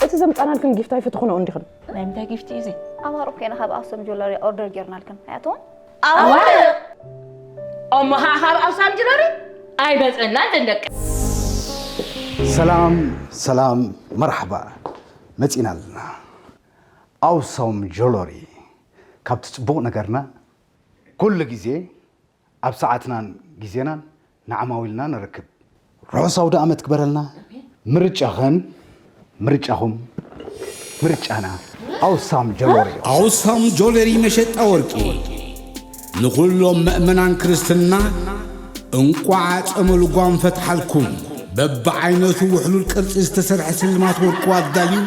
እቲ ዘምጻናልክን ጊፍት ኣይፈትኹኖ እንዲኽን። ናይ ምንታይ ጊፍት እዩ እዚ? ኣማር እኮ ኢና ካብ ኣክሱም ጆለሪ ኦርደር ጌርናልክን ኣያትዎም። ኣዋርቕ! እሞ ኸዓ ካብ ኣውሳም ጅለሪ ኣይመፀናን ደንደቂ። ሰላም ሰላም፣ መርሓባ፣ መፂና ኣለና። ኣውሳም ጆለሪ፣ ካብቲ ፅቡቕ ነገርና ኩሉ ግዜ ኣብ ሰዓትናን ግዜናን ንዓማዊልና ንረክብ። ርሑስ ኣውደ ኣመት ክበረልና። ምርጫኸን ምርጫኹም ምርጫና ኣውሳም ጆለሪ። ኣውሳም ጆለሪ መሸጣ ወርቂ ንኹሎም መእመናን ክርስትና እንቋዕ ጸመ ልጓም ፈትሓልኩም። በብዓይነቱ ውሕሉል ቅርጺ ዝተሰርሐ ስልማት ወርቁ ኣዳልዩ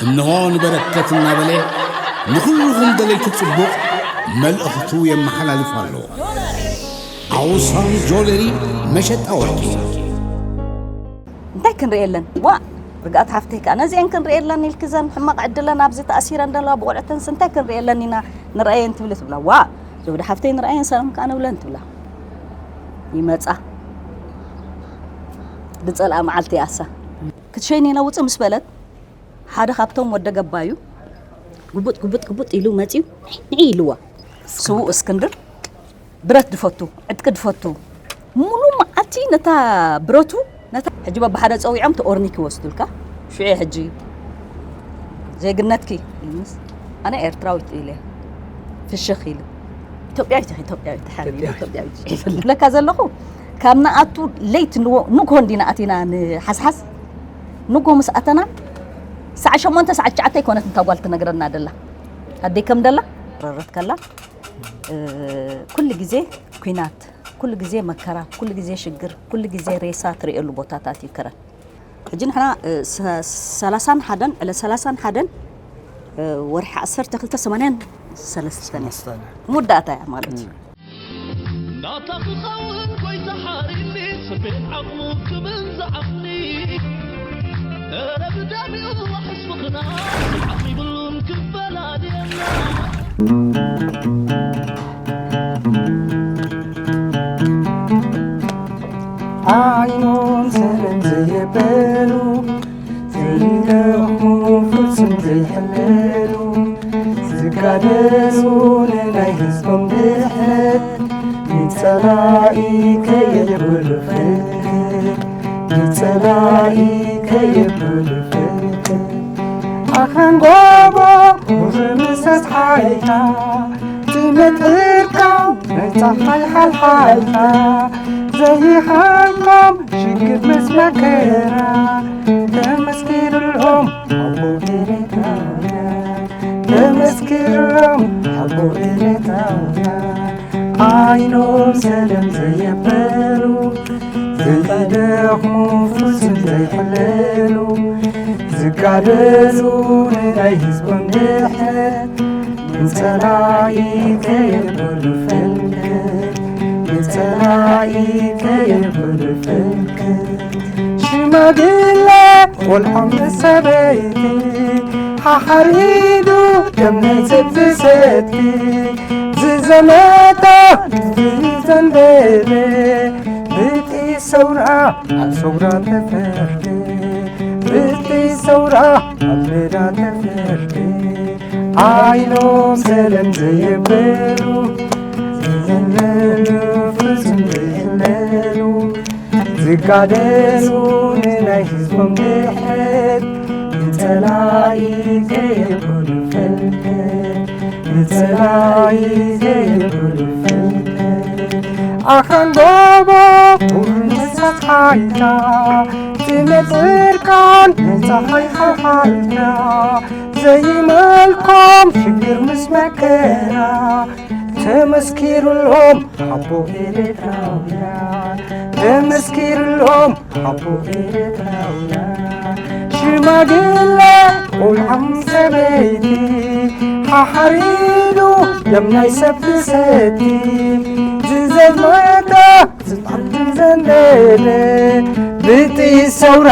እንሆ ንበረከት እናበለ ንኹልኹም ደለይቲ ጽቡቕ መልእኽቱ የመሓላልፍ ኣሎ። ኣውሳም ጆለሪ መሸጣ ወርቂ። እንታይ ክንርእየለን ዋ። ርግኣት ሓፍተይ ከዓ ነዚአን ክንርእየለን ኢልኪ ዘን ሕማቕ ዕድለን ኣብዚ ተኣሲረን ዘለዋ ብቑልዕተንስ እንታይ ክንርእየለን ኢና ንርኣየን ትብሊ ትብላ ዋ። ዘውዲ ሓፍተይ ንርኣየን ሰላም ከዓ ንብለን ትብላ። ይመፃ ድፀልኣ መዓልቲ ይኣሳ ክትሸይኒ ኢና ውፅእ ምስ በለት ሓደ ካብቶም ወደ ገባዩ ጉቡጥ ጉቡጥ ጉቡጥ ኢሉ መፅዩ ንዒ ኢልዋ። ስዉእ እስክንድር ብረት ድፈቱ ዕጥቂ ድፈቱ ሙሉ መዓልቲ ነታ ብረቱ ነታ ሕጂ በብሓደ ፀዊዖም ተኦርኒክ ይወስዱልካ ሽዑ ሕጂ ዜግነትኪ ኢሉስ ኣነ ኤርትራዊት ኢለ ፍሽኽ ኢሉ ኢትዮጵያዊት ኢኺ ኢትዮጵያዊት ሓቢቢ ኢትዮጵያዊት ኢኺ ዝብለካ ዘለኹ ካብ ንኣቱ ለይት ንጎ- ንግሆ እንዲና ኣቲና ንሓስሓስ ንግሆ ምስ ኣተና ሰዓ ሸሞንተ ሰዓ ትሽዓተ ኣይኮነት እንታ ጓል ትነግረና ደላ ኣደይ ከም ደላ ረረት ከላ ኩሉ ግዜ ኩናት ኩሉ ግዜ መከራ ኩሉ ግዜ ሽግር ኩሉ ግዜ ሬሳ ትርእየሉ ቦታታት እዩ ከረን ሕጂ ንሕና ሰላሳን ሓደን ዕለት ሰላሳን ሓደን ወርሒ ዓሰርተ ክልተ ሰማንያን ሰለስተን መወዳእታ እያ ማለት እዩ ናታ ክኸውን ጎይታ ሓሪኒ ስቤት ዓቕሙ ክብል ዝዓቕኒ እረ ብደሚኡ ሕስብኽና ዓቕሚ ብሉን ክፈላልየና ዓይኖም ሰለም ዘየበሉ ዘይደኽሙ ፍጹም ዘይሕለሉ ዝጋደሉ ንናይ ህዝቦም ድሕነት ንጸላኢ ከየብሉ ፍርድ ንጸላኢ ከየብሉ ፍርድ ኣኽራን ጎቦ ምርምሰስ ሓይታ ትመጥርካ መጻሓይ ሓልሓልታ ዘይሃልኮም ሽግር ምስ መከራ ተመስኪርሎም ኣቦ ኤርትራውያን ተመስኪርሎም ኣቦ ኤርትራውያን ዓይኖም ሰለም ዘየበሉ ዘይደኽሙ ፍጹም ዘይሕለሉ ዝጋደሉ ንናይ ህዝቦም ድሕነት ንጸላኢ ከየብሉ ፍልክት ንጸላኢ ከየብሉ ፍልክት ሽማግለ ቆልዓ ምስ ሰበይቲ ሓሓሪዱ ደም ናይ ሰብ ዝሰቲ ዝዘመተ ዝዘንበለ ብቲ ሰውራ ኣብ ሰውራ ተፈርደ ብቲ ሰውራ ኣብ ሜዳ ተፈርደ ዓይኖም ሰለም ዘየበሉ ዝዘለሉ ፍጹም ዘይሕለሉ ዝጋደሉ ንናይ ህዝቦም ድሕነት ንጸላኢ ከየብሉ ፍልክት ንጸላኢ ከየብሉ ፍልክት ኣኽራን ጎቦ ቁርምሳት ሓይታ ትመጽርካን ንጸሓይ ሓሓይታ ዘይመልኮም ሽግር ምስ መከራ ተመስኪሩሎም ሓቦ ኤርትራውያን ተመስኪሩሎም ሓቦ ኤርትራውያን ሽማግለ ቆልዓም ሰበይቲ ሓሓሪሉ ደም ናይ ሰብ ዝሰቲ ዝዘመተ ዝጣል ዝዘንደደ ብጥይት ሰውራ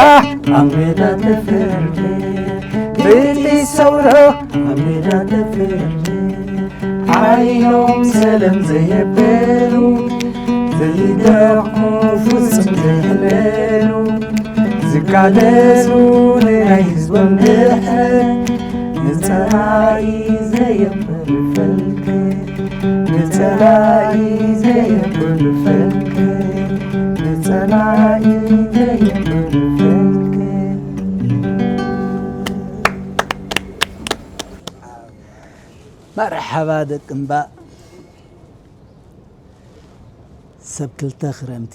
ኣብ ሜዳ ተፈርደ ብጥይት ሰውራ ኣብ ሜዳ ተፈርደ ዓይኖም ሰለም ዘየበሉ ዘይደኽሙ ፍጹም ዘይሕለሉ ዝቃለሱ ንናይ ህዝቦም ድሕረት፣ ንጸላኢ ዘየንብር ፈልክ፣ ንጸላኢ ዘየንብር ፈልክ፣ ንጸላኢ ዘየንብር ፈልክ። መርሓባ ደቂ እምባ። ሰብ ክልተ ክረምቲ፣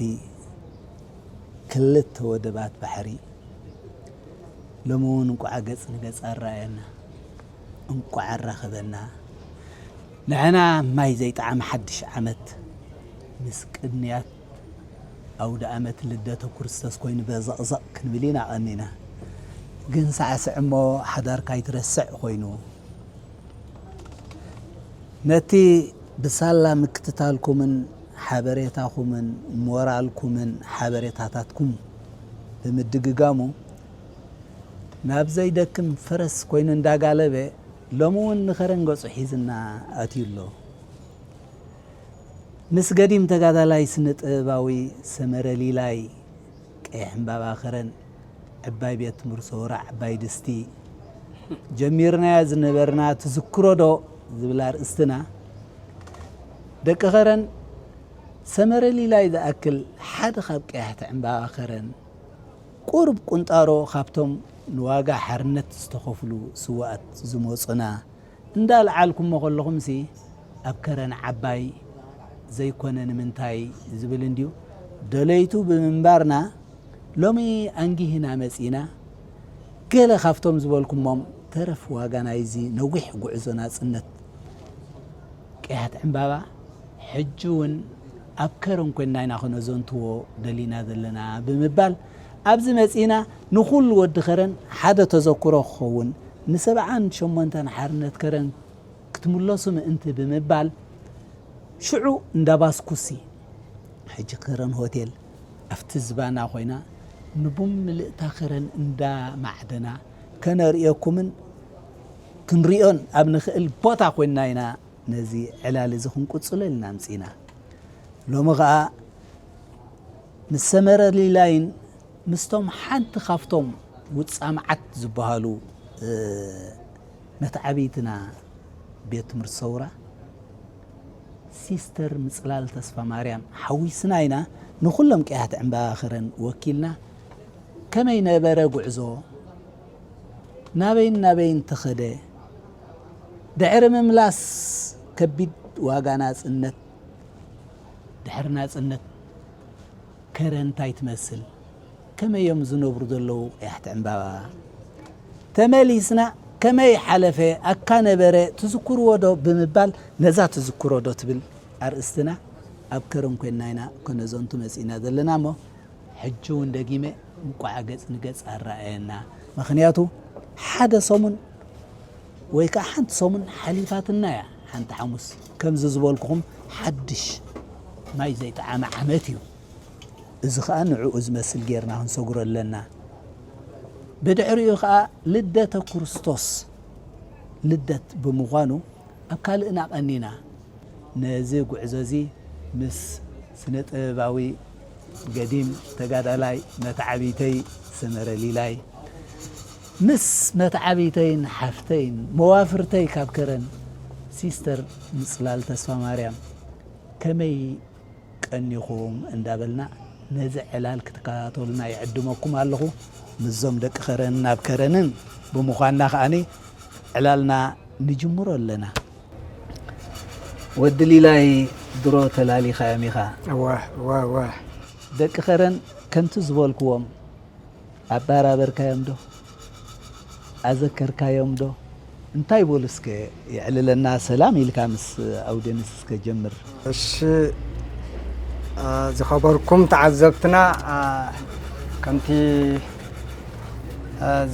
ክልተ ወደባት ባሕሪ። ሎሚ እውን እንቋዕ ገጽ ንገጽ ኣረኣየና፣ እንቋዕ ኣራኸበና። ንሕና ማይ ዘይጠዓም ሓድሽ ዓመት ምስ ቅንያት ኣውደ ኣመት ልደተ ክርስቶስ ኮይኑ በዘቕዘቕ ክንብል ኢና ቀኒና። ግን ሳዕስዕ እሞ ሓዳርካ ኣይትረስዕ ኮይኑ። ነቲ ብሳላ ምክትታልኩምን ሓበሬታኹምን ሞራልኩምን ሓበሬታታትኩም ብምድግጋሙ ናብ ዘይደክም ፈረስ ኮይኑ እንዳጋለበ ሎሚ እውን ንኸረን ገጹ ሒዝና ኣትዩ ኣሎ። ምስ ገዲም ተጋዳላይ ስነ ጥበባዊ ሰመረ ሊላይ ቀይሕ ዕምባባ ከረን ዕባይ ቤት ትምህርቲ ሰውራ ዕባይ ድስቲ ጀሚርናዮ ዝነበርና ትዝክሮ ዶ ዝብል ኣርእስትና ደቂ ከረን ሰመረ ሊላይ ዝኣክል ሓደ ካብ ቀያሕቲ ዕምባባ ከረን ቁሩብ ቁንጣሮ ካብቶም ንዋጋ ሓርነት ዝተኸፍሉ ስዋኣት ዝመፁና እንዳልዓልኩሞ ከለኹምሲ ኣብ ከረን ዓባይ ዘይኮነ ንምንታይ ዝብል እንድዩ ደለይቱ ብምንባርና ሎሚ ኣንጊህና መጺና። ገለ ካብቶም ዝበልኩሞም ተረፍ ዋጋ ናይዚ ነዊሕ ጉዕዞ ናጽነት ቀያሕቲ ዕምባባ ሕጂ እውን ኣብ ከረን ኮይንና ኢና ከነዘንትዎ ደሊና ዘለና ብምባል ኣብዚ መጺና ንኹሉ ወዲ ከረን ሓደ ተዘክሮ ክኸውን ንሰብዓን ሸሞንተን ሓርነት ከረን ክትምለሱ ምእንቲ ብምባል ሽዑ እንዳ ባስኩሲ ሕጂ ከረን ሆቴል ኣብቲ ዝባና ኮይና ንቡን ምልእታ ከረን እንዳ ማዕደና ከነርእየኩምን ክንሪኦን ኣብ ንኽእል ቦታ ኮይንና ኢና ነዚ ዕላል እዚ ክንቅጽሎ ኢልና ኣምጺእና። ሎሚ ኸኣ ምስ ሰመረ ሊላይን ምስቶም ሓንቲ ካብቶም ውጻ መዓት ዝበሃሉ መትዓብይትና ቤት ትምህርቲ ሰውራ ሲስተር ምጽላል ተስፋ ማርያም ሓዊስና ኢና ንኹሎም ቀያሕቲ ዕምባባ ከረን ወኪልና ከመይ ነበረ ጉዕዞ ናበይን ናበይን ተኸደ ድሕሪ ምምላስ ከቢድ ዋጋ ናጽነት ድሕሪ ናጽነት ከረን እንታይ ትመስል ከመይ እዮም ዝነብሩ ዘለዉ ቀያሕቲ ዕምባባ ተመሊስና ከመይ ሓለፈ ኣካ ነበረ ትዝክርዎ ዶ ብምባል ነዛ ትዝክሮ ዶ ትብል ኣርእስትና ኣብ ከረን ኮይንና ኢና ከነዘንቱ መጺእና ዘለና እሞ ሕጂ እውን ደጊመ እንቋዕ ገጽ ንገጽ ኣረኣየና ምኽንያቱ ሓደ ሰሙን ወይ ከዓ ሓንቲ ሰሙን ሓሊፋትና እያ ሓንቲ ሓሙስ ከምዚ ዝበልኩኹም ሓድሽ ማይ ዘይጠዓመ ዓመት እዩ እዚ ከዓ ንዕኡ ዝመስል ጌርና ክንሰግሮ ኣለና ብድሕሪኡ ከዓ ልደተ ክርስቶስ ልደት ብምዃኑ ኣብ ካልእና ቀኒና ነዚ ጉዕዞ እዚ ምስ ስነ ጥበባዊ ገዲም ተጋዳላይ መተዓብይተይ ሰመረ ሊላይ ምስ መተዓብይተይን ሓፍተይን መዋፍርተይ ካብ ከረን ሲስተር ምፅላል ተስፋ ማርያም ከመይ ቀኒኹም እንዳበልና ነዚ ዕላል ክትከታተሉና ይዕድመኩም ኣለኹ። ምስዞም ደቂ ከረንን ኣብ ከረንን ብምዃንና ከዓኒ ዕላልና ንጅምሮ ኣለና። ወዲ ሊላይ ድሮ ተላሊኻዮም ኢኻ። እወ እወ እወ። ደቂ ከረን ከምቲ ዝበልክዎም ኣባራበርካዮም ዶ? ኣዘከርካዮም ዶ? እንታይ በሉ እስከ የዕልለና ሰላም ኢልካ ምስ ኣውደንስ እስከ ጀምር። እሺ ዝኸበርኩም ተዓዘብትና ከምቲ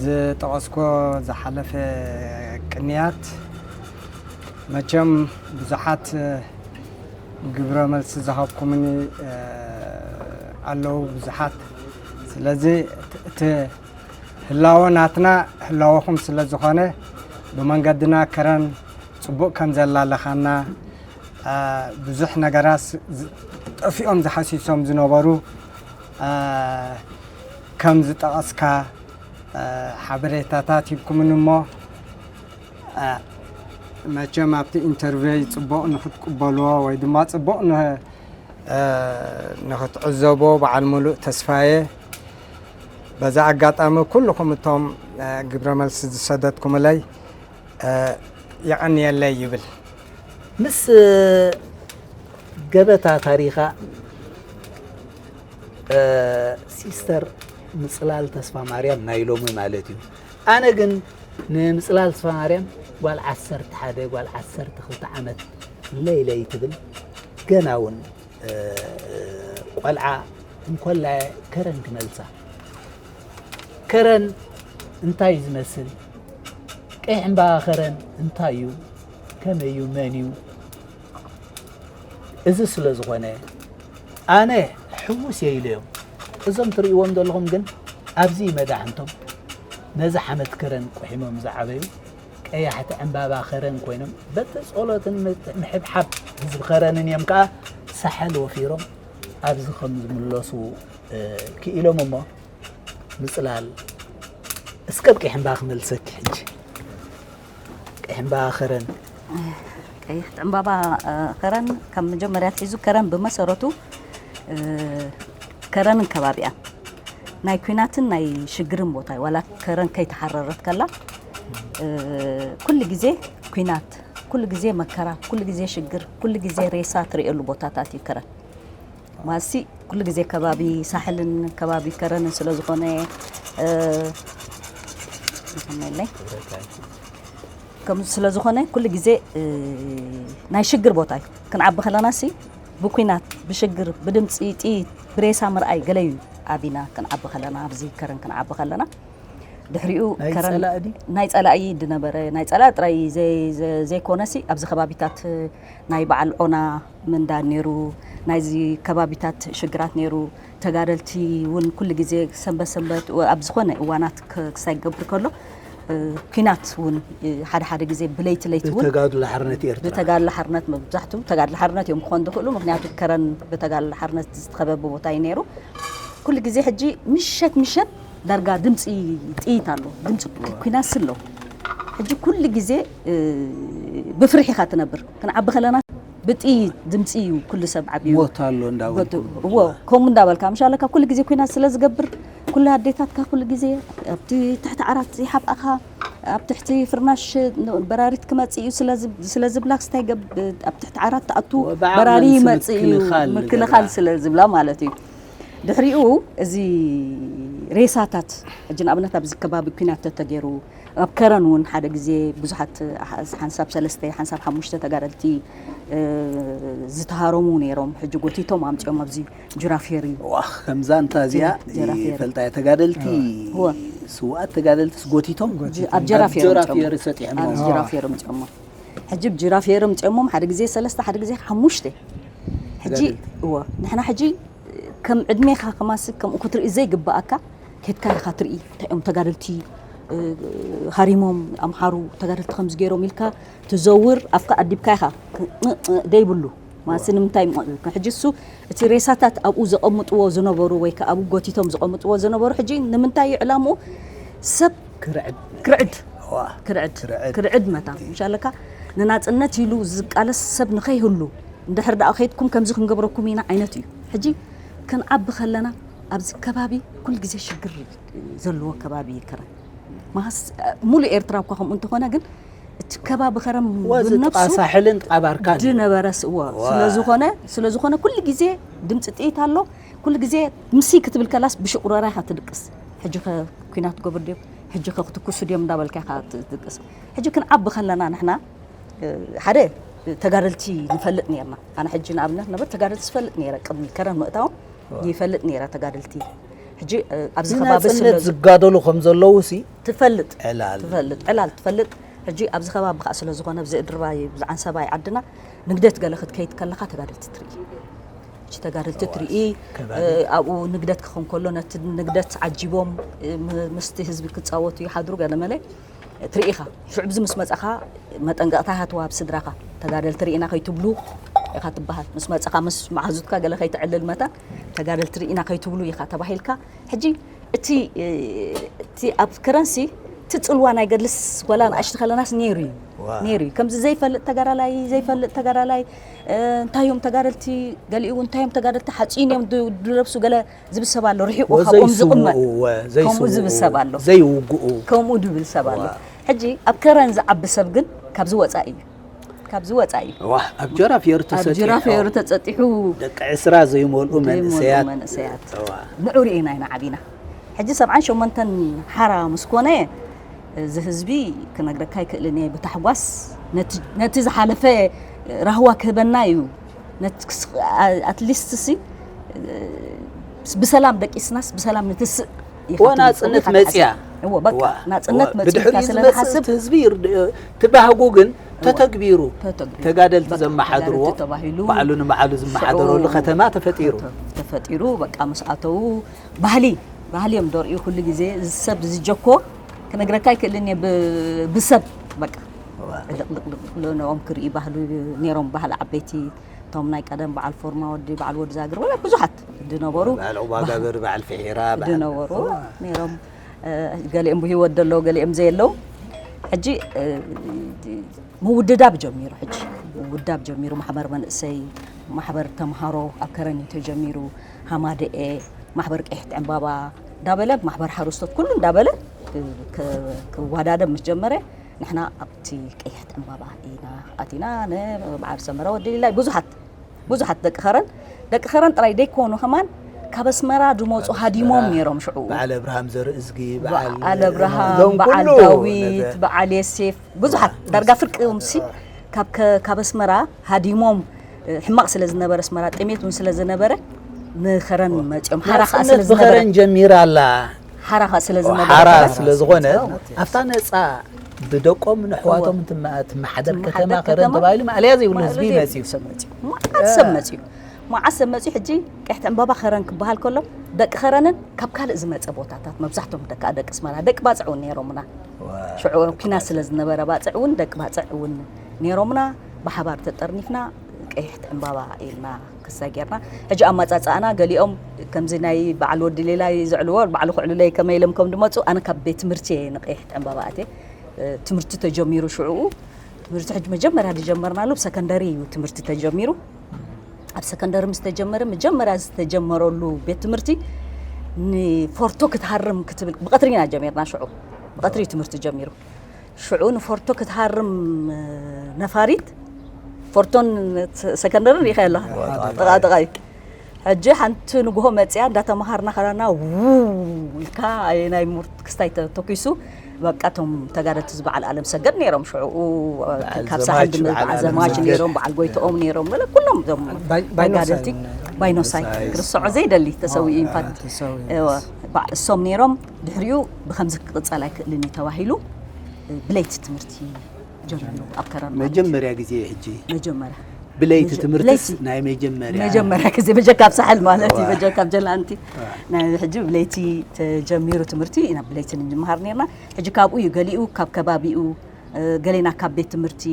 ዝጠቐስኮ ዝሓለፈ ቅንያት መቸም ብዙሓት ግብረ መልሲ ዝሃብኩምኒ ኣለዉ ብዙሓት ስለዚ እቲ ህላወ ናትና ህላወኹም ስለ ዝኾነ ብመንገድና ከረን ፅቡቕ ከም ዘላለኻና ብዙሕ ነገራት ጠፊኦም ዝሓሲሶም ዝነበሩ ከም ዝጠቐስካ ሓበሬታታት ሂብኩምኒ እሞ፣ መቸም ኣብቲ ኢንተርቪው ጽቡቕ ንክትቅበልዎ ወይ ድማ ጽቡቕ ንክትዕዘቦ በዓል ሙሉእ ተስፋየ። በዛ ኣጋጣሚ ኩልኹም እቶም ግብረ መልሲ ዝሰደድኩምለይ የቐንየለይ ይብል። ምስ ገበታ ታሪኻ ሲስተር ምፅላል ተስፋ ማርያም ናይ ሎሚ ማለት እዩ። ኣነ ግን ንምፅላል ተስፋ ማርያም ጓል ዓሰርተ ሓደ ጓል ዓሰርተ ክልተ ዓመት ለይለይ ትብል ገና እውን ቆልዓ እንኮላ ከረን ክመልሳ ከረን እንታይ ዝመስል ቀይሕ ዕምባባ ከረን እንታይ እዩ ከመይ እዩ መን እዩ እዚ ስለ ዝኾነ ኣነ ሕዉስ እየ ኢለዮም። እዞም ትርእይዎም ዘለኹም ግን ኣብዚ መዳሕንቶም ነዚ ሓመድ ከረን ቆሒሞም ዝዓበዩ ቀያሕቲ ዕምባባ ከረን ኮይኖም በቲ ጸሎትን ምሕብሓብ ህዝቢ ከረንን እዮም ከኣ ሳሕል ወፊሮም ኣብዚ ከም ዝምለሱ ክኢሎም እሞ ምጽላል እስከ ኣብ ቀይሕ ዕምባባ ክመልሰኪ ሕጂ ቀይሕ ዕምባባ ከረን ቀይሕ ዕምባባ ከረን ካብ መጀመርያ ኣትሒዙ ከረን ብመሰረቱ ከረንን ከባቢኣን ናይ ኲናትን ናይ ሽግርን ቦታ እዩ። ዋላ ከረን ከይተሓረረት ከላ ኩሉ ግዜ ኲናት፣ ኩሉ ግዜ መከራ፣ ኩሉ ግዜ ሽግር፣ ኩሉ ግዜ ሬሳ ትርእየሉ ቦታታት እዩ ከረን። ማሲ ኩሉ ግዜ ከባቢ ሳሕልን ከባቢ ከረንን ስለ ዝኾነ ዝኾነለይ ከም ስለ ዝኾነ ኩሉ ግዜ ናይ ሽግር ቦታ እዩ። ክንዓቢ ከለና ሲ ብኩናት ብሽግር ብድምፂ ጥይት ብሬሳ ምርኣይ ገለዩ ዓቢና ክንዓቢ ከለና ኣብዚ ከረን ክንዓቢ ከለና ድሕሪኡ ናይ ከረን- ጸላኢ ድዩ? ናይ ጸላኢ ድነበረ ናይ ጸላኢ ጥራይ ዘይ- ዘ- ዘይኮነሲ ኣብዚ ከባቢታት ናይ በዓል ዖና ምንዳድ ነይሩ ናይዚ ከባቢታት ሽግራት ነይሩ ተጋደልቲ እውን ኩሉ ግዜ ሰንበት ሰንበት ኣብ ዝኾነ እዋናት ክሳይ ክገብር ከሎ ኲናት እውን ሓደ ሓደ ግዜ ብለይቲ ለይቲ እውን ብተጋድሎ ሓርነት ኤርትራ ብተጋድሎ ሓርነት መብዛሕቱ ተጋድሎ ሓርነት እዮም ክኾን ዝኽእሉ ምክንያቱ ከረን ብተጋድሎ ሓርነት ዝተኸበበ ቦታ እዩ ነይሩ ኩሉ ግዜ ሕጂ ምሸት ምሸት ዳርጋ ድምፂ ጥይት ኣሎ ድምፂ ኲናት ኣሎ ሕጂ ኩሉ ግዜ ብፍርሒ ኢኻ ትነብር ክንዓቢ ከለና ብጥይት ድምፂ እዩ ኩሉ ሰብ ዓብዩ ሞት ኣሎ እንዳበልኩ እዎ ከምኡ እንዳበልካ ምሻለካ ኩሉ ግዜ ኩናት ስለ ዝገብር ኩሉ ኣዴታትካ ኩሉ ግዜ ኣብቲ ትሕቲ ዓራት ይሓብኣኻ ኣብ ትሕቲ ፍርናሽ በራሪት ክመፅእ እዩ ስለ ዝብላ ክስታይ ኣብ ትሕቲ ዓራት ትኣቱ በራሪ ይመፅእ እዩ ምክልኻል ስለ ዝብላ ማለት እዩ ድሕሪኡ እዚ ሬሳታት ሕጂ ንኣብነት ኣብዚ ከባቢ ኩናት ተተገይሩ ኣብ ከረን እውን ሓደ ግዜ ብዙሓት ሓንሳብ ሰለስተ ሓንሳብ ሓሙሽተ ተጋደልቲ ዝተሃረሙ ነይሮም ሕጂ ጎቲቶም ኣምፅኦም ኣብዚ ጅራፌሪ ዋኽ ከምዛ እንታ እዚኣ ጀራፌሪ። ይፈልጣ እያ ተጋደልቲ እወ። ስውኣት ተጋደልቲ ስጎቲቶም ጅ- ኣብ ጀራፌሪ ጀራፌሪ ሰጢሖሞ ኣብ ጅራፌሪ ምፅኦሞ ሕጂ ብ ጅራፌሪ ምፅኦሞም ሓደ ግዜ ሰለስተ ሓደ ግዜ ሓሙሽተ ሕጂ ተጋደልቲ። እወ ንሕና ሕጂ ከም ዕድሜኻ ከማሲ ከምኡ ክትርኢ ዘይግብኣካ ኬድካ ኢኻ ትርኢ እንታይ እዮም ተጋደልቲ እ፣ ሃሪሞም ኣምሓሩ ተጋደልቲ ከምዚ ገይሮም ኢልካ ትዘውር ኣፍካ ኣዲብካ ኢኻ እ፣ እ፣ ደይብሉ ማሲ ንምንታይ ሞ- ሕጂ እሱ እቲ ሬሳታት ኣብኡ ዘቐምጥዎ ዝነበሩ ወይ ከዓ ኣብኡ ጎቲቶም ዘቐምጥዎ ዝነበሩ ሕጂ ንምንታይ እዩ ዕላምኡ ሰብ ክርዕድ ክርዕድ ዋ፣ ክርዕድ ክርዕድ። ክርዕድ መታ ምሻለካ ንናፅነት ኢሉ ዝቃለስ ሰብ ንኸይህሉ እንድሕር ደኣ ከይድኩም ከምዚ ክንገብረኩም ኢና ዓይነት እዩ ሕጂ ክንዓቢ ከለና ኣብዚ ከባቢ ኩሉ ግዜ ሽግር ዘለዎ ከባቢ ይከረን ማስ ሙሉ ኤርትራ እኳ ከምኡ እንተኾነ ግን እቲ ከባቢ ከረም ወዚ ጥቓ ብነብሱ ሳሕልን ጥቓ ባርካን እዩ። ድነበረስ እዎ ዋ። ስለዝኾነ ስለዝኾነ ኩሉ ግዜ ድምፂ ጥይት ኣሎ ኩሉ ግዜ ምሲ ክትብል ከላስ ብሽቁረራ ኢኻ ትድቅስ ሕጂ ከ ኩናት ገብር ድዮም ሕጂ ከ ክትኩሱ ድዮም እንዳበልካ ኢኻ ትድቅስ ሕጂ ክንዓቢ ከለና ንሕና ሓደ ተጋደልቲ ንፈልጥ ነርና ኣነ ሕጂ ንኣብነት ነበር ተጋደልቲ ዝፈልጥ ነረ ቅድሚ ከረን ምእታው ይፈልጥ ነረ ተጋደልቲ ሕጂ ኣብዚ ከባቢ ስለ ናጽነት ዝጋደሉ ከም ዘለዉ ሲ ትፈልጥ ዕላል ትፈልጥ ዕላል ትፈልጥ ሕጂ ኣብዚ ከባቢ ከዓ ስለ ዝኾነ ብዚ እድርባይ ብዚ ዓንሰባይ ዓድና ንግደት ገለ ክትከይድ ከለኻ ተጋደልቲ ትርኢ ሕጂ ተጋደልቲ ትርኢ ኣብኡ ንግደት ክኾን ከሎ ነቲ ንግደት ዓጂቦም ምስቲ ህዝቢ ክፃወቱ ይሓድሩ ገለ መለ ትርኢ ኢኻ ሽዑ ብዚ ምስ መፀኻ መጠንቀቕታ ሃትዋ ኣብ ስድራኻ ተጋደልቲ ርኢና ከይትብሉ ኢኻ ትበሃል ምስ መፀኻ ምስ መሓዙትካ ገለ ከይትዕልል መታ ተጋደልቲ ርኢና ከይትብሉ ኢኻ ተባሂልካ ሕጂ እቲ እቲ ኣብ ከረንሲ እቲ ፅልዋ ናይ ገድልስ ጓላ ንኣሽቲ ከለናስ ነይሩ እዩ። ነይሩ እዩ። ከምዚ ዘይፈልጥ ተጋዳላይ ዘይፈልጥ ተጋዳላይ እንታይ እዮም ተጋደልቲ፣ ገሊኡ እንታይ እዮም ተጋደልቲ፣ ሓፂን እዮም ዝለብሱ፣ ገለ ዝብል ሰብ ኣሎ። ርሒቑ ካብኦም ዝቕመጥ ከምኡ ዝብል ሰብ ኣሎ። ዘይውግኡ ከምኡ ዝብል ሰብ ኣሎ። ሕጂ ኣብ ከረን ዝዓቢ ሰብ ግን ካብዚ ወፃኢ እዩ። ካብዚ ወፃኢ እዩ። ዋ ኣብ ጀራፍ የሩ ተሰጢሑ ጀራፍ የሩ ተፀጢሑ ደቂ ዕስራ ዘይመልኡ መንእሰያት። መንእሰያት ንዑ ርኢና ኢና ዓቢና። ሕጂ ሰብዓን ሸሞንተን ሓራ ምስ ኮነ እዚ ህዝቢ ክነግረካ ኣይክእልን እየ ብታሕጓስ ነቲ ዝሓለፈ ራህዋ ክህበና እዩ። ኣትሊስት ሲ ብሰላም ደቂስናስ ብሰላም ንትስእ ወናፅነት መፅያ ናፅነት መፅያ ስለ ዝሓስብ ህዝቢ ትባህጉ ግን ተተግቢሩ ተጋደልቲ ዘመሓድርዎ ባዕሉ ንባዕሉ ዝመሓደረሉ ከተማ ተፈጢሩ ተፈጢሩ በቃ ምስ ኣተዉ ባህሊ ባህሊ እዮም ደርእዩ ኩሉ ግዜ ሰብ ዝጀኮ ክነግረካ ኣይክእልን እየ ብሰብ በቃ ልቕልቕልቕ ነኦም ክርኢ ባህሉ ነይሮም ባህሊ ዓበይቲ እቶም ናይ ቀደም በዓል ፎርማ ወዲ በዓል ወዲ ዛግር ወላ ብዙሓት ድነበሩ በዓል ዑባጋብር በዓል ፍሒራ በዓል ድነበሩ ነይሮም ገሊኦም ብህይወት ደለዉ ገሊኦም ዘየለዉ ሕጂ ምውድዳብ ጀሚሩ ሕጂ ምውዳብ ጀሚሩ ማሕበር መንእሰይ ማሕበር ተምሃሮ ኣብ ከረኒ ተጀሚሩ ሃማደኤ ማሕበር ቀይሕቲ ዕምባባ እንዳበለ ማሕበር ሓረስቶት ኩሉ እንዳበለ ክዋዳደብ ምስ ጀመረ ንሕና ኣብቲ ቀይሕቲ ዕምባባ ኢና ኣቲና ንበዓል ሰመረ ወዲ ሊላይ ብዙሓት ብዙሓት ደቂ ኸረን ደቂ ኸረን ጥራይ ደይኮኑ ከማን ካብ ኣስመራ ዝመፁ ሃዲሞም ነይሮም ሽዑ በዓል ኣብርሃም ዘርእዝጊ በዓል ኣብርሃም በዓል ዳዊት በዓል የሴፍ ብዙሓት ዳርጋ ፍርቂ ዮምሲ ካብ ኣስመራ ሃዲሞም ሕማቕ ስለ ዝነበረ ኣስመራ ጥሜት እውን ስለ ዝነበረ ንኸረን መፅኦም ሓራ ከዓ ስለ ዝነበረ ብኸረን ጀሚራ ኣላ ሓራ ከዓ ስለ ዝነበረ ሓራ ስለ ዝኾነ ኣብታ ነፃ ብደቆም ንሕዋቶም ትመሓደር ከተማ ከረን ተባሂሉ ማእለያ ዘይብሉ ህዝቢ መፅዩ ሰብ መፅዩ መዓት ሰብ መፅዩ መዓት ሰብ መፅዩ ሕጂ ቀሕቲ ዕምባባ ከረን ክበሃል ከሎ ደቂ ከረንን ካብ ካልእ ዝመፀ ቦታታት መብዛሕቶም ደቂ ደቂ ኣስመራ ደቂ ባፅዕ እውን ነይሮምና ሽዑ ኩናት ስለ ዝነበረ ባፅዕ እውን ደቂ ባፅዕ እውን ነይሮምና ብሓባር ተጠርኒፍና ቀይሕቲ ዕምባባ ኢልና ክሳይ ጌርና ሕጂ ኣመፃፅኣና ገሊኦም ከምዚ ናይ በዓል ወዲ ሌላይ ዘዕልዎ ባዕሉ ክዕልለይ ከመይ ኢሎም ከም ድመፁ ኣነ ካብ ቤት ትምህርቲ እየ ንቀይሕቲ ዕምባባ ኣትየ ትምህርቲ ተጀሚሩ ሽዑኡ ትምህርቲ ሕጂ መጀመርያ ዝጀመርናሉ ብሰከንደሪ እዩ ትምህርቲ ተጀሚሩ ኣብ ሰከንደሪ ምስ ተጀመረ መጀመርያ ዝተጀመረሉ ቤት ትምህርቲ ንፎርቶ ክትሃርም ክትብል ብቀትሪ ኢና ጀሚርና ሽዑ ብቀትሪ ትምህርቲ ጀሚሩ ሽዑ ንፎርቶ ክትሃርም ነፋሪት ፎርቶን ሰከንደርን ሪኢኻ ኣለኻ ጥቓጥቓ እዩ ሕጂ ሓንቲ ንግሆ መፅያ እንዳተምሃርና ከለና ውው ኢልካ ናይ ሙርት ክስታይ ተተኪሱ በቃ እቶም ተጋደልቲ ዝበዓል ኣለም ሰገድ ነይሮም ሽዑኡ ካብ ሳሕል ድምር በዓል ዘማች ነይሮም በዓል ጎይትኦም ነይሮም ገለ ኩሎም ዞም ተጋደልቲ ባይኖሳይ ክርስዖ ዘይደሊ ተሰዊኡ ኢንፋክት እሶም ነይሮም ድሕሪኡ ብከምዚ ክቅፀል ኣይክእልን እዩ ተባሂሉ ብለይቲ ትምህርቲ ጀሚሩ ኣብ ከረን ማለት እዩ። መጀመርያ ግዜ ሕጂ መጀመርያ ብለይቲ መጀ- ትምህርትስ ብለይቲ። ናይ መጀመርያ መጀመርያ ግዜ በጀካ ኣብ ሳሕል ማለት እዩ በጀካ ኣብ ጀላንቲ ናይ ሕጂ ብለይቲ ተጀሚሩ ትምህርቲ ኢና ብለይቲ ንመሃር ነርና ሕጂ ካብኡ እዩ ገሊኡ ካብ ከባቢኡ እ፣ ገሌና ካብ ቤት ትምህርቲ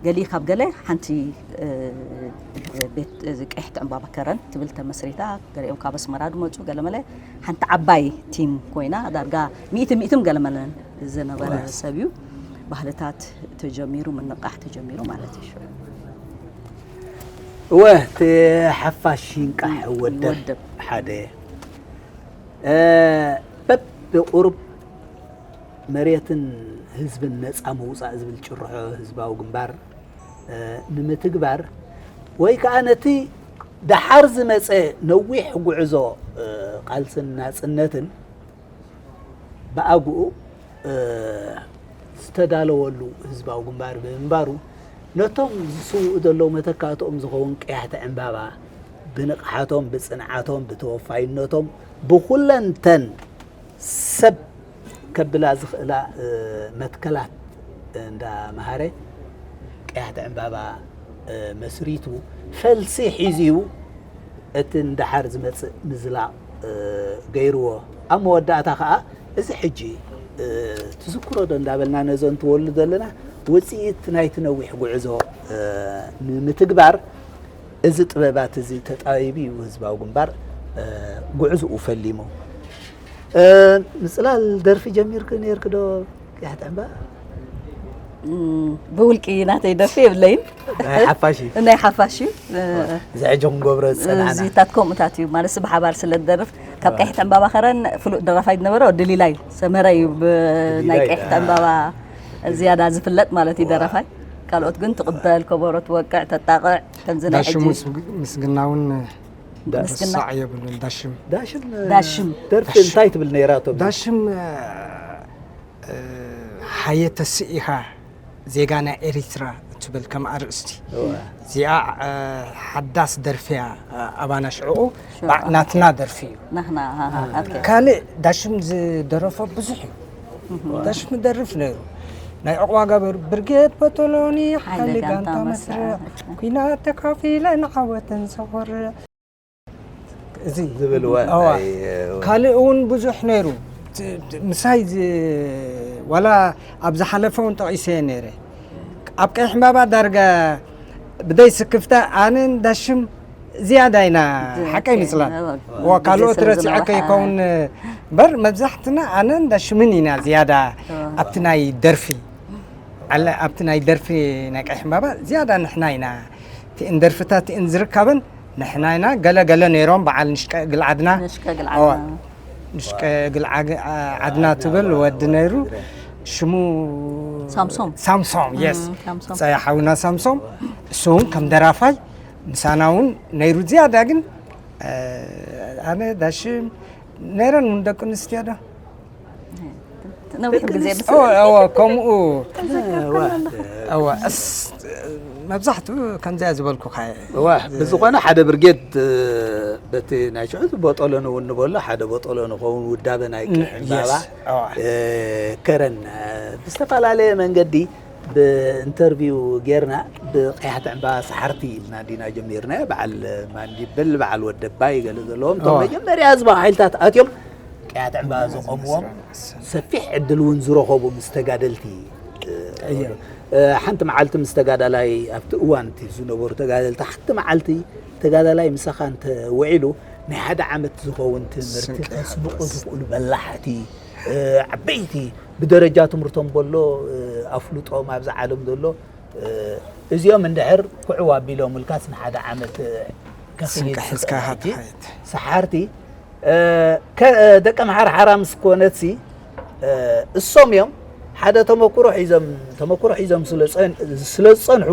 ገሊኡ ካብ ገለ ሓንቲ እ፣ ቤት እዚ ቀይሕቲ ዕምባባ ከረን ትብል ተመስሪታ ገሊኦም ካብ ኣስመራ ዝመፁ ገለመለ ሓንቲ ዓባይ ቲም ኮይና ዳርጋ ሚእቲ ሚእትም ገለመለን ዝነበረ ሰብ እዩ ባህልታት ተጀሚሩ ምንቃሕ ተጀሚሩ ማለት እዩ ሽዑ እወ እቲ ሓፋሽ ይንቃሕ ይወደብ ይወደብ። ሓደ እ፣ በብቁሩብ መሬትን ህዝብን ነፃ ምውፃእ ዝብል ጭርሖ ህዝባዊ ግንባር እ፣ ንምትግባር ወይ ከዓ ነቲ ደሓር ዝመፀ ነዊሕ ጉዕዞ እ፣ ቃልስን ናፅነትን ብኣግኡ ዝተዳለወሉ ህዝባዊ ግንባር ብምንባሩ ነቶም ዝስውኡ ዘለዉ መተካእትኦም ዝኸውን ቀያሕቲ ዕምባባ ብንቕሓቶም ብፅንዓቶም ብተወፋይነቶም ብኩለንተን ሰብ ከብላ ዝኽእላ መትከላት እንዳመሃረ ቀያሕቲ ዕምባባ መስሪቱ ፈልሲ ሒዝዩ እቲ ንደሓር ዝመፅእ ምዝላቕ ገይርዎ ኣብ መወዳእታ ከዓ እዚ ሕጂ ትዝክሮ ዶ እንዳበልና ነዞ እንትወሉ ዘለና ውፅኢት ናይቲ ነዊሕ ጉዕዞ ንምትግባር እዚ ጥበባት እዚ ተጣቢቡ እዩ ህዝባዊ ግንባር ጉዕዝኡ ፈሊሙ እ፣ ምጽላል ደርፊ ጀሚርክ ነይርክ ዶ? ቀያሕቲ ዕምባ? እም፣ ብውልቂ ናተይ ደርፊ የብለይን። ናይ ሓፋሽ እዩ። ናይ ሓፋሽ እዩ። እ፣ እዚ ሕጂ ክንገብሮ ዝጸናዕና። እዚታት ከምኡታት እዩ ማለት፣ ብሓባር ስለ ዝደርፍ። ካብ ቀያሕቲ ዕምባባ ከረን ፍሉጥ ደራፋይ ዝነበረ ወዲ ሊላይ ሰመረ እዩ። ብ-፣ ናይ ሊላይ፣ ቀያሕቲ አ። ዕምባባ ዝያዳ ዝፍለጥ ማለት እዩ ደራፋይ። ካልኦት ግን ትቕበል፣ ከበሮ ትወቅዕ፣ ተጣቕዕ፣ ከምዚ ናይ ዳሽም ሕጂ ምስ-፣ ምስግና እውን ምስግና። ሳዕ የብሉን። ዳሽም ዳሽም ዳሽም። ደርፊ እንታይ ትብል ነይራቶም? ዳሽም እ፣ ሓየተ ስኢኻ ዜጋ ናይ ኤሪትራ እትብል ከም ኣርእስቲ። እዋ። እዚኣ እ፣ ሓዳስ ደርፊያ እ፣ ኣባና ሽዕኡ ሽዑ። ባ-፣ ናትና ደርፊ እዩ። ናህና፣ ሃ፣ ሃ፣ ኦኬ። ካልእ ዳሽም ዝደረፎ ብዙሕ እዩ። ዳሽም ይደርፍ ነይሩ። ናይ ዕቑባ ገበር ብርጌድ በቶሎኒ ሓይሊ ሓይሊ ጋንታ ጋንታ መስርዕ መስርዕ። ኩናት ተካፊለን ዓወትን ዘኾርዕ። እዚ ዝብል ወ-፣ እዋ። ኣይ፣ ካልእ እውን ብዙሕ ነይሩ። ት-፣ ት-፣ ምሳይ ዝ-፣ ዋላ ኣብ ዝሓለፈ እውን ጠቒሰ ነይረ። ኣብ ቀይሕ ዕምባባ ዳርጋ ብደይ ስክፍታ ኣነን ዳሽም ዝያዳ ኢና። ሓቀይ ምጽላል። እዋ፣ ካልኦት ስለ ረሲዐ ዝነበረ። ከይከውን እምበር መብዛሕትና ኣነን ዳሽምን ኢና ዝያዳ። ኣብቲ ናይ ደርፊ ኣለ፣ ኣብቲ ናይ ደርፊ ናይ ቀይሕ ዕምባባ ዝያዳ ንሕና ኢና። እቲእን ደርፍታት እቲእን ዝርከበን ንሕና ኢና። ገለ ገለ ነይሮም በዓል ንሽቀ ግልዓድና። ንሽቀ ግልዓድና። እዋ፣ ንሽቀ ግልዓግ-፣ ዓድና ትብል ወዲ ነይሩ። ሽሙ ሳምሶም። ሳምሶም፣ የስ። እም፣ ሳምሶም። ጸያ ሓውና ሳምሶም። እሱ እውን ከም ደራፋይ ምሳና እውን ነይሩ። ዝያዳ ግን እ፣ ኣነ ዳሽም ነይረን እውን ደቂ ኣንስትዮ ዶ? ነዊሕ ግዜ ምስ እወ፣ እወ፣ ከምኡ። እወ፣ እስ-፣ መብዛሕትኡ ከምዚኣ ዝበልኩኻ እየ። እዋ፣ ብዝኾነ ሓደ ብርጌድ፣ እ፣ በቲ ናይ ሽዑ በጦሎ ንውን ንበሎ፣ ሓደ በጦሎ ንኸውን ውዳበ ናይ ን-፣ ቀይሕ ዕምባባ፣ የስ፣ እዋ። እ፣ ከረን፣ እ፣ ብዝተፈላለየ መንገዲ ብኢንተርቪው ጌርና ብቀያሕቲ ዕምባባ ሰሓርቲ ኢልና ዲና ጀሚርና። በዓል ማንዲብል፣ በዓል ወደባይ ገለ ዘለዎም እቶም እዋ። መጀመርያ ህዝባዊ ሓይልታት ኣትዮም ቀያሕቲ ዕምባባ ዘቆምዎም ሰፊሕ ዕድል እውን ዝረኸቡ ምስ ተጋደልቲ፣ እ፣ እዮም። እ፣ ሓንቲ መዓልቲ ምስ ተጋዳላይ ኣብቲ እዋን እቲ ዝነበሩ ተጋደልቲ ሓንቲ መዓልቲ ተጋዳላይ ምሳኻ እንተ ውዒሉ ናይ ሓደ ዓመት ዝኸውን ትምህርቲ ስንቂ ከስንቁ ይሓግዝ። ዝኽእሉ በላሕቲ፣ እ፣ ዓበይቲ ብደረጃ ትምህርቶም በሎ፣ እ፣ ኣፍልጦም ኣብዚ ዓለም ዘሎ፣ እ፣ እዚኦም እንድሕር ኩዕው ኣቢሎምልካስ ንሓደ ዓመት፣ እ፣ ከኽይድ ስንቂ ሒዝካ ዝኽእል ኢኻ ሕጂ ትኸይድ። ሰሓርቲ፣ እ፣ ከ-፣ እ፣ ደቂ ኣምሓራ ሓራ ምስ ኮነትሲ፣ እ፣ እሶም እዮም ሓደ ተመኩሮ ሒዞም፣ ተመኩሮ ሒዞም ስለ ጸን-፣ ስለ ዝጸንሑ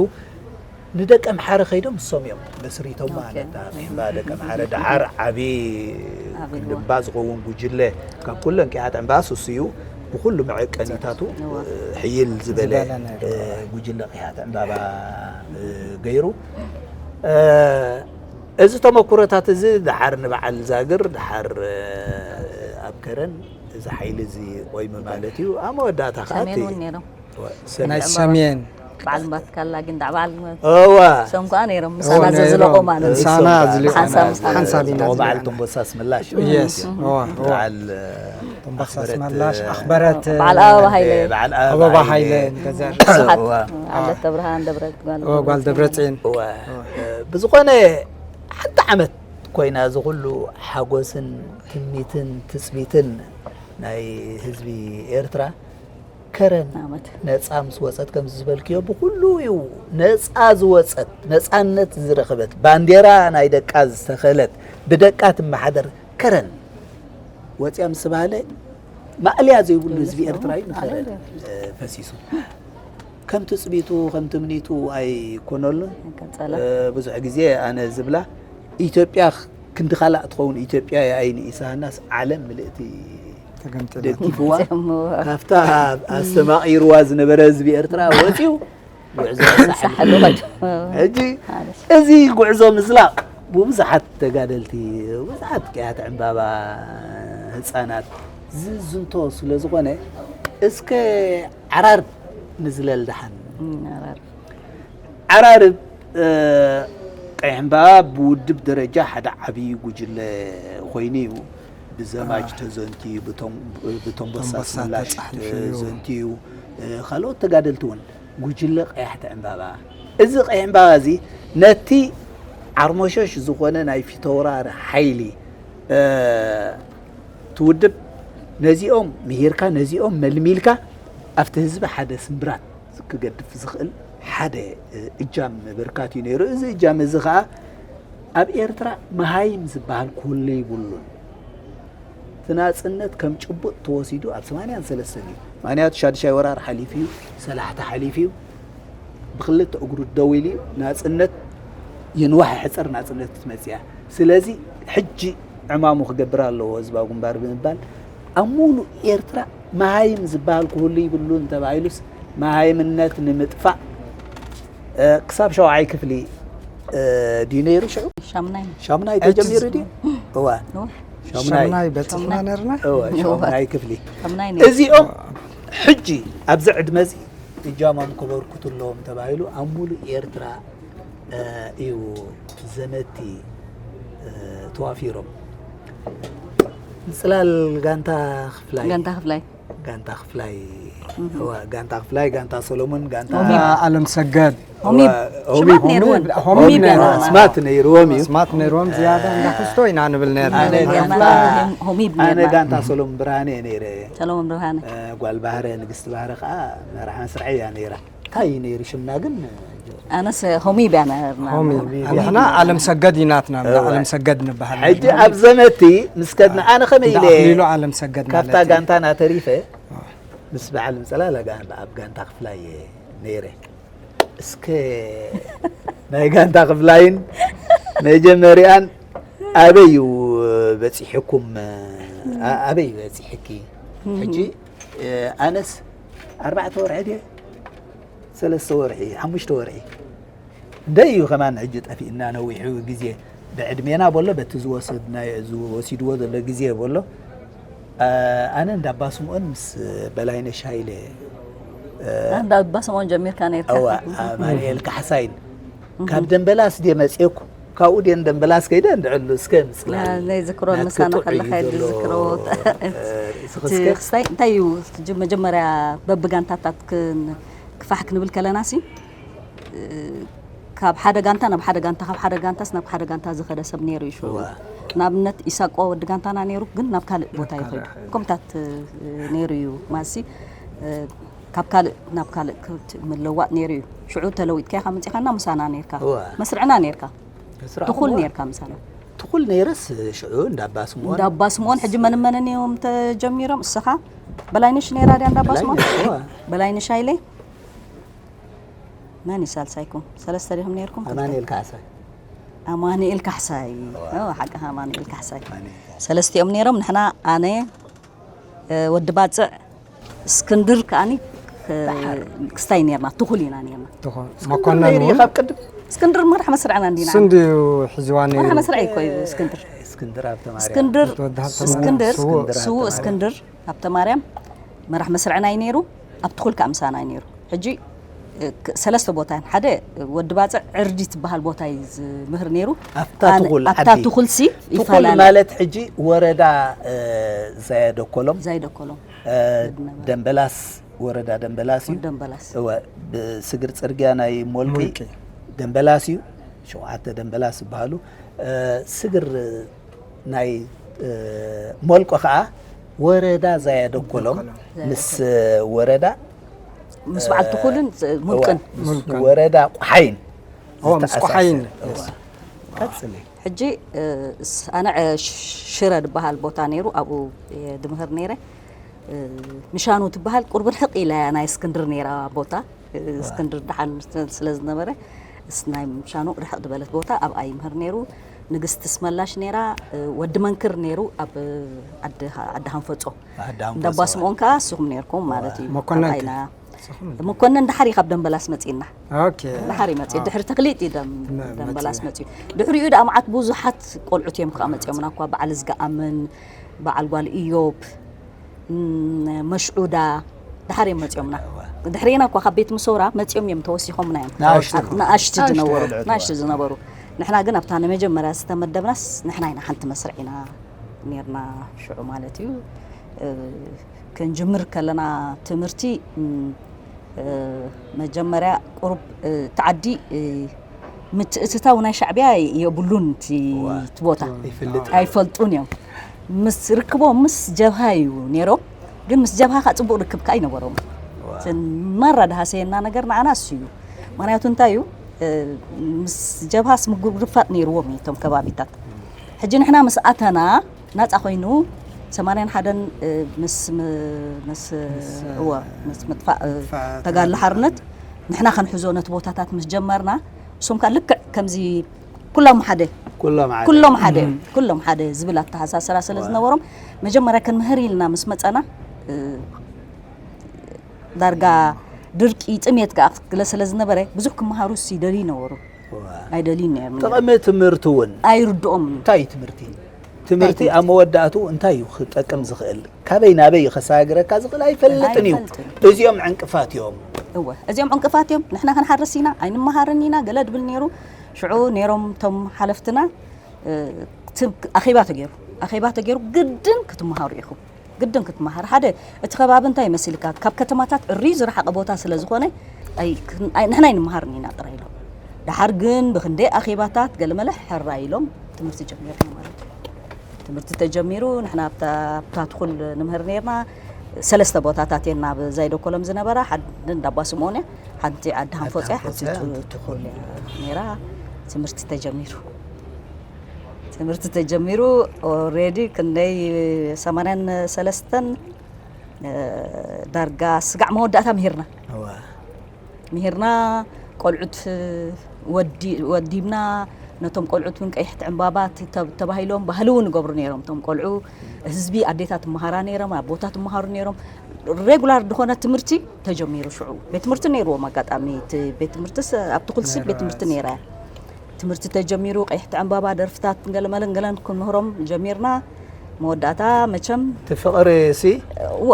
ንደቂ ኣምሓረ ከይዶም እሶም እዮም መስሪቶማ። ኦኬ። ነታ ቂሕምባ ደቂ ኣምሓረ ደሓር ዓቢ ዓቢ ክንድባ ዝኸውን ጉጅለ ካብ ኩለን ቂሓት ዕምባባ ስሱ እዩ። ብኩሉ መዐቀኒታቱ፣ እዋ። እ፣ ሕይል ዝበለ፣ ዝበለ ነይሩ። እ፣ ጉጅለ ቂሓት ዕምባባ፣ እ፣ ገይሩ። እ፣ እዚ ተመኩሮታት እዚ ደሓር ንበዓል ዛግር፣ ደሓር፣ እ፣ ኣብ ከረን እዚ ሓይሊ እዚ ቆይሙ ማለት እዩ። ኣብ መወዳእታ ከዓ ሰሜን እቲ እውን ነይሮም። ወ-፣ ሰሜን ናይ ሰሜን በዓል ምባትካላ ግን ዳ በዓል እዋ። ሰም ከኣ ነይሮም። እዋ፣ ምሳና ነይሮም። ዘዝለቖ ማለት እዩ። ምሳና እሶም ዝልቆ። ሓንሳብ ማለት ሓንሳብ ኢና ዝልቆ። በዓል ዘለና። ተንቦሳ ኣስመላሽ። የስ፣ እዋ፣ እዋ። በዓል፣ እ፣ ተንቦሳ ኣኽበረት፣ ኣስመላሽ፣ እ፣ ኣኽበረት፣ በዓል ኣበባ ሃይለ። በዓል ኣበባ ሃይለ፣ ገዛ ርእሲ። ብዙሓት እዋ። ዓለት ተብርሃን ደብረ ጓል እዋ፣ ጓል ደብረጽዮን። እዋ። ብዝኾነ ሓንቲ ዓመት ኮይና እዚ ኩሉ ሓጎስን ትምኒትን ትጽቢትን ናይ ህዝቢ ኤርትራ ከረን ዓመት። ነጻ ምስ ወጸት ከምዚ ዝበልክዮ ብኩሉ እዩ ነጻ ዝወጸት፣ ነጻነት ዝረኸበት፣ ባንዴራ ናይ ደቃ ዝተኸለት፣ ብደቃ ትመሓደር ከረን ወጽያ ምስ ተባህለ ማእለያ ዘይብሉ ህዝቢ ኤርትራ እዩ ንኸረን፣ እ፣ ፈሲሱ። ከም ትጽቢቱ፣ ከም ትምኒቱ ኣይኮነሉን። ቀጸለ። እ፣ ብዙሕ ግዜ ኣነ ዝብላ ኢትዮጵያ ክንዲ ካልኣ ትኸውን፣ ኢትዮጵያ የኣይ ንኢሳናስ ዓለም ምልእቲ ተገምጢላ። ደጊፍዋ እሞ ካብታ ኣስተማቒርዋ ዝነበረ ህዝቢ ኤርትራ ወፂኡ ጉዕዞ ሳሕል ሳሕል ኸይዱ። ሕጂ ማለት። እዚ ጉዕዞ ምዝላቕ ብብዙሓት ተጋደልቲ፣ ብዙሓት ቅያት ዕምባባ ህፃናት ዝዝንቶ ስለ ዝኾነ እስከ ዓራርብ ንዝለል ደሓን። እም፣ ዓራርብ። ዓራርብ፣ እ፣ ቀይሕ እምባ ብውድብ ደረጃ ሓደ ዓብዪ ጉጅለ ኮይኑ እዩ። ብዘማች ተዘንትዩ፣ ብቶም-፣ ብተንቦሳ ተንቦሳ ስላሽ ተጻሒፉ እዩ። ተዘንትዩ፣ እ፣ ካልኦት ተጋደልቲ እውን ጉጅለ ቀያሕቲ ዕምባባ። እዚ ቀይሕ ዕምባባ እዚ ነቲ ዓርሞሸሽ ዝኾነ ናይ ፊተውራሪ ሓይሊ፣ እ፣ እቲ ውድብ ነዚኦም ምሂርካ፣ ነዚኦም መልሚልካ ኣብቲ ህዝቢ ሓደ ስምብራት ክገድፍ ዝኽእል ሓደ እጃም ምብርካት እዩ ነይሩ። እዚ እጃም እዚ ኸዓ ኣብ ኤርትራ መሃይም ዝበሃል ክህሉ ይብሉን። እቲ ናጽነት ከም ጭቡጥ ተወሲዱ ኣብ ሰማንያን ሰለስተን እዩ። ምኽንያቱ ሻድሻይ ወራር ሓሊፉ እዩ፣ ሰላሕቲ ሓሊፉ እዩ። ብኽልተ እግሩ ደው ኢሉ እዩ። ናጽነት ይንዋሕ ይሕጸር ናጽነት ክትመጽእ እያ። ስለዚ ሕጂ ዕማሙ ክገብር ኣለዎ ህዝባዊ ግንባር ብምባል ኣብ ሙሉእ ኤርትራ መሃይም ዝበሃል ክህሉ ይብሉን ተባሂሉስ መሃይምነት ንምጥፋእ እ፣ ክሳብ ሸውዓይ ክፍሊ እ፣ ድዩ ነይሩ ሽዑ? ሻምናይ። ሻምናይ ተጀሚሩ ድዩ? እዋ። እዋ። ሻምናይ። ሻምናይ በፂሕና ሻምናይ። ነርና። እዋ፣ እዋ። ሻምናይ ክፍሊ። ሻምናይ ነይሩ። እዚኦም ሕጂ ኣብዚ ዕድመ እዚ እጃሞም ከበርክቱ ኣለዎም ተባሂሉ ኣብ ሙሉእ ኤርትራ እ፣ እዩ ዘመቲ እ፣ ተዋፊሮም። ምፅላል ጋንታ ክፍላይ። ጋንታ ክፍላይ። ጋንታ ክፍላይ። እዋ፣ ጋንታ ክፍላይ፣ ጋንታ ሰሎሞን፣ ጋንታ ሆሚብ። ኣለም ሰገድ። ሆሚብ። እዋ፣ ሽማት ሆሚብ። ነይርወን። ሆሚብ ሆሚብ ነይርወን። ነይርወን። ስማት ነይርዎም እዩ። ስማት ነይርዎም ዝያዳ እንዳ ክስቶ ኢና ንብል ነይርና። ኣነ ኣነ ጋንታ፣ ጋንታ ሆሚብ ኣነ ነይርና። ጋንታ ሰሎሞን ብርሃነ እየ ነይረ። ሰሎሞን ብርሃነ። እ፣ ጓል ባህረ፣ ንግስቲ ባህረ ከዓ መራሒ መስርዐይ እያ ነይራ። እንታይ እዩ ነይሩ ሽምና ግን? ኣነስ ሆሚብ እያ ነርና። ሆሚብ። ሆሚብ። ንሕና ኣለም ሰገድ ኢናትና፣ እዋ። ኣለም ሰገድ ንበሃል ሕጂ ነርና። ኣብ ዘመቲ ምስ ከድና ኣነ ከመይ እንዳ ኢለ ኣኽሊሉ ኣለም ሰገድ ካብታ ማለት እዩ። ጋንታና ተሪፈ ምስ በዓል ምፅላል ኣብ ጋንታ ክፍላይ እየ ነይረ። እስከ ናይ ጋንታ ክፍላይን መጀመሪያን ኣበይ እዩ በፂሕኩም? ኣ-፣ ኣበይ በፂሕኪ? ሕጂ፣ እ፣ ኣነስ ኣርባዕተ ወርሒ ድየ? ሰለስተ ወርሒ፣ ሓሙሽተ ወርሒ። እንደይ እዩ ከማን ሕጂ ጠፊእና ነዊሑ ግዜ። ብዕድሜና በሎ፣ በቲ ዝወሰድናዮ፣ ዝወሲድዎ ዘሎ ግዜ በሎ። ኣ፣ ኣነ እንዳ ኣባ ስምኦን ምስ በላይነሽ ሃይለ፣ እ፣ እንዳ ኣባ ስምኦን ጀሚርካ ነይርካ። እዋ፣ ኣማኑኤል ካሕሳይን። እህ። ካብ ደምበላስ ድየ መፅየኩ? ካብኡ ድየ ንደምበላስ ከይደ እንድዕሉ እስከ ምፅላል። ና-፣ ናይ ዝክሮ ናትኪ ምሳና ጥዑይ ከለኻ እዩ ዘሎ፣ ዝዝክሮ። እ፣ ርእስኺ እቲ እስከ? ክስታይ እንታይ እዩ? እቲ ጅ-፣ መጀመርያ በብጋንታታት ክን-፣ ክፋሕ ክንብል ከለና ሲ፣ እ፣ ካብ ሓደ ጋንታ ናብ ሓደ ጋንታ፣ ካብ ሓደ ጋንታስ ናብ ሓደ ጋንታ ዝኸደ ሰብ ነይሩ እዩ ሽዑ። እዋ። ንኣብነት ኢሳቆ ወዲ ጋንታና ነይሩ፣ ግን ናብ ካልእ ናብ ቦታ ይኸይዱ። ካልእ ይኸይዱ። ከምታት፣ እ፣ ነይሩ እዩ ማሲ፣ እ፣ ካብ ካልእ ናብ ካልእ ክት-፣ ምልዋጥ ነይሩ እዩ። ሽዑ ተለዊጥካ ኢኻ መጺኻና፣ ምሳና ነይርካ። እዋ። መስርዕና ነይርካ። መስርዕ ትኹል እዋ። ነይርካ ምሳና። ትኹል ነይረስ ሽዑ እንዳ ኣባ ስምኦን። እንዳ ኣባ ስምኦን ሕጂ መን መንን እዮም ተጀሚሮም? እስኻ በላይነሽ ነይራ ድያ እንዳ ኣባ ስምኦን? በላይነሽ፣ እዋ። በላይነሽ ሃይለ? መን እዩ ሳልሳይኩም? ሰለስተ ዲኹም ነይርኩም? ክልተ? ኣማኑኤል ካሕሳይ። ኣማኑኤል ካሕሳይ። እዋ። እዋ፣ ሓቅኻ ኣማኑኤል ካሕሳይ። ኣማኑኤል ካሕሳይ። ሰለስቲኦም ነይሮም፣ ንሕና፣ ኣነ፣ እ፣ ወዲ ባጽዕ፣ እስክንድር ከኣኒ፣ እ፣ ክስታይ ነይርና፣ ትኹል ኢና ነይርና። ትኹል። እስክንድር መኮነን ነይሩ እውን? ካብ ቅድም? እስክንድር መራሕ መስርዕና እንዲና። ስንድዩ ሒዝዋ ነይሩ? መራሕ መስርዐይ እኮ እዩ እስክንድር። እስክንድር ሃብተማርያም። እስክንድር፣ ወዲ ሃብተማርያም እስክንድር፣ ስዉእ። ስዉእ እስክንድር ሃብተማርያም መራሕ መስርዕና እዩ ነይሩ፣ ኣብ ትኹል ከዓ ምሳና እዩ ነይሩ። ሕጂ፣ እ፣ ክ-፣ ሰለስተ ቦታ እየን። ሓደ ወዲ ባጽዕ ዕርዲ ትበሃል ቦታ እዩ ዝምህር ነይሩ። ኣብታ ኣነ-፣ ትኹል ኣብታ ዓዲ። ትኹል ሲ ትኹል ይፈላለ። ማለት ሕጂ ወረዳ፣ እ፣ ዛያደኮሎም። ዛይደኮሎም። እ፣ ዝነበረ። ደምበላስ፣ ወረዳ ደምበላስ እዩ። ደምበላስ። እወ፣ ብስግር ጽርግያ ናይ ሞልቂ ሞልቂ። ደምበላስ እዩ። ሸውዓተ ደምበላስ ዝበሃሉ፣ እ፣ ስግር ናይ፣ እ፣ ሞልቆ ኸዓ ወረዳ ዛያደኮሎም ደኮሎም። ምስ፣ እ፣ ወረዳ፣ ምስ በዓል እ፣ ትኹልን ዝ-፣ እወ፣ ሙልቅን። ምስ ሙልቅን። ወረዳ ቆሓይን እወ፣ ምስ ዝተኣሳሰረ። ቆሓይን። እወ። ቀጽሊ። ሕጂ፣ እ፣ ስ-፣ ኣነ፣ እ፣ ሽ-፣ ሽረ ዝበሃል ቦታ ነይሩ፣ ኣብኡ እየ ድምህር ነይረ። እ፣ ምሻኑ ትበሃል ቁርብ ርሕቕ ኢላ እያ ናይ እስክንድር ነይራ ቦታ። እ፣ ዋ። እስክንድር ደሓን ስለ ዝነበረ፣ እስ-፣ ናይ ምሻኑ ርሕቕ ዝበለት ቦታ ኣብኣ ይምህር ነይሩ። ንግስቲ ስመላሽ ነይራ፣ እ፣ ወዲ መንክር ነይሩ ኣብ ዓዲ ሃ-፣ ዓዲ ሃንፈጾ። ዓዲ ሃንፈጾ። እንዳ ኣባ ስምኦን ከኣ እስኹም ነይርኩም ማለት እዩ። መኮነን ኣብኣ ኢና። እስኹም? መኮነን ደሓር እዩ ካብ ደምበላስ መጺእና። ኦኬ። ደሓር እዩ መጺኡ። ኣዎ። ድሕሪ ተክሊጥ እዩ ደም-፣ መ-፣ ደምበላስ መጺኡ። መጺኡ። ድሕሪኡ ደኣ መዓት ብዙሓት ቆልዑት እዮም ከኣ መጺኦምና እኳ፣ በዓል ዝገኣምን፣ በዓል ጓል ኢዮብ፣ ም፣ መሽዑዳ፣ ደሓር እዮም መጺኦምና። እዋ። ድሕሪና እኳ ካብ ቤት ምሶራ መጺኦም እዮም ተወሲኾምና እዮም። ንኣሽቱ። ንኣሽቱ ንኣሽቱ ዝነበሩ፣ ቆልዑት፣ ንኣሽቱ እዋ። ዝነበሩ። ንሕና ግን ኣብታ ንመጀመርያ ዝተመደብናስ ንሕና ኢና ሓንቲ መስርዕ ኢና ነይርና ሽዑ ማለት እዩ። እ፣ ክንጅምር ከለና ትምህርቲ፣ ም፣ እ፣ መጀመርያ ቁሩብ፣ እ፣ እቲ ዓዲ፣ እ፣ ምትእትታው ናይ ሻዕብያ የብሉን እቲ፣ እዋ። እቲ ቦታ። ይፍልጥ። ኣይፈልጡን እዮም። ምስ ርክቦም ምስ ጀብሃ እዩ ነይሮም። ግን ምስ ጀብሃ ከዓ ፅቡቕ ርክብ ከዓ ኣይነበሮም። ማራ ድሃሰየና ነገር ንዓና እሱ እዩ። ምክንያቱ እንታይ እዩ? ምስ ጀብሃ ስምጉርፋጥ ነይርዎም እዩ እቶም ከባቢታት። ሕጂ ንሕና ምስ ኣተና ናፃ ኮይኑ ሰማንያን ሓደን ምስ እወ ምስ ምጥፋእ ተጋድሎ ሓርነት ንሕና ከንሕዞ ነቲ ቦታታት ምስ ጀመርና እሶም ከዓ ልክዕ ከምዚ ኩሎም ሓደ ኩሎም ሓደ ኩሎም ሓደ ኩሎም ሓደ ዝብል ኣተሓሳሰራ ስለ ዝነበሮም መጀመርያ ክንምህር ኢልና ምስ መፀና ዳርጋ ድርቂ ጥሜት ከዓ ክትግለ ስለ ዝነበረ ብዙሕ ክመሃሩ ይደልዩ ነበሩ። ኣይደልዩን እዮም። ጠቐሚ ትምህርቲ እውን ኣይርድኦም። እንታይ እዩ ትምህርቲ? ትምህርቲ ኣብ መወዳእቱ እንታይ እዩ ክጠቅም ዝኽእል? ካበይ ናበይ እዩ ከሰጋግረካ ዝኽእል ኣይፈልጥን እዩ። እዚኦም ዕንቅፋት እዮም። እወ እዚኦም ዕንቅፋት እዮም። ንሕና ክንሓርስ ኢና ኣይንመሃርን ኢና ገለ ድብል ነይሩ። ሽዑ ነይሮም እቶም ሓለፍትና ኣኼባ ተገይሩ ኣኼባ ተገይሩ ግድን ክትመሃሩ ኢኹም ግድን ክትመሃር ሓደ እቲ ከባቢ እንታይ ይመስልካ ካብ ከተማታት እርዩ ዝረሓቐ ቦታ ስለ ዝኾነ ንሕና ኣይንመሃርን ኢና ጥራይ ኢሎም። ደሓር ግን ብክንደይ ኣኼባታት ገለመለ ሕራይ ኢሎም ትምህርቲ ጀሚርና ማለት እዩ። ትምህርቲ ተጀሚሩ ንሕና ኣብታ ትኹል ንምህር ነርና። ሰለስተ ቦታታት እየን ናብ ዛይደኮሎም ዝነበራ፣ ሓንቲ እንዳባ ስምኦን እያ፣ ሓንቲ ዓዲ ሃንፎፅ እያ፣ ሓንቲ ትኹል እያ ነይራ። ትምህርቲ ተጀሚሩ ትምህርቲ ተጀሚሩ already ክንደይ ሰማንያን ሰለስተን ዳርጋ ስጋዕ መወዳእታ ምሂርና ምሂርና ቆልዑት ወዲብና ነቶም ቆልዑት እውን ቀይሕቲ ዕምባባ ተባሂሎም ባህሊ እውን ይገብሩ ነይሮም እቶም ቆልዑ ህዝቢ ኣዴታት መሃራ ነይሮም ኣቦታት መሃሩ ነይሮም regular ዝኾነ ትምህርቲ ተጀሚሩ ሽዑ ቤት ትምህርቲ ነይርዎም ኣጋጣሚ ቤት ትምህርትስ ኣብቲ ኩልሲ ቤት ትምህርቲ ነይራ ትምህርቲ ተጀሚሩ ቀይሕቲ ዕምባባ ደርፍታት ገለመለን ገለን ክንምህሮም ጀሚርና መወዳእታ መቸም እቲ ፍቕሪ ሲ እወ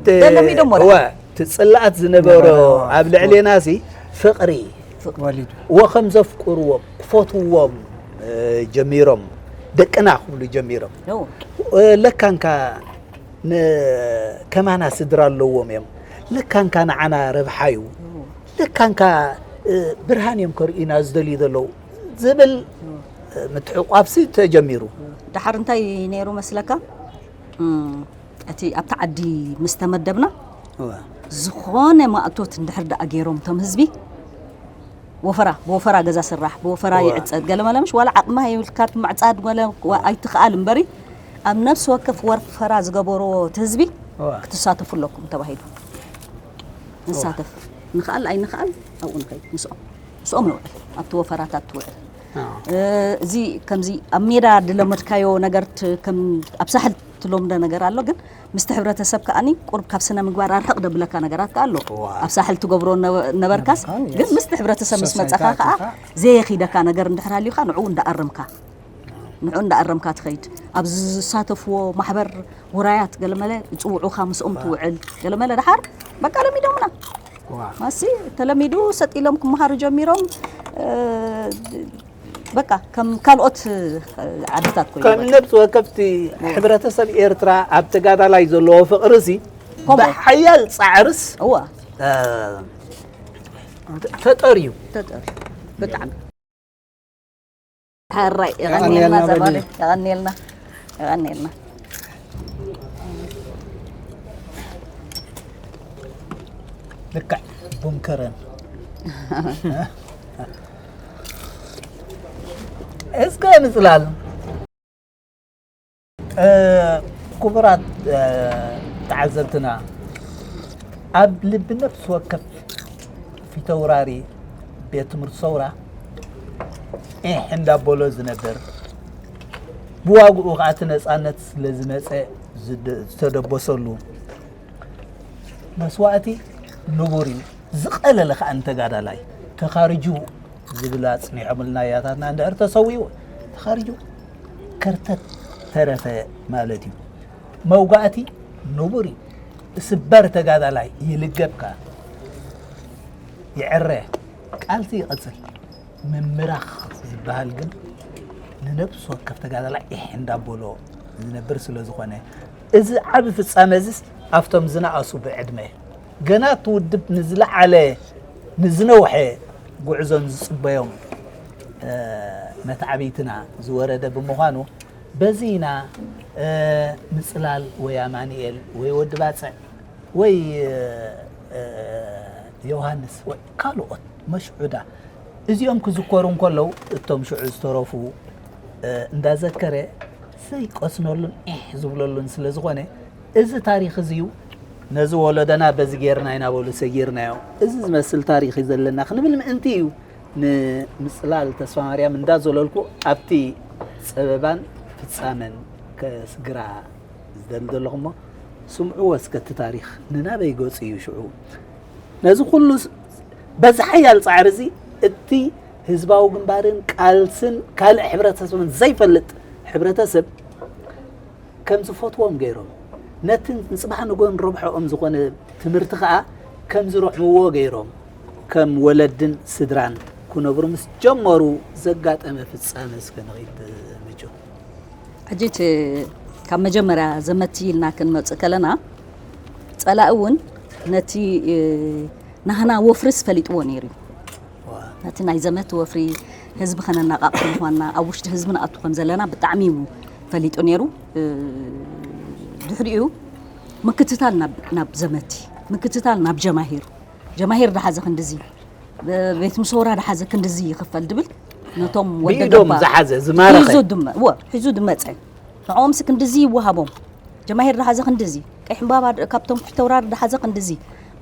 ተለሚዶም ወላ እወ እቲ ፅላኣት ዝነበሮ ኣብ ልዕሌና ሲ ፍቕሪ ወሊዱ እወ ከም ዘፍቅርዎም ክፈትዎም ጀሚሮም ደቅና ክብሉ ጀሚሮም ለካንካ ከማና ስድራ ኣለዎም እዮም ለካንካ ንዓና ረብሓ እዩ ለካንካ ብርሃን እዮም ከርእዩና ዝደልዩ ዘለዉ ዝብል ምትሕቋፍሲ ተጀሚሩ። ዳሓር እንታይ ነይሩ መስለካ እቲ ኣብቲ ዓዲ ምስ ተመደብና ዝኾነ ማእቶት እንድሕር ደኣ ገይሮም እቶም ህዝቢ ወፈራ ብወፈራ ገዛ ስራሕ ብወፈራ ይዕፀድ ገለመለ ምሽ ዋላ ዓቕሚ የብልካ ምዕፃድ ገለ ኣይትኽኣል እምበሪ ኣብ ነብሲ ወከፍ ወፈራ ዝገበርዎ እቲ ህዝቢ ክትሳተፉ ኣለኩም ተባሂሉ ንሳተፍ ንኽኣል ኣይንኽኣል ኣብኡ ንኸይድ ምስኦም ምስኦም ንውዕል ኣብቲ ወፈራታት ትውዕል እዚ ከምዚ ኣብ ሜዳ ድለመድካዮ ነገር ኣብ ሳሕል ትለምዶ ነገር ኣሎ ግን ምስቲ ሕብረተሰብ ከኣኒ ቁርብ ካብ ስነ ምግባር ኣርሕቕ ደብለካ ነገራት ከኣ ኣሎ ኣብ ሳሕል ትገብሮ ነበርካስ ግን ምስቲ ሕብረተሰብ ምስ መፀኻ ከኣ ዘየኺደካ ነገር እንድሕር ሃልዩካ ንዕኡ እንዳኣረምካ ንዕኡ እንዳኣረምካ ትኸይድ ኣብ ዝሳተፍዎ ማሕበር ውራያት ገለመለ ይፅውዑኻ ምስኦም ትውዕል ገለመለ ደሓር በቃ ለሚዶምና ማሲ ተለሚዱ ሰጥ ኢሎም ክመሃሩ ጀሚሮም በቃ ከም ካልኦት ዓድታት ኮይኑ ከም ነብሲ ወከፍቲ ሕብረተሰብ ኤርትራ ኣብ ተጋዳላይ ዘለዎ ፍቕሪ ሲ ብሓያል ፃዕርስ እዋ ተጠርዩ ተጠርዩ ብጣዕሚ ሕራይ የቐንየልና ዘማሪ የቐንየልና የቐንየልና ልክዕ ቡንከረን እስከ ምፅላል ክቡራት ተዓዘብትና ኣብ ልቢ ነፍሲ ወከፍ ፊተውራሪ ቤት ትምህርቲ ሰውራ ዒሕ እንዳበሎ ዝነበር ብዋግኡ ከዓ እቲ ነፃነት ስለዝመፀ ዝተደበሰሉ መስዋእቲ ንቡር እዩ ዝቐለለ ከዓ ንተጋዳላይ ተኻርጁ ዝብል ኣፅኒሖምልና ኣያታትና እንድሕር ተሰዊኡ ተኻርጁ ከርተት ተረፈ ማለት እዩ መውጋእቲ ንቡር እዩ ስበር ተጋዳላይ ይልገብ ከዓ ይዕረ ቃልሲ ይቐፅል ምምራኽ ዝበሃል ግን ንነብሲ ወከፍ ተጋዳላይ ኢሕ እንዳበሎ ዝነብር ስለ ዝኾነ እዚ ዓቢ ፍጻመ እዚስ ኣብቶም ዝነኣሱ ብዕድመ ገና እቲ ውድብ ንዝለዓለ ንዝነውሐ ጉዕዞን ዝጽበዮም መትዓብይትና ዝወረደ ብምዃኑ በዚ ኢና፣ እ፣ ምጽላል ወይ ኣማኑኤል ወይ ወዲ ባጽዕ ወይ፣ እ፣ ዮሃንስ ወይ ካልኦት መሽዑዳ እዚኦም ክዝከሩ እንከለዉ፣ እቶም ሽዑ ዝተረፉ፣ እ፣ እንዳዘከረ ዘይቀስነሉን ዒሕ ዝብለሉን ስለ ዝኾነ፣ እዚ ታሪኽ እዚ እዩ። ነዚ ወለዶና በዚ ጌርና ኢና በሉ ሰጊርናዮ። እዚ ዝመስል ታሪኽ እዩ ዘለና ክንብል ምእንቲ እዩ። ንምጽላል ተስፋ ማርያም እንዳዘለልኩ ኣብቲ ጸበባን ፍጻመን ከስግራ ዝደሊ ዘለኹ እሞ፣ ስምዕዎ እስከ እቲ ታሪኽ ንናበይ ገጹ እዩ ሽዑ። ነዚ ኩሉ ስ-፣ በዚ ሓያል ጻዕሪ እዚ እቲ ህዝባዊ ግንባርን ቃልስን ካልእ ሕብረተሰብን ዘይፈልጥ ሕብረተሰብ ከም ዝፈትዎም ገይሮም፣ ነቲ ንጽባሕ ንጎን ረብሖኦም ዝኾነ ትምህርቲ ኸኣ ከም ዝረዕምዎ ገይሮም፣ ከም ወለድን ስድራን ክነብሩ ምስ ጀመሩ ዘጋጠመ ፍጻመ እስከ ንኺድ ምጩ። ሕጂ እቲ ካብ መጀመርያ ዘመቲ ኢልና ክንመጽእ ከለና፣ ጸላኢ እውን ነቲ፣ እ፣ ናህና ወፍርስ ፈሊጥዎ ነይሩ እዩ። ዋ። ነቲ ናይ ዘመቲ ወፍሪ ህዝቢ ከነናቃቕ ምዃንና፣ ኣብ ውሽጢ ህዝቢ ንኣቱ ከም ዘለና ብጣዕሚ እዩ ፈሊጡ ነይሩ። እ፣ ድሕሪኡ ምክትታል ናብ፣ ናብ ዘመቲ፣ ምክትታል ናብ ጀማሂር፣ ጀማሂር ደሓዘ ክንድዚ፣ ብ-፣ ቤት ምሶራ ደሓዘ ክንድዚ ይኽፈል ድብል ነቶም ወደ ብኢዶም ገባ ዝሓዘ፣ ዝማረኸ። ሒዙ ድመ-፣ ወ-፣ ሒዙ ድመጸ። ንዕኦምሲ ክንድዚ ይወሃቦም። ጀማሂር ደሓዘ ክንድዚ፣ ቀይሕ ዕምባባ ድ-፣ ካብቶም ፊተውራሪ ደሓዘ ክንድዚ።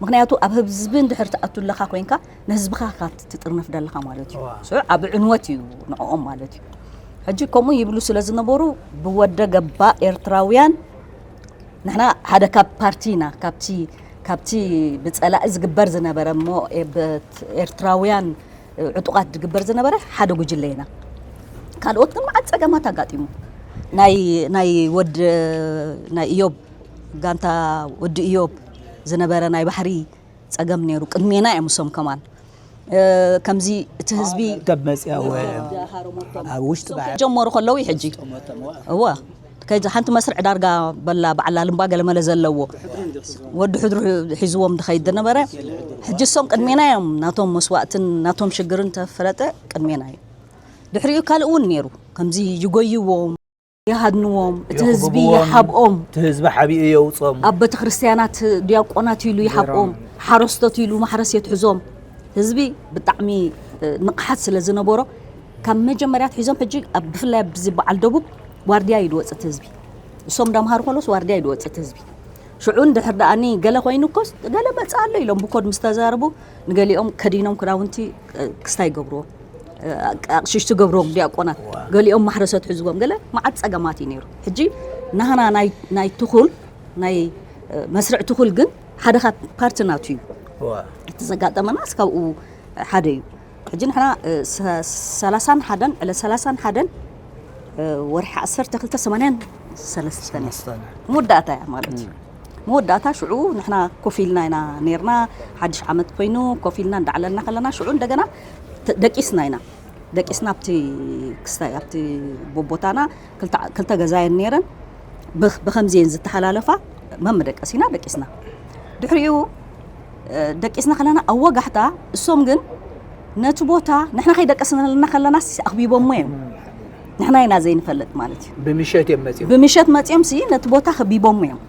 ምኽንያቱ ኣብ ህዝቢ እንድሕር ትኣቱ ኣለኻ ኮይንካ፣ ንህዝብኻ ኢኻ ትጥርነፍ ደለኻ ማለት እዩ። ዋ። ስዑ ኣብ ዕንወት እዩ ንዕኦም ማለት እዩ። ሕጂ ከምኡ ይብሉ ስለ ዝነበሩ፣ ብወደ ገባ ኤርትራውያን ንሕና ሓደ ካብ ፓርቲ ኢና፣ ካብቲ፣ ካብቲ ብጸላኢ ዝግበር ዝነበረ እሞ፣ ኤ-፣ በት-፣ ኤርትራውያን ዕጡቓት ዝግበር ዝነበረ ሓደ ጉጅለ ኢና። ካልኦት ግን መዓት ጸገማት ኣጋጢሙ። ናይ፣ ናይ ወድ-፣ ናይ ኢዮብ፣ ጋንታ ወዲ ኢዮብ ዝነበረ ናይ ባሕሪ ጸገም ነይሩ። ቅድሜና እዮም እሶም ከማን። እ፣ ከምዚ እቲ ህዝቢ መርከብ መጽያ ወ-፣ ወደ ሃረሞቶም ኣብ ውሽጢ እሶም ባሕሪ ክጀመሩ ከለዉ እዩ ሕጂ። ጠመቶም፣ ዋ። እወ። ከዚ ሓንቲ መስርዕ ዳርጋ በላ በዓል ኣልምባ ገለመለ ዘለዎ። ወዲ ሕድሩ ሒዝዎም ዝኸይድ ዝነበረ። ሕጂ እሶም ቅድሜና እዮም። ናቶም መስዋእትን ናቶም ሽግርን ተፈለጠ ቅድሜና እዩ። ድሕሪኡ ካልእ እውን ነይሩ። ከምዚ ይጎይዎም፣ ይሃድንዎም፣ እቲ ህዝቢ የኽብብዎም፣ ይሓብኦም። እቲ ህዝቢ ሓቢኡ የውጾም። ኣብ ቤተ ክርስቲያናት ዲያቆናት ኢሉ ይሓብኦም፣ ገይሮም። ሓረስቶት ኢሉ ማሕረስ የትሕዞም። ህዝቢ ብጣዕሚ፣ እ፣ ንቕሓት ስለ ዝነበሮ፣ ካብ መጀመርያ ኣትሒዞም ሕጂ ኣብ፣ ብፍላይ ኣብዚ በዓል ደቡብ ዋርድያ እዩ ዝወጽእ እቲ ህዝቢ። እሶም እንዳምሃሩ ከለውስ ዋርድያ እዩ ዝወጽእ እቲ ህዝቢ። ሽዑ እንድሕር ደኣኒ ገለ ኮይኑ እኮስ ገለ መጽእ ኣሎ ኢሎም ብኮድ ምስ ተዛረቡ፣ ንገሊኦም ከዲኖም ክዳውንቲ፣ እ፣ ክስታይ ይገብርዎም። እ፣ ኣቅ-፣ ኣቕሽሽቲ ገብርዎም ዲያቆናት። ዋ። ገሊኦም ማሕረሰት ሒዝዎም፣ ገለ መዓት ጸገማት እዩ ነይሩ። ሕጂ ናህና ናይ፣ ናይ ትኹል፣ ናይ፣ እ፣ መስርዕ ትኹል ግን ሓደ ካብ ፓርቲ ናቱ እዩ። ዋ። እቲ ዘጋጠመናስ ካብኡ ሓደ እዩ። ሕጂ ንሕና፣ እ፣ ሰ-፣ ሰላሳን ሓደን፣ ዕለት ሰላሳን ሓደን፣ እ፣ ወርሒ ዓሰርተ ክልተ ሰማንያን ሰለስተን እያ። ሰለስተን። መወዳእታ እያ ማለት እዩ። እም። መወዳእታ ሽዑ ንሕና ኮፍ ኢልና ኢና ነይርና። ሓድሽ ዓመት ኮይኑ ኮፍ ኢልና እንዳዕለልና ከለና ሽዑ እንደገና ተ-፣ ደቂስና ኢና። ደቂስና ኣብቲ ክስታይ፣ ኣብቲ ቦቦታና ክልተ፣ ክልተ ገዛ እየን ነይረን። ብ-፣ ብኸምዚ እየን ዝተሓላለፋ። መመደቀሲና ደቂስና። ድሕሪኡ፣ እ፣ ደቂስና ከለና ኣብ ወጋሕታ፣ እሶም ግን ነቲ ቦታ ንሕና ከይደቀስና ከለና ኣኽቢቦሞ እዮም። ንሕና ኢና ዘይንፈልጥ ማለት እዩ። ብምሸት እዮም መጺኦም። ብምሸት መጺኦም ሲ ነቲ ቦታ ከቢቦሞ እዮም።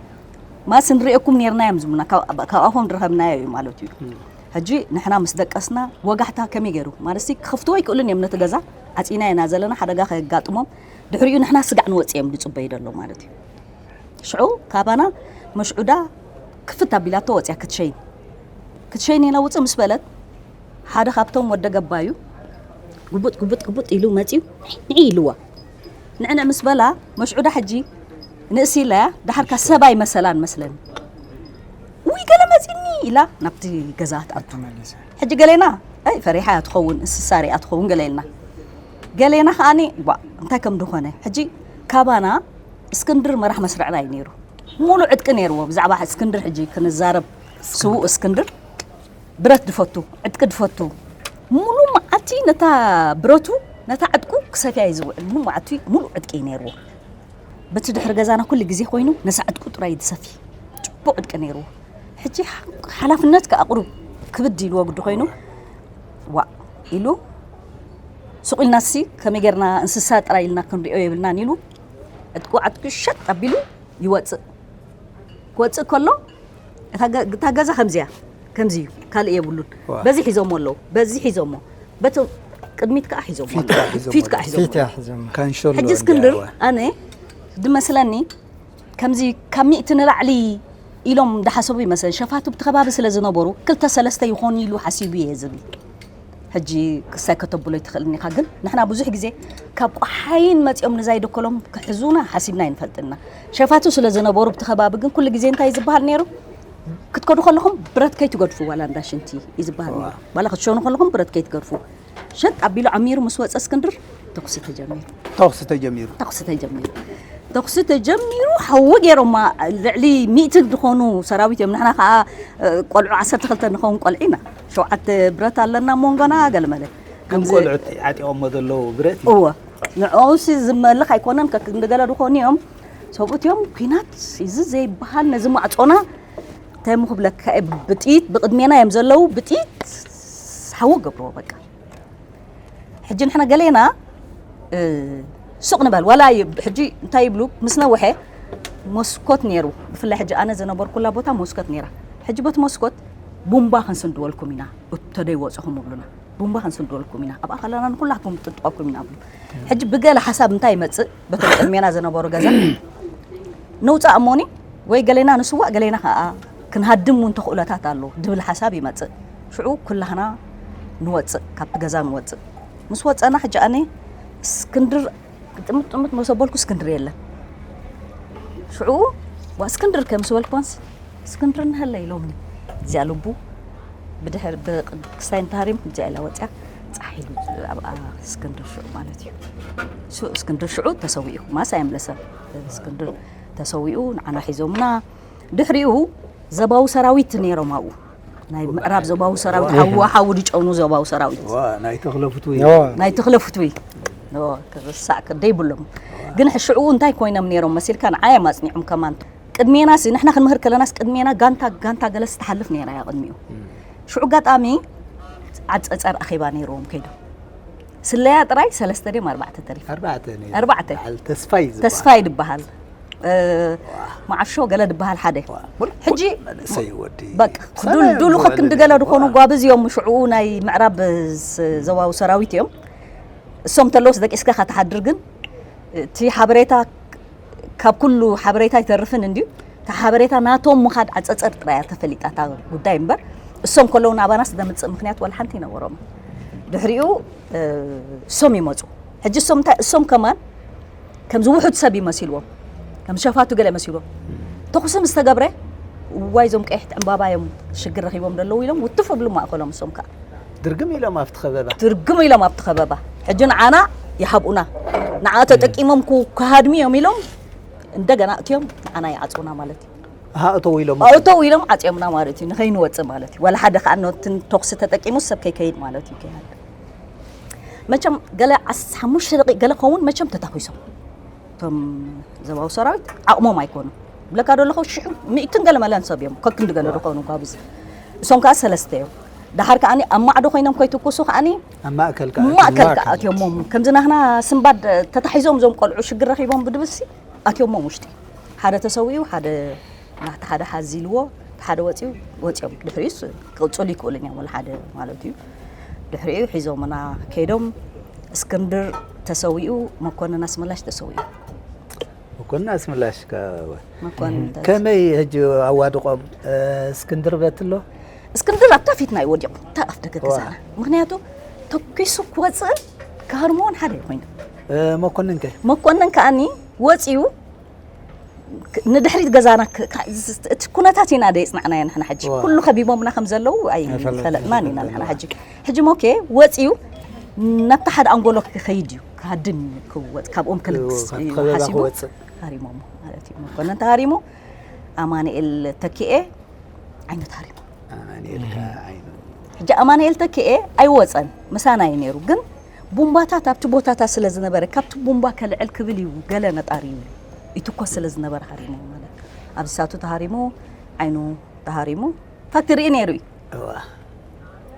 ማስ ንርእየኩም ነይርና እዮም ዝብሉና፣ ካብ፣ ካብ ኣፎም ዝረኸብናዮ እዩ ማለት እዩ። እም። ሕጂ ንሕና ምስ ደቀስና ወጋሕታ ከመይ ገይሩ? ማለት ሲ ክኸፍትዎ ኣይክእሉን እዮም ነቲ ገዛ። ዓጺና ኢና ዘለና፣ ሓደጋ ከየጋጥሞም። ድሕሪኡ ንሕና ስጋዕ ንወጽእ እዮም ዝጽበዩ ዘሎ ማለት እዩ። ሽዑ ካባና መሽዑዳ ክፍት ኣቢላቶ ወጽያ ክትሸይን። ክትሸይን ኢና ውጽእ ምስ በለት፣ ሓደ ካብቶም ወደ ገባዩ ጉቡጥ፣ ጉቡጥ፣ ጉቡጥ ኢሉ መጽዩ፣ ንዒ ኢልዋ። ንዕንዕ ምስ በላ፣ መሽዑዳ ሕጂ ንእስ ኢላያ፣ ደሓርካ ሰብ ኣይመሰላን መስለኒ። ውይ፣ ገለ መጺኒ ኢላ ናብቲ ገዛ ትኣቱ። ተመሊሳ። ሕጂ ገሌና፣ ኣይ፣ ፈሪሓ እያ ትኸውን፣ እንስሳ ሪኣ ትኸውን ገለ ኢልና። ገሌና ከኣኒ፣ ቧ፣ እንታይ ከም ዝኾነ። ሕጂ ካባና እስክንድር መራሕ መስርዕና እዩ ነይሩ። ሙሉእ ዕጥቂ ነይርዎ። ብዛዕባ እስክንድር ሕጂ ክንዛረብ፣ ስዉእ እስክንድር ብረት ድፈቱ፣ ዕጥቂ ድፈቱ። ሙሉእ መዓልቲ ነታ ብረቱ፣ ነታ ዕጥቁ ክሰፍያ እዩ ዝውዕል። ሙሉእ መዓልቲ ሙሉእ ዕጥቂ እዩ ነይርዎ። በቲ ድሕሪ ገዛና ኩሉ ግዜ ኮይኑ ነዛ ዕጥቁ ጥራይ እዩ ዝሰፊ። ጽቡቕ ዕጥቂ ነይርዎ። ሕጂ ሓ-፣ ሓላፍነት ከኣ ቁሩብ ክብድ ኢልዎ ግዲ ኮይኑ፣ ዋእ ኢሉ፣ ሱቕ ኢልናሲ ከመይ ጌርና እንስሳ ጥራይ ኢልና ክንሪኦ የብልናን ኢሉ፣ ዕጥቁ ዓጥቁ ሸጥ ኣቢሉ ይወፅእ። ክወፅእ ከሎ እታ ገ- እታ ገዛ ከምዚያ ከምዚ እዩ፣ ካልእ የብሉን። ዋ። በዚ ሒዞሞ ኣለዉ፣ በዚ ሒዞሞ በቲ ቅድሚት ከዓ ሒዞሞ ፊት ኣለዉ። ሒዞሞ ፊት ከዓ ኣለዉ። ሒዞሞ ፊት እያ ኣለዉ። ሒዞሞ። ካንሸሎ ሕጂ እስክንድር ኣነ ድመስለኒ ከምዚ ካብ ሚእቲ ንላዕሊ ኢሎም እንዳሓሰቡ ይመስል። ሸፋቱ ብቲ ከባቢ ስለ ዝነበሩ ክልተ ሰለስተ ይኾኑ ኢሉ ሓሲቡ እየ ዝብል። ሕጂ ክሳይ ከተብሎ ይትኽእል እኒኻ፣ ግን ንሕና ብዙሕ ግዜ ካብ ቆሓይን መፂኦም ንዛይደኮሎም ክሕዙና ሓሲብና ኣይንፈልጥና። ሸፋቱ ስለ ዝነበሩ ብቲ ከባቢ ግን ኩሉ ግዜ እንታይ ዝበሃል ነይሩ? ክትከዱ ከለኹም ብረት ከይትገድፉ፣ ዋላ እንዳ ሽንቲ እዩ ዝበሃል ነይሩ። ዋላ ክትሸኑ ከለኹም ብረት ከይትገድፉ። ሸጥ ኣቢሉ ዓሚሩ ምስ ወፀ እስክንድር ተኩሲ ተጀሚሩ። ተኹሲ ተጀሚሩ። ተኩሲ ተጀሚሩ። ተኩሲ ተጀሚሩ ሓዊ ገይሮማ። ልዕሊ ሚእቲ ዝኾኑ ሰራዊት እዮም። ንሕና ከዓ እ፣ ቆልዑ ዓሰርተ ክልተ ንኸውን ቆልዒ ኢና። ሸውዓተ ብረት ኣለና ሞንጎና ገለመለ። ከም ቆልዑት ዓጢቖሞ ዘለዉ ብረት እዩ። እወ ንዕኡ ሲ ዝመልኽ ኣይኮነን፣ ከክንዲ ገለ ዝኾኑ እዮም። ሰብኡት እዮም። ኲናት እዚ ዘይበሃል ነዚ ማዕፆና እንታይ ምክብለካ እየ፣ ብጥይት ብቕድሜና እዮም ዘለዉ። ብጥይት ሓዊ ገብርዎ በቃ። ሕጂ ንሕና ገሌና እ፣ ሱቕ ንበል ዋላ ይ- ሕጂ እንታይ ይብሉ ምስ ነውሐ መስኮት ነይሩ። ብፍላይ ሕጂ ኣነ ዝነበርኩላ ቦታ መስኮት ነይራ። ሕጂ በቲ መስኮት ቡምባ ክንስንድወልኩም ኢና፣ እተደይ ወፅኹም ይብሉና። ቡምባ ክንስንድወልኩም ኢና፣ ኣብኣ ከለና ንኩላኩም ጥጥቐኩም ኢና ብሉ። ሕጂ ብገለ ሓሳብ እንታይ ይመፅእ? በቶም ቅድሜና ዝነበሩ ገዛ ንውፃእ እሞኒ ወይ ገሌና ንስዋእ ገሌና ከዓ ክንሃድም እውን ተኽእሎታት ኣሎ ድብል ሓሳብ ይመፅእ። ሽዑ ኩላህና ንወፅእ፣ ካብቲ ገዛ ንወፅእ። ምስ ወፀና ሕጂ ኣነ እስክንድር ጥምጥ ጥምጥ መሰበልኩ እስክንድር የለን። ሽዑ ዋ እስክንድር ከም ዝበልኩንስ እስክንድር እንሀለ ኢሎምኒ። እዚኣ ልቡ ብድሕር ብክስታይ እንተሃሪም እዚኣ ኢላ ወፅያ ፀሓይ ኢሉ ኣብኣ እስክንድር ሽዑ ማለት እዩ። ሱ እስክንድር ሽዑ ተሰዊኡ ማስ ኣየምለሰን። እስክንድር ተሰዊኡ ንዓና ሒዞምና። ድሕሪኡ ዘባዊ ሰራዊት ነይሮም ኣብኡ ናይ ምዕራብ ዘባዊ ሰራዊት ሓዊ ሓዊ ድጨኑ ዘባዊ ሰራዊት ዋ ናይ ተኽለፉት ወይ ዮ ናይ ተኽለ ፍትዊ ዮ፣ ክርሳዕ ክደይብሎም። ግን ሽዕኡ እንታይ ኮይኖም ነይሮም መሲልካ ንዓይ ኣማጽኒዖም ከማን ቅድሜና ሲ ንሕና ክንምህር ከለናስ ቅድሜና ጋንታ ጋንታ ገለ ዝተሓልፍ ነይራ እያ ቅድሚኡ። ሽዑ ኣጋጣሚ ዓጸጸር ኣኼባ ነይርዎም ከይዶም ስለያ ጥራይ ሰለስተ ድዮም ኣርባዕተ ተሪፍ ኣርባዕተ ነይሩ። ኣርባዕተ። በዓል ተስፋይ ዝበሃል። ተስፋይ ድበሃል እ፣ መዓሾ ገለ ድበሃል ሓደ ዋ፣ ምልኩል ሕጂ መንእሰይ ወዲ በቃ ሰላም ዱል- ዱሉ ዝበለ ከክንዲ ነይሩ። ገለ ዝኾኑ ዋ። ጓብዝ እዮም ሽዑ ናይ ምዕራብ ስ- ዘዋዊ ሰራዊት እዮም። እሶም ተለውስ ደቂስካ ካትሓድር ግን እቲ ሓበሬታ ካብ ኩሉ ሓበሬታ ኣይተርፍን እንድዩ። እቲ ሓበሬታ ናቶም ምኻድ ዓጸጸር ጥራያ ተፈሊጣታ ጉዳይ እምበር እሶም ከለዉ ናባናስ ዘምጽእ ምክንያት ወላ ሓንቲ ይነበሮም። ድሕሪኡ እ፣ እሶም ይመጹ። ሕጂ እሶም እንታይ እሶም ከማን ከምዚ ውሑድ ሰብ ይመሲልዎም ከም ሸፋቱ ገለ መሲልዎም ተኹሲ ምስ ተገብረ እዋይ እዞም ቀይሕቲ ዕምባባ እዮም ሽግር ረኺቦም ዘለዉ ኢሎም ውትፍ ብሉ ማእኸሎም እሶም ከዓ ድርግም ኢሎም ኣብቲ ከበባ ድርግም ኢሎም ኣብቲ ከበባ ሕጂ ንዓና ይሃብኡና ንዓ ተጠቂሞም ክሃድሙ እዮም ኢሎም እንደገና እትዮም ንዓና ይዓፅውና ማለት እዩ ሃእተው ኢሎም ኣእተው ኢሎም ዓፅዮምና ማለት እዩ ንኸይንወፅእ ማለት እዩ ወላ ሓደ ከዓ ነትን ተኹሲ ተጠቂሙ ሰብ ከይከይድ ማለት እዩ ከይሃደ መቸም ገለ ሓሙሽተ ደቂ ገለ ከውን መቸም ተታኪሶም እቶም ዘባዊ ሰራዊት ዓቕሞም ኣይኮኑ ብለካ ዶ ኣለኹ ሽሑ ሚእትን ገለ መለን ሰብ እዮም ከክንዲ ገለ ዝኾኑ ጓብዝ እሶም ከዓ ሰለስተ እዮም ዳሓር ከዓኒ ኣብ ማዕዶ ኮይኖም ከይትኩሱ ከዓኒ ኣብ ማእከል ከዓ ማእከል ማእከል። ከዓ ኣትዮሞም ከምዚ ናህና ስምባድ ተታሒዞም እዞም ቆልዑ ሽግር ረኺቦም ብድብሲ ኣትዮሞም ውሽጢ ሓደ ተሰዊኡ ሓደ ናቲ ሓደ ሓዚ ኢልዎ ሓደ ወፂኡ ወፂኦም ድሕሪኡስ ክቅፅሉ ይክእሉን እዮም ወላ ሓደ ማለት እዩ ድሕሪኡ ሒዞምና ከይዶም እስክንድር ተሰዊኡ መኮንን ኣስመላሽ ተሰዊኡ መኮንን ኣስመላሽ ከ- መኮንን ተ- ከመይ ሕጂ ኣዋድቆም እ፣ እስክንድር በትሎ እስክንድር ኣብታ ፊትና እዩ ወዲቑ እታ ኣፍ ደገ ገዛና ምክንያቱ ተኪሱ ክወፅእን ክሃርምዎን ሓደ ኮይኑ እ፣ መኮንን ከ መኮንን ከዓኒ ወፂኡ ንድሕሪት ገዛና ክ- ካ- ዝ- እቲ ኩነታት ኢና ደ የፅናዕናዮ ንሕና ሕጂ ዋ። ኩሉ ከቢቦምና ከም ዘለዉ ኣይፈለጥናን ኢና ንሕና ሕጂ ሕጂ ሞኬ ወፂኡ ናብቲ ሓደ ኣንጎሎ ክኸይድ እዩ ክሃድም እዩ ክወፅ ካብኦም ክልግስ ካብ እዩ ከበባ ሓሲቡ ክወፅእ ሃሪሞሞ ማለት እዩ መኮነን ተሃሪሙ ኣማንኤል ተኪኤ ዓይኑ ተሃሪሙ ኣማንኤል ከ ዓይኑ ሕጂ ኣማንኤል ተኪኤ ኣይወፀን ምሳና እዩ ነይሩ ግን ቡምባታት ኣብቲ ቦታታት ስለ ዝነበረ ካብቲ ቡምባ ከልዕል ክብል እዩ ገለ ነጣሪ እዩ ይትኮስ ስለ ዝነበረ ሃሪሙ ማለት ኣብዚ ሳቱ ተሃሪሙ ዓይኑ ተሃሪሙ ፋክት ይርኢ ነይሩ እዩ እዋ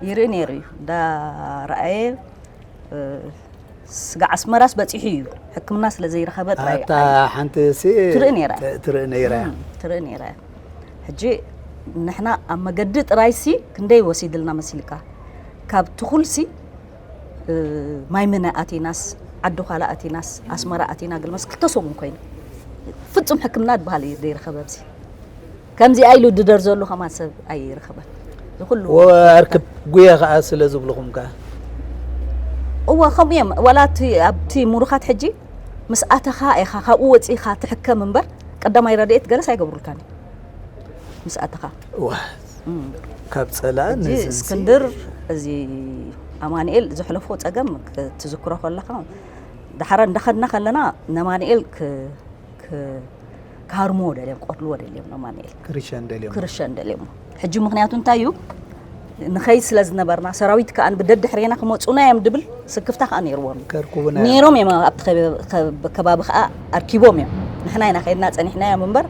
ይርኢ ነይሩ እዩ እንዳረኣየ እ፣ ስጋዕ ኣስመራስ በጺሑ እዩ፣ ሕክምና ስለ ዘይረኸበ ጥራይ። ኣታ ሓንቲ ሲ ትርኢ ነይራ። ትርኢ ነይራ። ትርኢ ነይራ። ሕጂ ንሕና ኣብ መገዲ ጥራይሲ ክንደይ ወሲድልና መሲልካ? ካብ ትኹልሲ ማይመነ ኣቲናስ፣ ዓዲ ዃላ ኣቲናስ፣ ኣስመራ ኣቲና፣ ግልመስ ክልተ ሰሙን ኮይኑ ፍጹም ሕክምና ዝበሃል እዩ ዘይረኸበ። ኣብዚ ከምዚ ኢሉ ድደር ዘሎ ከማን ሰብ ኣይረኸበን። ዝኩሉ ወ-፣ ኣርክብ ጉየ ከኣ ስለ ዝብልኹም ከኣ። እወ፣ ከምኡ እዮም። ዋላ እቲ ኣብቲ ምሩኻት ሕጂ ምስ ኣተኻ ኢኻ ካብኡ ወጺእኻ ትሕከም እምበር ቀዳማይ ረድኤት ገለስ ኣይገብሩልካን እዮም ምስ ኣተኻ። እዋ፣ እም። ካብ ጸላእ ሕጂ ነዚ እስክንድር፣ እዚ ኣማኑኤል ዘሕለፎ ጸገም ክትዝክሮ ከለኻ፣ ደሓር እንዳኸድና ከለና ነማኑኤል ክ-፣ ክ-፣ ክሃርምዎ ደልዮም፣ ክቐትልዎ ደልዮም ነማኑኤል። ክርሸን ደልዮም። ክርሸን ደልዮም። ሕጂ ምኽንያቱ እንታይ እዩ? ንኸይድ ስለ ዝነበርና፣ ሰራዊት ከኣ ብደድሕሬና ክመጹና እዮም ድብል ስክፍታ ከኣ ነይርዎም። ከርኩቡና እዮም። ነይሮም እዮም፣ ኣብቲ ከበ-፣ ከብ-፣ ከባቢ ከኣ ኣርኪቦም እዮም። ንሕና ኢና ከይድና ጸኒሕናዮም እምበር፣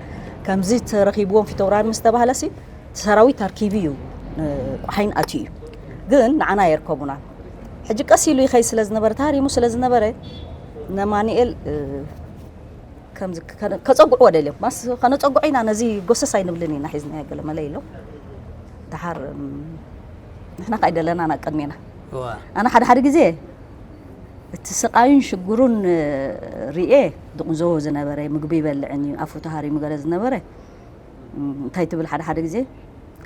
ከምዚ ተረኺብዎም ፊተውራሪ ምስ ተባህለሲ፣ እቲ ሰራዊት ኣርኪቡ እዩ ንቋሓይን ኣትዩ እዩ። ግን ንዓና የርከቡናን። ሕጂ ቀስ ኢሉ ይኸይድ ስለ ዝነበረ፣ ተሃሪሙ ስለ ዝነበረ፣ ነማኑኤል፣ እ፣ ከምዚ ከ-፣ ከጸጉዕዎ ደልዮም። ማስ ከነጸጉዖ ኢና፣ ነዚ ጎሰስ ኣይንብልን ኢና፣ ሒዝናዮ ገለ መለ ኢሎም። ደሓር፣ እም፣ ንሕና ከኣ ኣይደለናን ኣብ ቅድሜና። እዋ። ኣነ ሓደ ሓደ ግዜ እቲ ስቓዩን ሽግሩን፣ እ፣ ርኤ፣ ድቕንዘዎ ዝነበረ፣ ምግቢ ይበልዕን እዩ፣ ኣፉ ተሃሪሙ ገለ ዝነበረ፣ እም፣ እንታይ ትብል ሓደ ሓደ ግዜ፣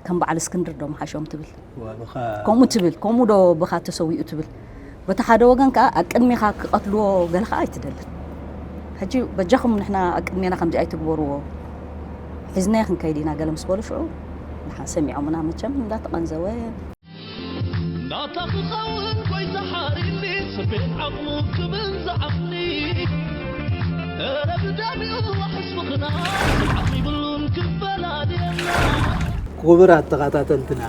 ከም በዓል እስክንድር ዶ ምሓሾም ትብል። ዋ፣ ብኻ ከምኡ ትብል፣ ከምኡ ዶ ብኻ ተሰዊኡ ትብል። በቲ ሓደ ወገን ከኣ ኣብ ቅድሜኻ ክቐትልዎ ገለ ከኣ ኣይትደልን። ሕጂ በጃኹም ንሕና ኣብ ቅድሜና ከምዚ ኣይትግበርዎ፣ ሒዝናዮ ክንከይድ ኢና ገለ ምስ በሉ ሽዑ ደሓን ሰሚዖምና መቸም እንዳተቐንዘወ። ናታ ክኸውን ጎይታ ሓሪኒ ስቤት ዓቕሙ ክብል ዝዓቕኒ። እረ ብዳሚኡ ዋሕስ ምኽና ዓቕሚ ይብሉን ክፈላልየና። ክቡራት ተኸታተልትና፣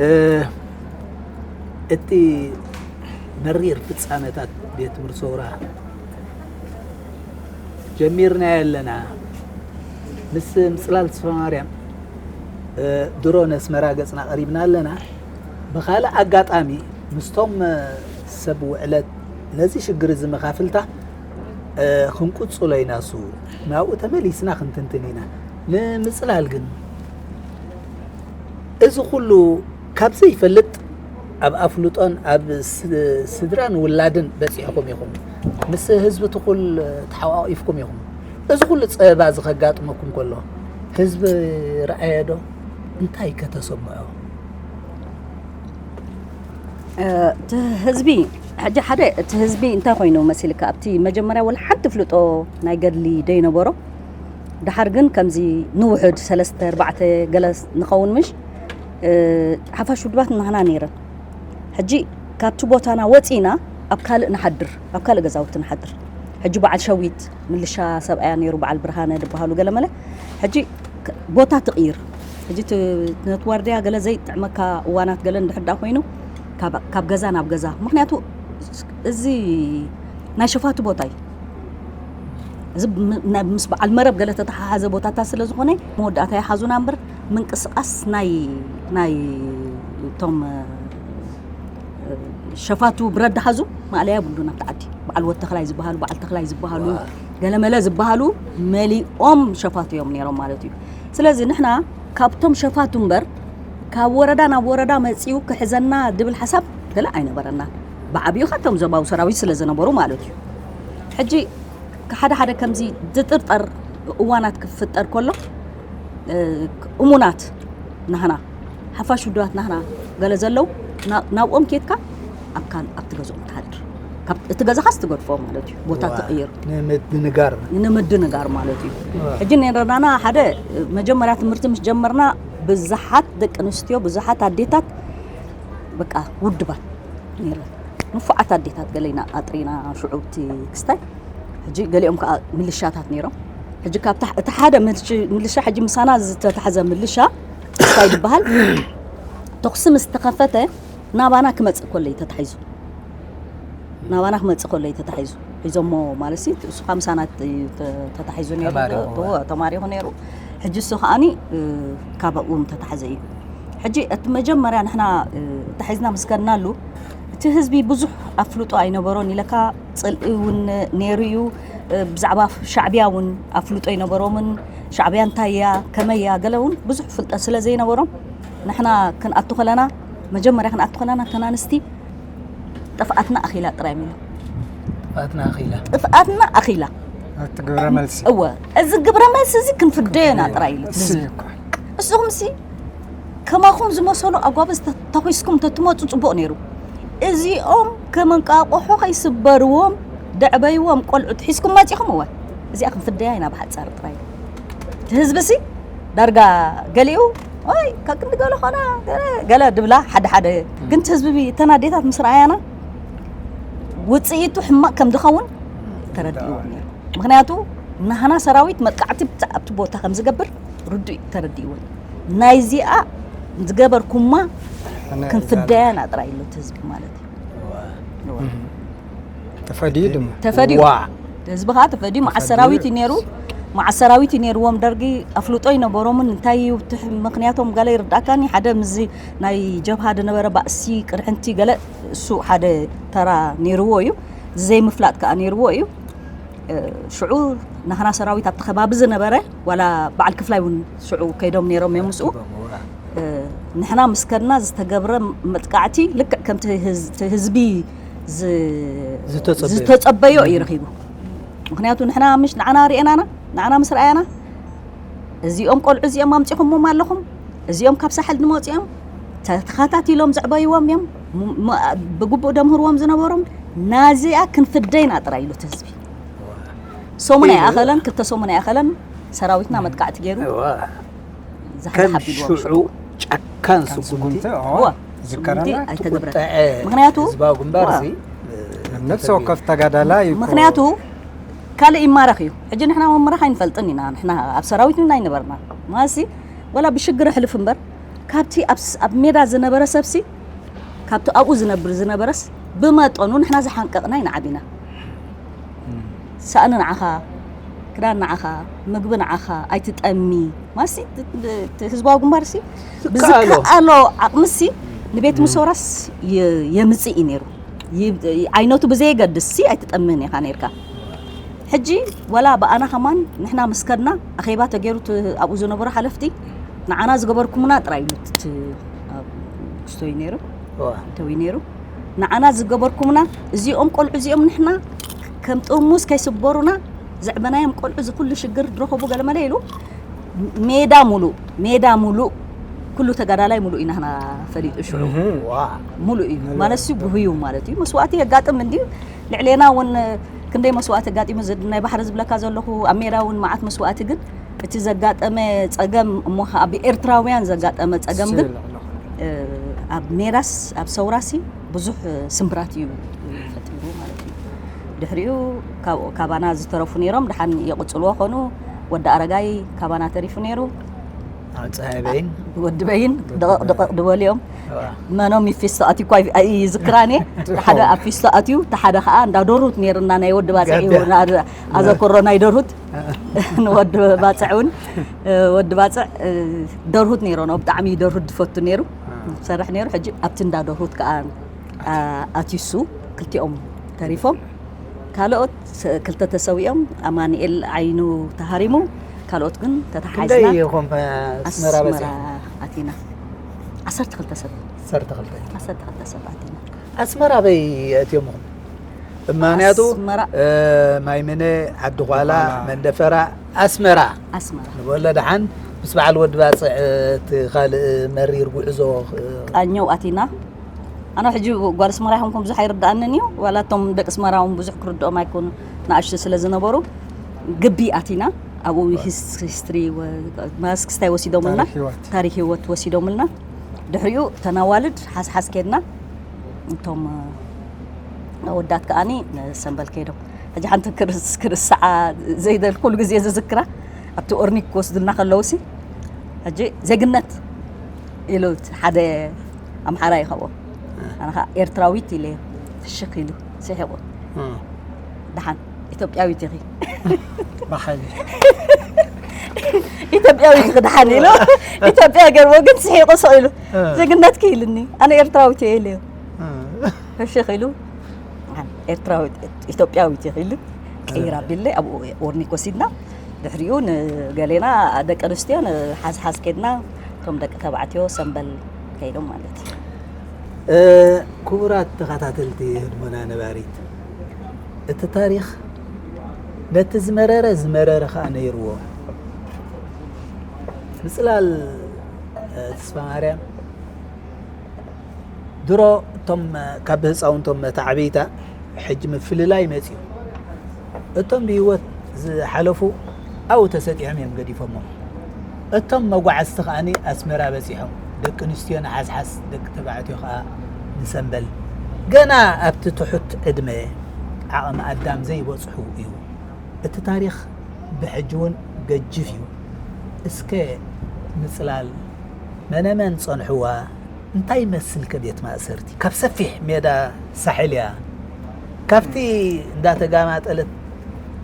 እ፣ እቲ መሪር ፍጻመታት ቤት ትምህርቲ ሰውራ ጀሚርናዮ ኣለና። ምስ ምጽላል ተስፋማርያም፣ እ፣ ድሮ ነስመራ ገጽና ቀሪብና ኣለና። ብኻልእ ኣጋጣሚ ምስቶም፣ እ፣ ሰብ ውዕለት ነዚ ሽግር እዚ መኻፍልታ፣ እ፣ ክንቅጽሎ ኢና። እሱ ናብኡ ተመሊስና ክንትንትን ኢና። ንምጽላል ግን እዚ ኩሉ ካብ ዘይፈልጥ ኣብ ኣፍልጦን ኣብ ስ-፣ ስድራን ውላድን በጺሕኩም ኢኹም። ምስ ህዝቢ ትኹል ተሓቋቒፍኩም ኢኹም። እዚ ኩሉ ጸበባ እዚ ከጋጥመኩም ከሎ ህዝቢ ረኣየ ዶ? እንታይ ከተሰምዖ? እ፣ እቲ ህዝቢ፣ ሕጂ ሓደ፣ እቲ ህዝቢ እንታይ ኮይኑ መሲልካ? ኣብቲ መጀመርያ ወላ ሓንቲ ፍልጦ ናይ ገድሊ ደይነበሮ፣ ደሓር ግን ከምዚ ንውሕድ ሰለስተ፣ ኣርባዕተ ገለ ንኸውን ምሽ፣ እ፣ ሓፋሽ ውድባት ንህና ነይረን። ሕጂ ካብቲ ቦታና ወጺና ኣብ ካልእ ንሓድር፣ ኣብ ካልእ ገዛውቲ ንሓድር። ሕጂ በዓል ሸዊት፣ ምልሻ ሰብኣያ ነይሩ፣ በዓል ብርሃነ ዝበሃሉ ገለ መለ። ሕጂ ክ-፣ ቦታ ትቕይር። ሕጂ ት-፣ ነቲ ዋርድያ ገለ ዘይጥዕመካ እዋናት ገለ እንድሕር ደኣ ኮይኑ፣ ካብ፣ ካብ ገዛ ናብ ገዛ። ምኽንያቱ እዚ ናይ ሸፋቱ ቦታ እዩ። እዚ ም-፣ ናይ፣ ምስ በዓል መረብ ገለ ተተሓሓዘ ቦታታት ስለ ዝኾነ፣ መወዳእታ ይሓዙና እምበር፣ ምንቅስቓስ ናይ፣ ናይ እቶም፣ እ፣ ሸፋቱ ብረት ደሓዙ ማእለያ የብሉን ኣብቲ ዓዲ። በዓል ወድ ተኽላይ ዝበሃሉ፣ በዓል ተኽላይ ዝበሃሉ፣ ዋ። ገለመለ ዝበሃሉ መሊኦም ሸፋቱ እዮም ነይሮም ማለት እዩ። ስለዚ ንሕና ካብቶም ሸፋቱ እምበር፣ ካብ ወረዳ ናብ ወረዳ መጺኡ ክሕዘና ድብል ሓሳብ ገለ ኣይነበረናን። ብዓብዩ ካብቶም ዞባዊ ሰራዊት ስለ ዝነበሩ ማለት እዩ። ሕጂ ሓደ ሓደ ከምዚ ዝጥርጠር እዋናት ክፍጠር ከሎ፣ እ፣ እሙናት ናህና፣ ሓፋሽ ውድባት ናህና ገለ ዘለዉ፣ ና-፣ ናብኦም ኬድካ ኣብ ካል-፣ ኣብቲ ገዝኦም ትሓድር። ካብ እቲ ገዛኻስ ትገድፎ ማለት እዩ። ቦታ ዋ፣ ትቕይር። ንምድንጋር። ንምድንጋር ማለት እዩ። ዋ። ሕጂ ነረናና ሓደ መጀመርያ ትምህርቲ ምስ ጀመርና ብዙሓት ደቂ ኣንስትዮ፣ ብዙሓት ኣዴታት በቃ ውድባት ነይረን። ንፉዓት ኣዴታት ገለ ኢና ኣጥሪና ሽዑ እቲ ክስታይ። ሕጂ ገሊኦም ከኣ ምልሻታት ነይሮም። ሕጂ ካብ ታሕ-፣ እቲ ሓደ ምልሽ-፣ ምልሻ ሕጂ ምሳና ዝተታሕዘ ምልሻ ክስታይ ዝበሃል ተኹሲ ምስ ተኸፈተ ናባና ክመጽእ ከሎ እዩ ተታሒዙ። ናባና ክመጽእ ከሎ እዩ ተታሒዙ። ሒዞሞ ማለት ሲ፣ እሱ ካብ ምሳና እዩ ተ-፣ ተታሒዙ ነይሩ። ተማሪኹ። እዎ፣ ተማሪኹ ነይሩ። ሕጂ እሱ ከኣኒ፣ እ፣ ካብኡ ተታሕዘ እዩ። ሕጂ እቲ መጀመርያ ንሕና፣ እ፣ ተታሒዝና ምስ ከድናሉ፣ እቲ እቲ ህዝቢ ብዙሕ ኣፍልጦ ኣይነበሮን ኢለካ፣ ጽልኢ እውን ነይሩ እዩ። ብዛዕባ ሻዕብያ እውን ኣፍልጦ ኣይነበሮምን። ሻዕብያ እንታይ እያ፣ ከመይ እያ፣ ገለ እውን ብዙሕ ፍልጠት ስለ ዘይነበሮም፣ ንሕና ክንኣቱ ከለና፣ መጀመርያ ክንኣቱ ከለና፣ እተን ኣንስቲ ጥፍኣትና ኣኺላ ጥራይ እዮም ኢሎም። ጥፍኣትና ኣኺላ። ጥፍኣትና ኣኺላ። እቲ ግብረ መልሲ። እወ፣ እዚ ግብረ መልሲ እዚ ክንፍደዮ ኢና ጥራይ ኢሉ። እሱ እኮ። ንስኹም ሲ ከማኹም ዝመሰሉ ኣጓብዝ ተተኺስኩም ተትመፁ ፅቡቕ ነይሩ። እዚኦም ከም እንቃቆሖ ከይስበርዎም ደዕበይዎም ቆልዑት ሒዝኩም መፂኹም። እወ፣ እዚኣ ክንፍደያ ኢና ብሓፃር ጥራይ። እቲ ህዝቢ ሲ ዳርጋ ገሊኡ ወይ ካብ ክንዲ ገለ ኾና ገለ፣ ገለ ድብላ ሓደ ሓደ። ግን እቲ ህዝቢ እተን ኣዴታት ምስ ረኣያና ውፅኢቱ ሕማቕ ከም ዝኸውን ተረዲእዎም ነይሩ። ምክንያቱ ናህና ሰራዊት መጥቃዕቲ ብታ-፣ ኣብቲ ቦታ ከም ዝገብር ርዱእ ተረዲእዎ እዩ። ናይዚኣ ዝገበርኩማ ክንፍደያ ኢና ጥራይ ኢሉ እቲ ህዝቢ ማለት እዩ። ተፈዲዩ ድማ። ተፈዲዩ። ዋ። ህዝቢ ከዓ ተፈዲዩ። መዓስ ሰራዊት እዩ ነይሩ። መዓስ ሰራዊት እዩ ነይርዎም ደርጊ። ኣፍልጦ ይነበሮምን እንታይ እዩ እቲ ምክንያቶም ገለ ይርዳእካኒ። ሓደ ምዚ ናይ ጀብሃ ዝነበረ ባእሲ ቅርሕንቲ ገለ እሱ ሓደ ተራ ነይርዎ እዩ። ዘይምፍላጥ ከዓ ነይርዎ እዩ። እ፣ ሽዑ ናህና ሰራዊት ኣብቲ ከባቢ ዝነበረ ዋላ በዓል ክፍላይ እውን ሽዑ ከይዶም ነይሮም እዮም ምስኡ። እ፣ ንሕና ምስ ከድና ዝተገብረ መጥቃዕቲ ልክዕ ከምቲ ህዝ-፣ እቲ ህዝቢ ዝ-፣ ዝተጸበዮ። ዝተጸበዮ እዩ ረኺቡ። ምክንያቱ ንሕና ምሽ ንዓና ርኤናና፣ ንዓና ምስ ረኣያና እዚኦም ቆልዑ እዚኦም ኣምጺኹሞም ኣለኹም፣ እዚኦም ካብ ሳሕል ዝመጹ እዮም፣ ተ-፣ ተኸታቲሎም ዘዕበይዎም እዮም፣ ም-፣ ም-፣ ብግቡእ ደምህርዎም ዝነበሮም ናዚኣ ክንፍደይና ጥራይ ኢሉ እቲ ህዝቢ። ሰሙን ኣይኣኸለን፣ ክልተ ሰሙን ኣይኣኸለን ሰራዊትና መጥቃዕቲ ገይሩ እዋ። ዛሕሊ ከም ሓቢልዎም ሽዑ ጨካን ስጉምቲ ስጉምቲ፣ ኦ፣ እዋ፣ ዝከረና። ስጉምቲ ኣይተገብረን። ቁጠዐ ምክንያቱ ህዝባዊ ግንባር እዋ። ሲ ነብሲ ወከፍ ተጋዳላይ እኮ። ምክንያቱ ካልእ ይማረኽ እዩ። ሕጂ ንሕና መምረኽ ኣይንፈልጥን ኢና። ንሕና ኣብ ሰራዊት እውን ኣይነበርና። ማሲ ወላ ብሽግር ኣሕልፍ እምበር ካብቲ ኣብ ስ-፣ ኣብ ሜዳ ዝነበረ ሰብሲ ካብቲ ኣብኡ ዝነብር ዝነበረስ ብመጠኑ ንሕና ዝሓንቀቕና ኢና ዓቢና። ሳእኒ ንዓኻ፣ ክዳን ንዓኻ፣ ምግቢ ንዓኻ፣ ኣይትጠሚ። ማሲ ት-፣ ት-፣ ህዝባዊ ግንባርሲ ዝከኣሎ። ብዝከኣሎ ዓቕምሲ ንቤት ምሶራስ የ-፣ የምጽእ እዩ ነይሩ። ይ-፣ ዓይነቱ ብዘየገድስ ሲ ኣይትጠምን ኢኻ ነይርካ። ሕጂ ወላ ብኣና ከማን ንሕና ምስ ከድና ኣኼባ ተገይሩ ት-፣ ኣብኡ ዝነበሩ ሓለፍቲ ንዓና ዝገበርኩምና ጥራይ ኢሉ ት-፣ ት-፣ ኣብ ክስቶ እዩ ነይሩ። እዋ። እንተዊ ነይሩ ንዓና ዝገበርኩምና እዚኦም ቆልዑ እዚኦም ንሕና ከም ጥርሙዝ ከይስበሩና ዘዕበናዮም ቆልዑ እዚ ኩሉ ሽግር ዝረኸቡ ገለመለ ኢሉ ሜዳ ሙሉእ ሜዳ ሙሉእ ኩሉ ተጋዳላይ ሙሉእ ኢና ህና ፈሊጡ ሽዑ ዋ። ሙሉእ እዩ ማለት ሲ ጉህዩ ማለት እዩ። መስዋእቲ የጋጥም እንዲ ልዕሌና እውን ክንደይ መስዋእቲ ኣጋጢሙ ዘ-፣ ናይ ባሕሪ ዝብለካ ዘለኹ ኣብ ሜዳ እውን መዓት መስዋእቲ ግን እቲ ዘጋጠመ ጸገም እሞ ኸዓ ብኤርትራውያን ዘጋጠመ ጸገም ግን እ፣ ኣብ ሜዳስ ኣብ ሰውራሲ ብዙሕ ስምብራት እዩ ፈጢሩ ማለት እዩ። ድሕሪኡ ካብ-፣ ካባና ዝተረፉ ነይሮም ድሓን ይቕጽልዎ ኾኑ። ወዲ ኣረጋይ ካባና ተሪፉ ነይሩ። ኣብ ፀሃይ በይን ወዲ በይን ደቐቕ ደቐቕ ድበሉ እዮም። እዋ። መኖም ይፊስቶ ኣትዩ እኳ ኣይ-፣ ኣይዝክራን እየ። ሓደ ኣብ ፊስቶ ኣትዩ፣ እቲ ሓደ ከዓ እንዳ ዶርሁት ነይርና ናይ ወዲ ባፅዕ እዩ። ጋቢያ። ና-፣ ኣዘክሮ ናይ ዶርሁት ንወዲ ባፅዕ እውን፣ እ፣ ወዲ ባፅዕ፣ እ፣ ዶርሁት ነይሮኖ፣ ብጣዕሚ ዶርሁት ዝፈቱ ነይሩ። ሰርሕ ነይሩ። ሕጂ ኣብቲ እንዳ ዶርሁት ከዓ፣ ኣ-፣ ኣትዩሱ ክልቲኦም ተሪፎም። ካልኦት ክልተ ተሰዊኦም፣ ኣማኑኤል ዓይኑ ተሃሪሙ፣ ካልኦት ግን ተተሓሒዝና ክንደይ ኢኹም ኣስመራ ኣስመራ በፂሕኩም? ኣቲና። ዓሰርተ ክልተ ሰብ፣ ዓሰርተ ክልተ። ዓሰርተ ክልተ ሰብ ኣቲና። ኣስመራ በይ ኣእትዮምኹም? እማንያቱ ኣስመራ። እ፣ ማይምነ፣ ዓዲ ኳላ፣ ኳላ። መንደፈራ፣ ኣስመራ ኣስመራ። ንበሎ ደሓን ምስ በዓል ወዲ ባፅዕ እቲ ካልእ መሪር ጉዕዞ እ፣ ቃኘው ኣቲና። ኣነ ሕጂ ጓል ኣስመራ ይኹንኩም ብዙሕ ኣይርድኣንን እዩ። ዋላ እቶም ደቂ ኣስመራ እውን ብዙሕ ክርድኦም ኣይኮኑ፣ ንኣሽቱ ስለ ዝነበሩ። ግቢ ኣቲና፣ ኣብኡ ሂስ-፣ ሂስትሪ ወ-፣ ማስ ክስታይ ወሲዶምልና፣ ታሪክ ህይወት። ታሪክ ህይወት ወሲዶምልና። ድሕሪኡ ተናዋልድ ሓስሓስ ከድና፣ እቶም ኣወዳት ከኣኒ ንሰንበል ከይዶም። ሕጂ ሓንቲ ክርስ-፣ ክርስዓ ዘይደል ኩሉ ግዜ ዝዝክራ፣ ኣብቲ ኦርኒክ ክወስዱልና ከለውሲ፣ ሕጂ ዜግነት ኢሉ ሓደ ኣምሓራይ ይኸቦ። ኣነ ኸዓ ኤርትራዊት ኢለ ፍሽኽ ኢሉ ስሒቑ። ደሓን ኢትዮጵያዊት ኢኺ። ብሓይሊ። ኢትዮጵያዊት ኢኺ ደሓን ኢሉ። ኢትዮጵያ ገርቦ ግን ስሒቑ ስቕ ኢሉ። ዜግነትኪ ኢሉኒ። ኣነ ኤርትራዊት እየ ኢለዮ። ፍሽኽ ኢሉ፣ "ኤርትራዊት፣ ኢትዮጵያዊት" ኢኺ ኢሉ ቀይር ኣቢለይ ኣብኡ ኦርኒክ ወሲድና። ድሕሪኡ ንገሌና ደቂ ኣንስትዮ ንሓዝሓዝ ከድና፣ እቶም ደቂ ተባዕትዮ ሰምበል ከይዶም ማለት እዩ። እ፣ ክቡራት ተኸታተልቲ ህድሞና ነባሪት፣ እቲ ታሪኽ ነቲ ዝመረረ ዝመረረ ኸኣ ነይርዎ። ምጽላል፣ እ፣ ተስፋ ማርያም ድሮ እቶም፣ እ፣ ካብ ህፃውንቶም መታዕብይታ ሕጂ ምፍልላይ መፅዩ። እቶም ብህይወት ዝሓለፉ ኣብኡ ተሰጢሖም እዮም ገዲፎሞ። እቶም መጓዓዝቲ ከኣኒ ኣስመራ በፂሖም፣ ደቂ ኣንስትዮ ንሓዝሓዝ፣ ደቂ ተባዕትዮ ከኣ ንሰምበል። ገና ኣብቲ ትሑት ዕድመ ዓቕሚ ኣዳም ዘይበፅሑ እዩ። እቲ ታሪኽ ብሕጂ እውን ገጅፍ እዩ። እስከ ምፅላል መነመን ጸንሕዋ እንታይ ይመስል ከ ቤት ማእሰርቲ? ካብ ሰፊሕ ሜዳ ሳሕል እያ። ካብቲ እንዳተጋማጠለት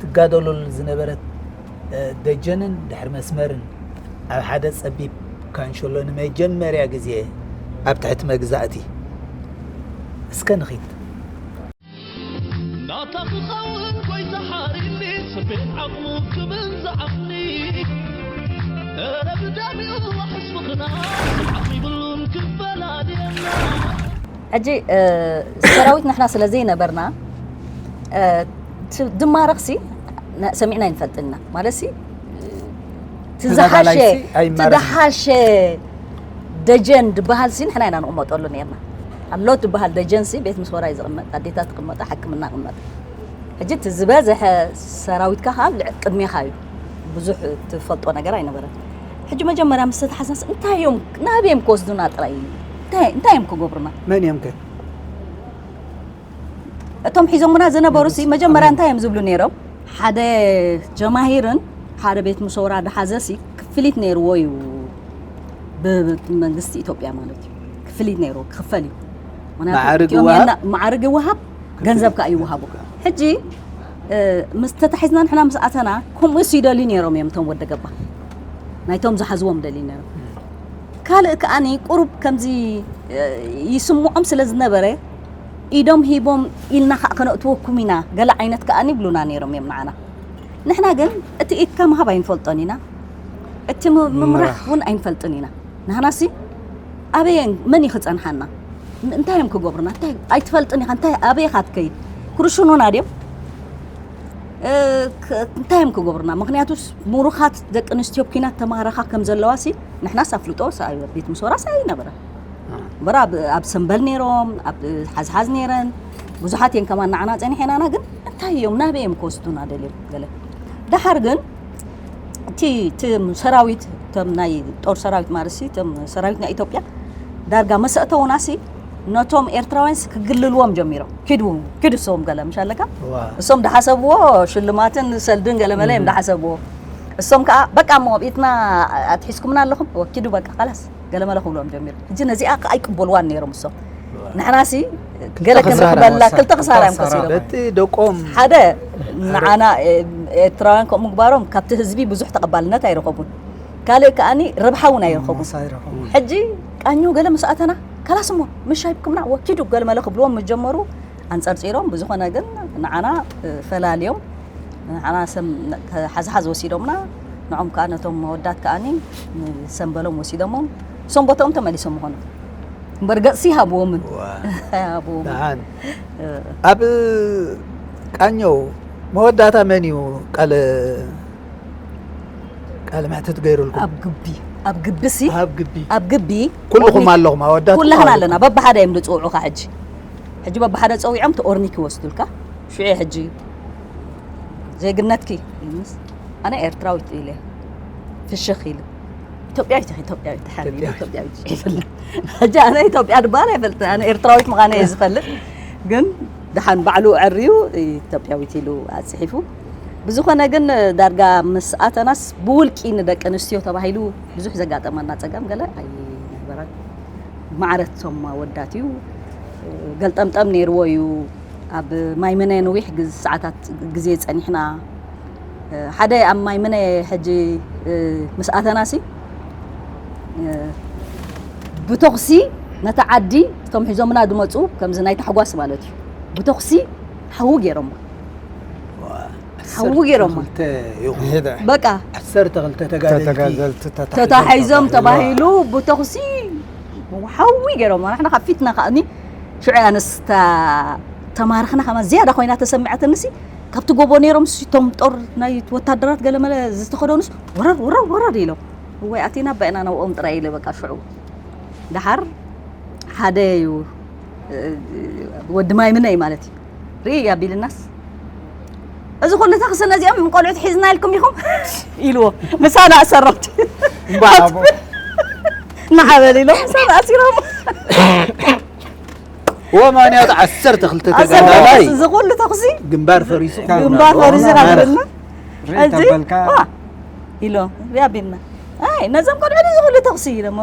ትጋደለሉ ዝነበረት፣ እ፣ ደጀንን ድሕሪ መስመርን ኣብ ሓደ ጸቢብ ካንሸሎ ንመጀመርያ ግዜ ኣብ ትሕቲ መግዛእቲ። እስከ ንኺድ። ናታ ክኸውን ጎይታ ሓሪኒ፣ ስቤት ዓቕሙ ክብል ዝዓቕኒ። እረ ብደሚኡ ዋሕስ ምኽና፣ ስምዓት ይብሉን ክፈላልየና። ሕጂ፣ እ፣ ሰራዊት ንሕና ስለ ዘይነበርና፣ እ፣ ት-፣ ድማረኽሲ ነ-፣ ሰሚዕና ኣይንፈልጥን ኢና። ማለትሲ፣ እ፣ ትዝሓሸ፣ ተጋዳላይሲ ኣይማረኽን። ትዝሓሸ ደጀን ድበሃልሲ ንሕና ኢና ንቕመጠሉ ነርና። ኣሎ ትበሃል ደጀንሲ ቤት ምስወራ እዩ ዝቕመጥ፣ ኣዴታት ትቕመጣ፣ ሕክምና ይቕመጥ። ሕጂ እቲ ዝበዝሐ ሰራዊትካ ካብ ልዕ-፣ ቅድሜኻ እዩ። ብዙሕ ትፈልጦ ነገር ኣይነበረን። ሕጂ መጀመርያ ምስ ተተሓዝናስ እንታይ እዮም፣ ናበይ እዮም ክወስዱና ጥራይ እዩ። እንታይ፣ እንታይ እዮም ክገብሩና? መን እዮም ከ? እቶም ሒዞምና ዝነበሩ ሲ መጀመርያ እንታይ እዮም ዝብሉ ነይሮም? ሓደ ጀማሂርን ሓደ ቤት ሙሰውራ ድሓዘ ሲ ክፍሊት ነይርዎ እዩ። ብ-፣ ብ-፣ መንግስቲ ኢትዮጵያ ማለት እዩ። ክፍሊት ነይርዎ፣ ክኽፈል እዩ። ምኽንያቱ ማዕርግ እቲኦም ይወሃብ? የና-፣ ማዕርግ ይወሃብ፣ ገንዘብ ከዓ ይወሃቡ። ሕጂ፣ እ፣ ምስ ተታሒዝና ንሕና ምስ ኣተና፣ ከምኡ ሲ ይደልዩ ነይሮም እዮም እቶም ወደ ገባ። ናይቶም ዝሓዝዎም ደልዩ ነይሮም። ካልእ ከኣኒ ቁሩብ ከምዚ፣ እ፣ ይስምዖም ስለ ዝነበረ፣ ኢዶም ሂቦም ኢልና ከዓ ከነእትወኩም ኢና፣ ገለ ዓይነት ከኣኒ ይብሉና ነይሮም እዮም ንዓና። ንሕና ግን እቲ ኢድካ ምሃብ ኣይንፈልጦን ኢና፣ እቲ ም-፣ ምምራሕ ምምራሕ። እውን ኣይንፈልጥን ኢና። ንሕናሲ ኣበየ መን እዩ ክጸንሓና? ን-፣ እንታይ እዮም ክገብሩና? እንታይ ኣይትፈልጥን ኢኻ፣ እንታይ ኣበየ ኢኻ ትከይድ? ክርሽኑና ድዮም? እ፣ ክ-፣ እንታይ እዮም ክገብሩና? ምኽንያቱስ ምሩኻት ደቂ ኣንስትዮ ኣብ ኲናት ተማረኻ ከም ዘለዋ ሲ ንሕናስ ኣፍልጦ ሳ-፣ ቤት ምስወራስ ኣይነበረን። እምበር ኣብ፣ ኣብ ሰምበል ነይሮም፣ ኣብ ሓዝሓዝ ነይረን፣ ብዙሓት እየን ከማን ንዓና ጸኒሐናና፣ ግን እንታይ እዮም፣ ናበይ እዮም ክወስዱና ደልዮም ገለ? ደሓር ግን እቲ፣ እቲ ሰራዊት፣ እቶም ናይ ጦር ሰራዊት ማለት ሲ፣ እቶም ሰራዊት ናይ ኢትዮጵያ ዳርጋ መሰእተውና ሲ፣ ነቶም ኤርትራውያን ሲ ክግልልዎም ጀሚሮም። ኪዱ፣ ኪዱ እሶም ገለ ምሽ ኣለካ? ዋ። እሶም ድሓሰብዎ ሽልማትን ሰልድን ገለ መለ እዮም እም። ድሓሰብዎ። እሶም ከዓ በቃ እሞ ኣብ ኢድና ኣትሒዝኩምና ኣለኹም፣ ወኪዱ በቃ፣ ካላስ፣ ገለ መለ ክብልዎም ጀሚሩ። ሕጂ ነዚኣ ከዓ ኣይቅበልዋን ነይሮም እሶም። ዋ። ንሕና ሲ ክልተ ገለ ክሳራ። ክንረኽበላ፣ ክልተ ክሳራ እዮም ክሳራ። ከሲሮም። በቲ ደቆም ሓደ፣ ንዓና፣ ኤ-፣ ኤርትራውያን ከምኡ ምግባሮም ካብቲ ህዝቢ ብዙሕ ተቐባልነት ኣይረኸቡን። ካልእ ከኣኒ ረብሓ እውን ኣይረኸቡን። ምሳ ኣይረኸቡን። ሕጂ ቃኘው ገለ ምስ ኣተና፣ ካላስ እሞ፣ ምሽ ኣይብኩምና፣ ወኪዱ ገለ መለ ክብልዎም ምስ ጀመሩ፣ ኣንጸርጺሮም። ብዝኾነ ግን ንዓና፣ እ፣ ፈላልዮም፣ ንዓና ሰም-፣ ሓዝሓዝ ወሲዶምና፣ ንዖም ከኣ ነቶም መወዳት ከኣኒ ንሰምበሎም ወሲዶሞም፣ ሰንበቶም ተመሊሶም ምኾኑ። እምበር ገጽሲ ሃብዎምን። ዋ። ሃብዎም። ደሓን። እ። ኣብ ቃኘው መወዳእታ መን እዩ ቃለ፣ ቃለ መሕትት ገይሩልኩም? ኣብ ግቢ፣ ኣብ ግቢ ሲ? ኣብ ግቢ። ኣብ ግቢ። ኩልኹም ኦርኒክ-፣ ኣለኹም፣ ኣወዳት ኩላህና ኣለኹም። ኣለና። በብሓደ እዮም ዝጽውዑኻ ሕጂ። ሕጂ በብሓደ ጸዊዖም እቲ ኦርኒክ ይወስዱልካ። ሽዑ ሕጂ ዜግነትኪ ኢሉስ፣ ኣነ ኤርትራዊት ኢለ ፍሽኽ ኢሉ። ኢትዮጵያዊት ኢኺ፣ ኢትዮጵያዊት፣ ድሓር ኢሉ፣ ኢትዮጵያዊት። ኢትዮጵያዊት ይፈልጥ። ሕጂ ኣነ ኢትዮጵያ ድበሃል ኣይፈልጥን። ኣነ ኤርትራዊት ምዃነ እየ ዝፈልጥ። ግን ደሓን ባዕሉ ኣዕርዩ ኢትዮጵያዊት ኢሉ ኣጽሒፉ። ብዝኾነ ግን ዳርጋ ምስ ኣተናስ ብውልቂ ንደቂ ኣንስትዮ ተባሂሉ ብዙሕ ዘጋጠመና ጸገም ገለ ኣይነበረን። ማዕረቶም ኣወዳት እዩ። ገልጠምጠም ነይርዎ እዩ። ኣብ ማይምነ ነዊሕ ግዝ-፣ ሰዓታት ግዜ ጸኒሕና። ሓደ ኣብ ማይምነ ሕጂ ምስ ኣተናሲ ብተኹሲ ነታ ዓዲ እቶም ሒዞምና ዝመፁ ከምዚ ናይ ታሕጓስ ማለት እዩ ብተኹሲ ሓዉ ገይሮማ። ሓዉ ገይሮማ። በቃ ዓሰርተ ክልተ ተጋደልቲ ተታሒዞም ተባሂሉ ብተኹሲ ሓዊ ገይሮማ። ንሕና ካብ ፊትና ከዓኒ ሽዑ ኣነስ ተማርኽና ከማ ዝያዳ ኮይና ተሰሚዐትንሲ ካብቲ ጎቦ ነይሮም ቶም ጦር ናይ ወታደራት ገለመለ ዝተኸደኑስ ወረር ወረር ወረር ኢሎም እዋይ ኣቲና ኣባይና ናብኦም ጥራይ ኢለ በቃ ሽዑ ደሓር ሓደ እዩ ወዲ ማይምነ እዩ ማለት እዩ ርኢ ኣቢልናስ እዚ ኩሉ ተኽሲ ነዚኦም ቆልዑት ሒዝና ኢልኩም ኢኹም ኢልዎ ምሳና ኣሰሮት ንዓበል ኢሎም ምሳና ኣሲሮም ወማንያት ዓሰርተ ክልተ ተጋዳላይ እዚ ኩሉ ተኽሲ ግንባር ፈሪሱ ግንባር ፈሪሱ ናብልና ርኢ ተበልካ ኢሎም ሪኣቢልና ኣይ ነዞም ቆልዑ እዚ ኩሉ ተኽሲ ኢሎም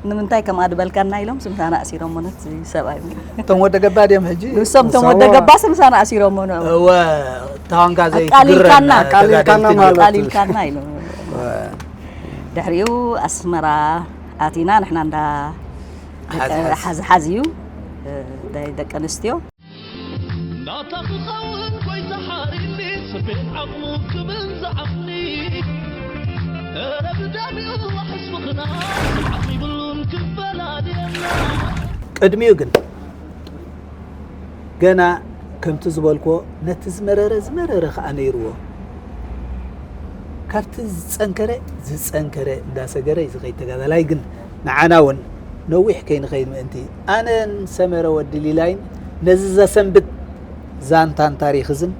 ንምንታይ ከምኣ ድበልካና ኢሎም ስምሳና ኣሲሮሞ ነቲ ሰብኣይ እቶም ወደ ገባ ድዮም ሕጂ ንሶም እቶም ወደ ገባስ ምሳና ኣሲሮሞ ንዑ እወ ታዋንጋ ዘይትግረና ኣቃሊልካና ኣቃሊልካና ማለት እዩ። ኣቃሊልካና ኢሎም ድሕሪኡ ኣስመራ ኣቲና ንሕና እንዳ ሓዝሓዝ እዩ ደቂ ኣንስትዮ ናታ ክኸውን ጎይታ ሓሪኒ ስቤን ዓቕሙ ክብል ዝዓቕኒ ኧረ ብዳሚኡ ሕስምኽና ዓቕሚ ይብሉን ክፈላልየና ቅድሚኡ ግን ገና ከምቲ ዝበልክዎ ነቲ ዝመረረ ዝመረረ ከዓ ነይርዎ ካብቲ ዝፀንከረ ዝፀንከረ እንዳሰገረ እዩ ዝኸይድ ተጋዳላይ ግን ንዓና እውን ነዊሕ ከይንኸይድ ምእንቲ ኣነን ሰመረ ወዲ ሊላይን ነዚ ዘሰንብት ዛንታን ታሪክ እዝን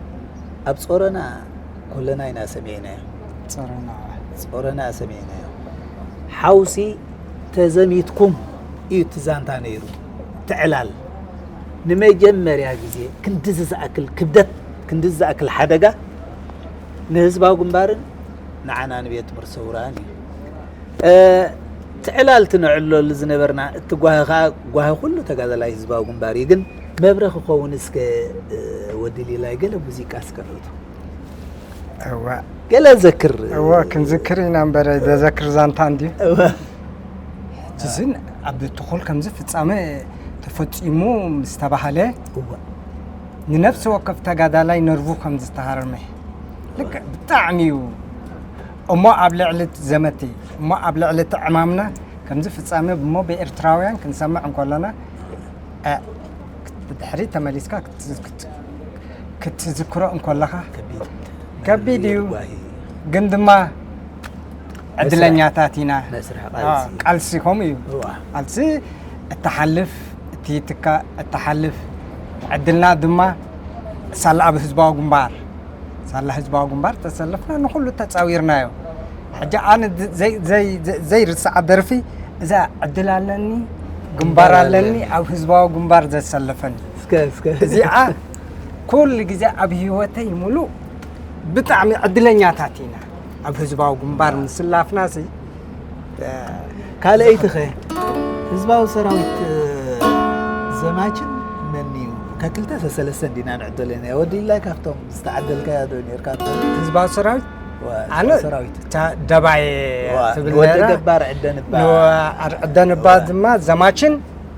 ኣብ ጾረና ኮለና ኢና ሰሚዕናዮ። ጾረና ጾረና ሰሚዕናዮ። ሓውሲ ተዘሚትኩም እዩ እቲ ዛንታ ነይሩ። ትዕላል ንመጀመርያ ግዜ ክንድዚ ዝኣክል ክብደት ክንድዚ ዝኣክል ሓደጋ ንህዝባዊ ግንባርን ንዓና ንቤት ትምህርቲ ሰውራን እዩ። ትዕላል ትንዕለሉ ዝነበርና እቲ ጓሂ ከዓ ጓሂ ኩሉ ተጋዳላይ ህዝባዊ ግንባር እዩ። ግን መብረ ክኸውን እስከ ወዲ ሊላይ ገለ ሙዚቃ እስከ ንእቱ እወ ገለ ዘክር እወ ክንዝክር ኢና እምበረ ዘዘክር ዛንታ እንድዩ እወ ሕጂ ዝን ኣብ ትኹል ከምዚ ፍጻመ ተፈጺሙ ምስ ተባሃለ እወ ንነፍሲ ወከፍ ተጋዳላይ ነርቡ ከም ዝተሃረመ ልክዕ ብጣዕሚ እዩ እሞ ኣብ ልዕሊ ዘመቲ እሞ ኣብ ልዕሊ እቲ ዕማምና ከምዚ ፍጻመ እሞ ብኤርትራውያን ክንሰምዕ እንከለና ብድሕሪ ተመሊስካ ክትዝክሮ እንከለኻ ከቢድ እዩ ግን ድማ ዕድለኛታት ኢና ቃልሲ ከምኡ እዩ ቃልሲ እትሓልፍ እቲ ትካ እትሓልፍ ዕድልና ድማ ሳላ ኣብ ህዝባዊ ግንባር ሳላ ህዝባዊ ግንባር ተሰለፍና ንኩሉ ተፃዊርናዮ ሕጂ ኣነ ዘይርስዓ ደርፊ እዛ ዕድል ኣለኒ ግንባር ኣለኒ ኣብ ህዝባዊ ግንባር ዘሰለፈኒ እዚኣ ኩሉ ግዜ ኣብ ህይወተይ ሙሉእ ብጣዕሚ ዕድለኛታት ኢና ኣብ ህዝባዊ ግንባር ምስላፍና ሲ ካልኣይትኸ ህዝባዊ ሰራዊት ዘማችን መን እዩ ከክልተ ሰለስተ እንዲና ንዕደለና ወዲ ኢላይ ካብቶም ዝተዓደልካዮ ዶ ነርካ ህዝባዊ ሰራዊት ኣነ ሰራዊት ደባይ ትብል ወዲ ገባር ዕደንባ ዕደንባ ድማ ዘማችን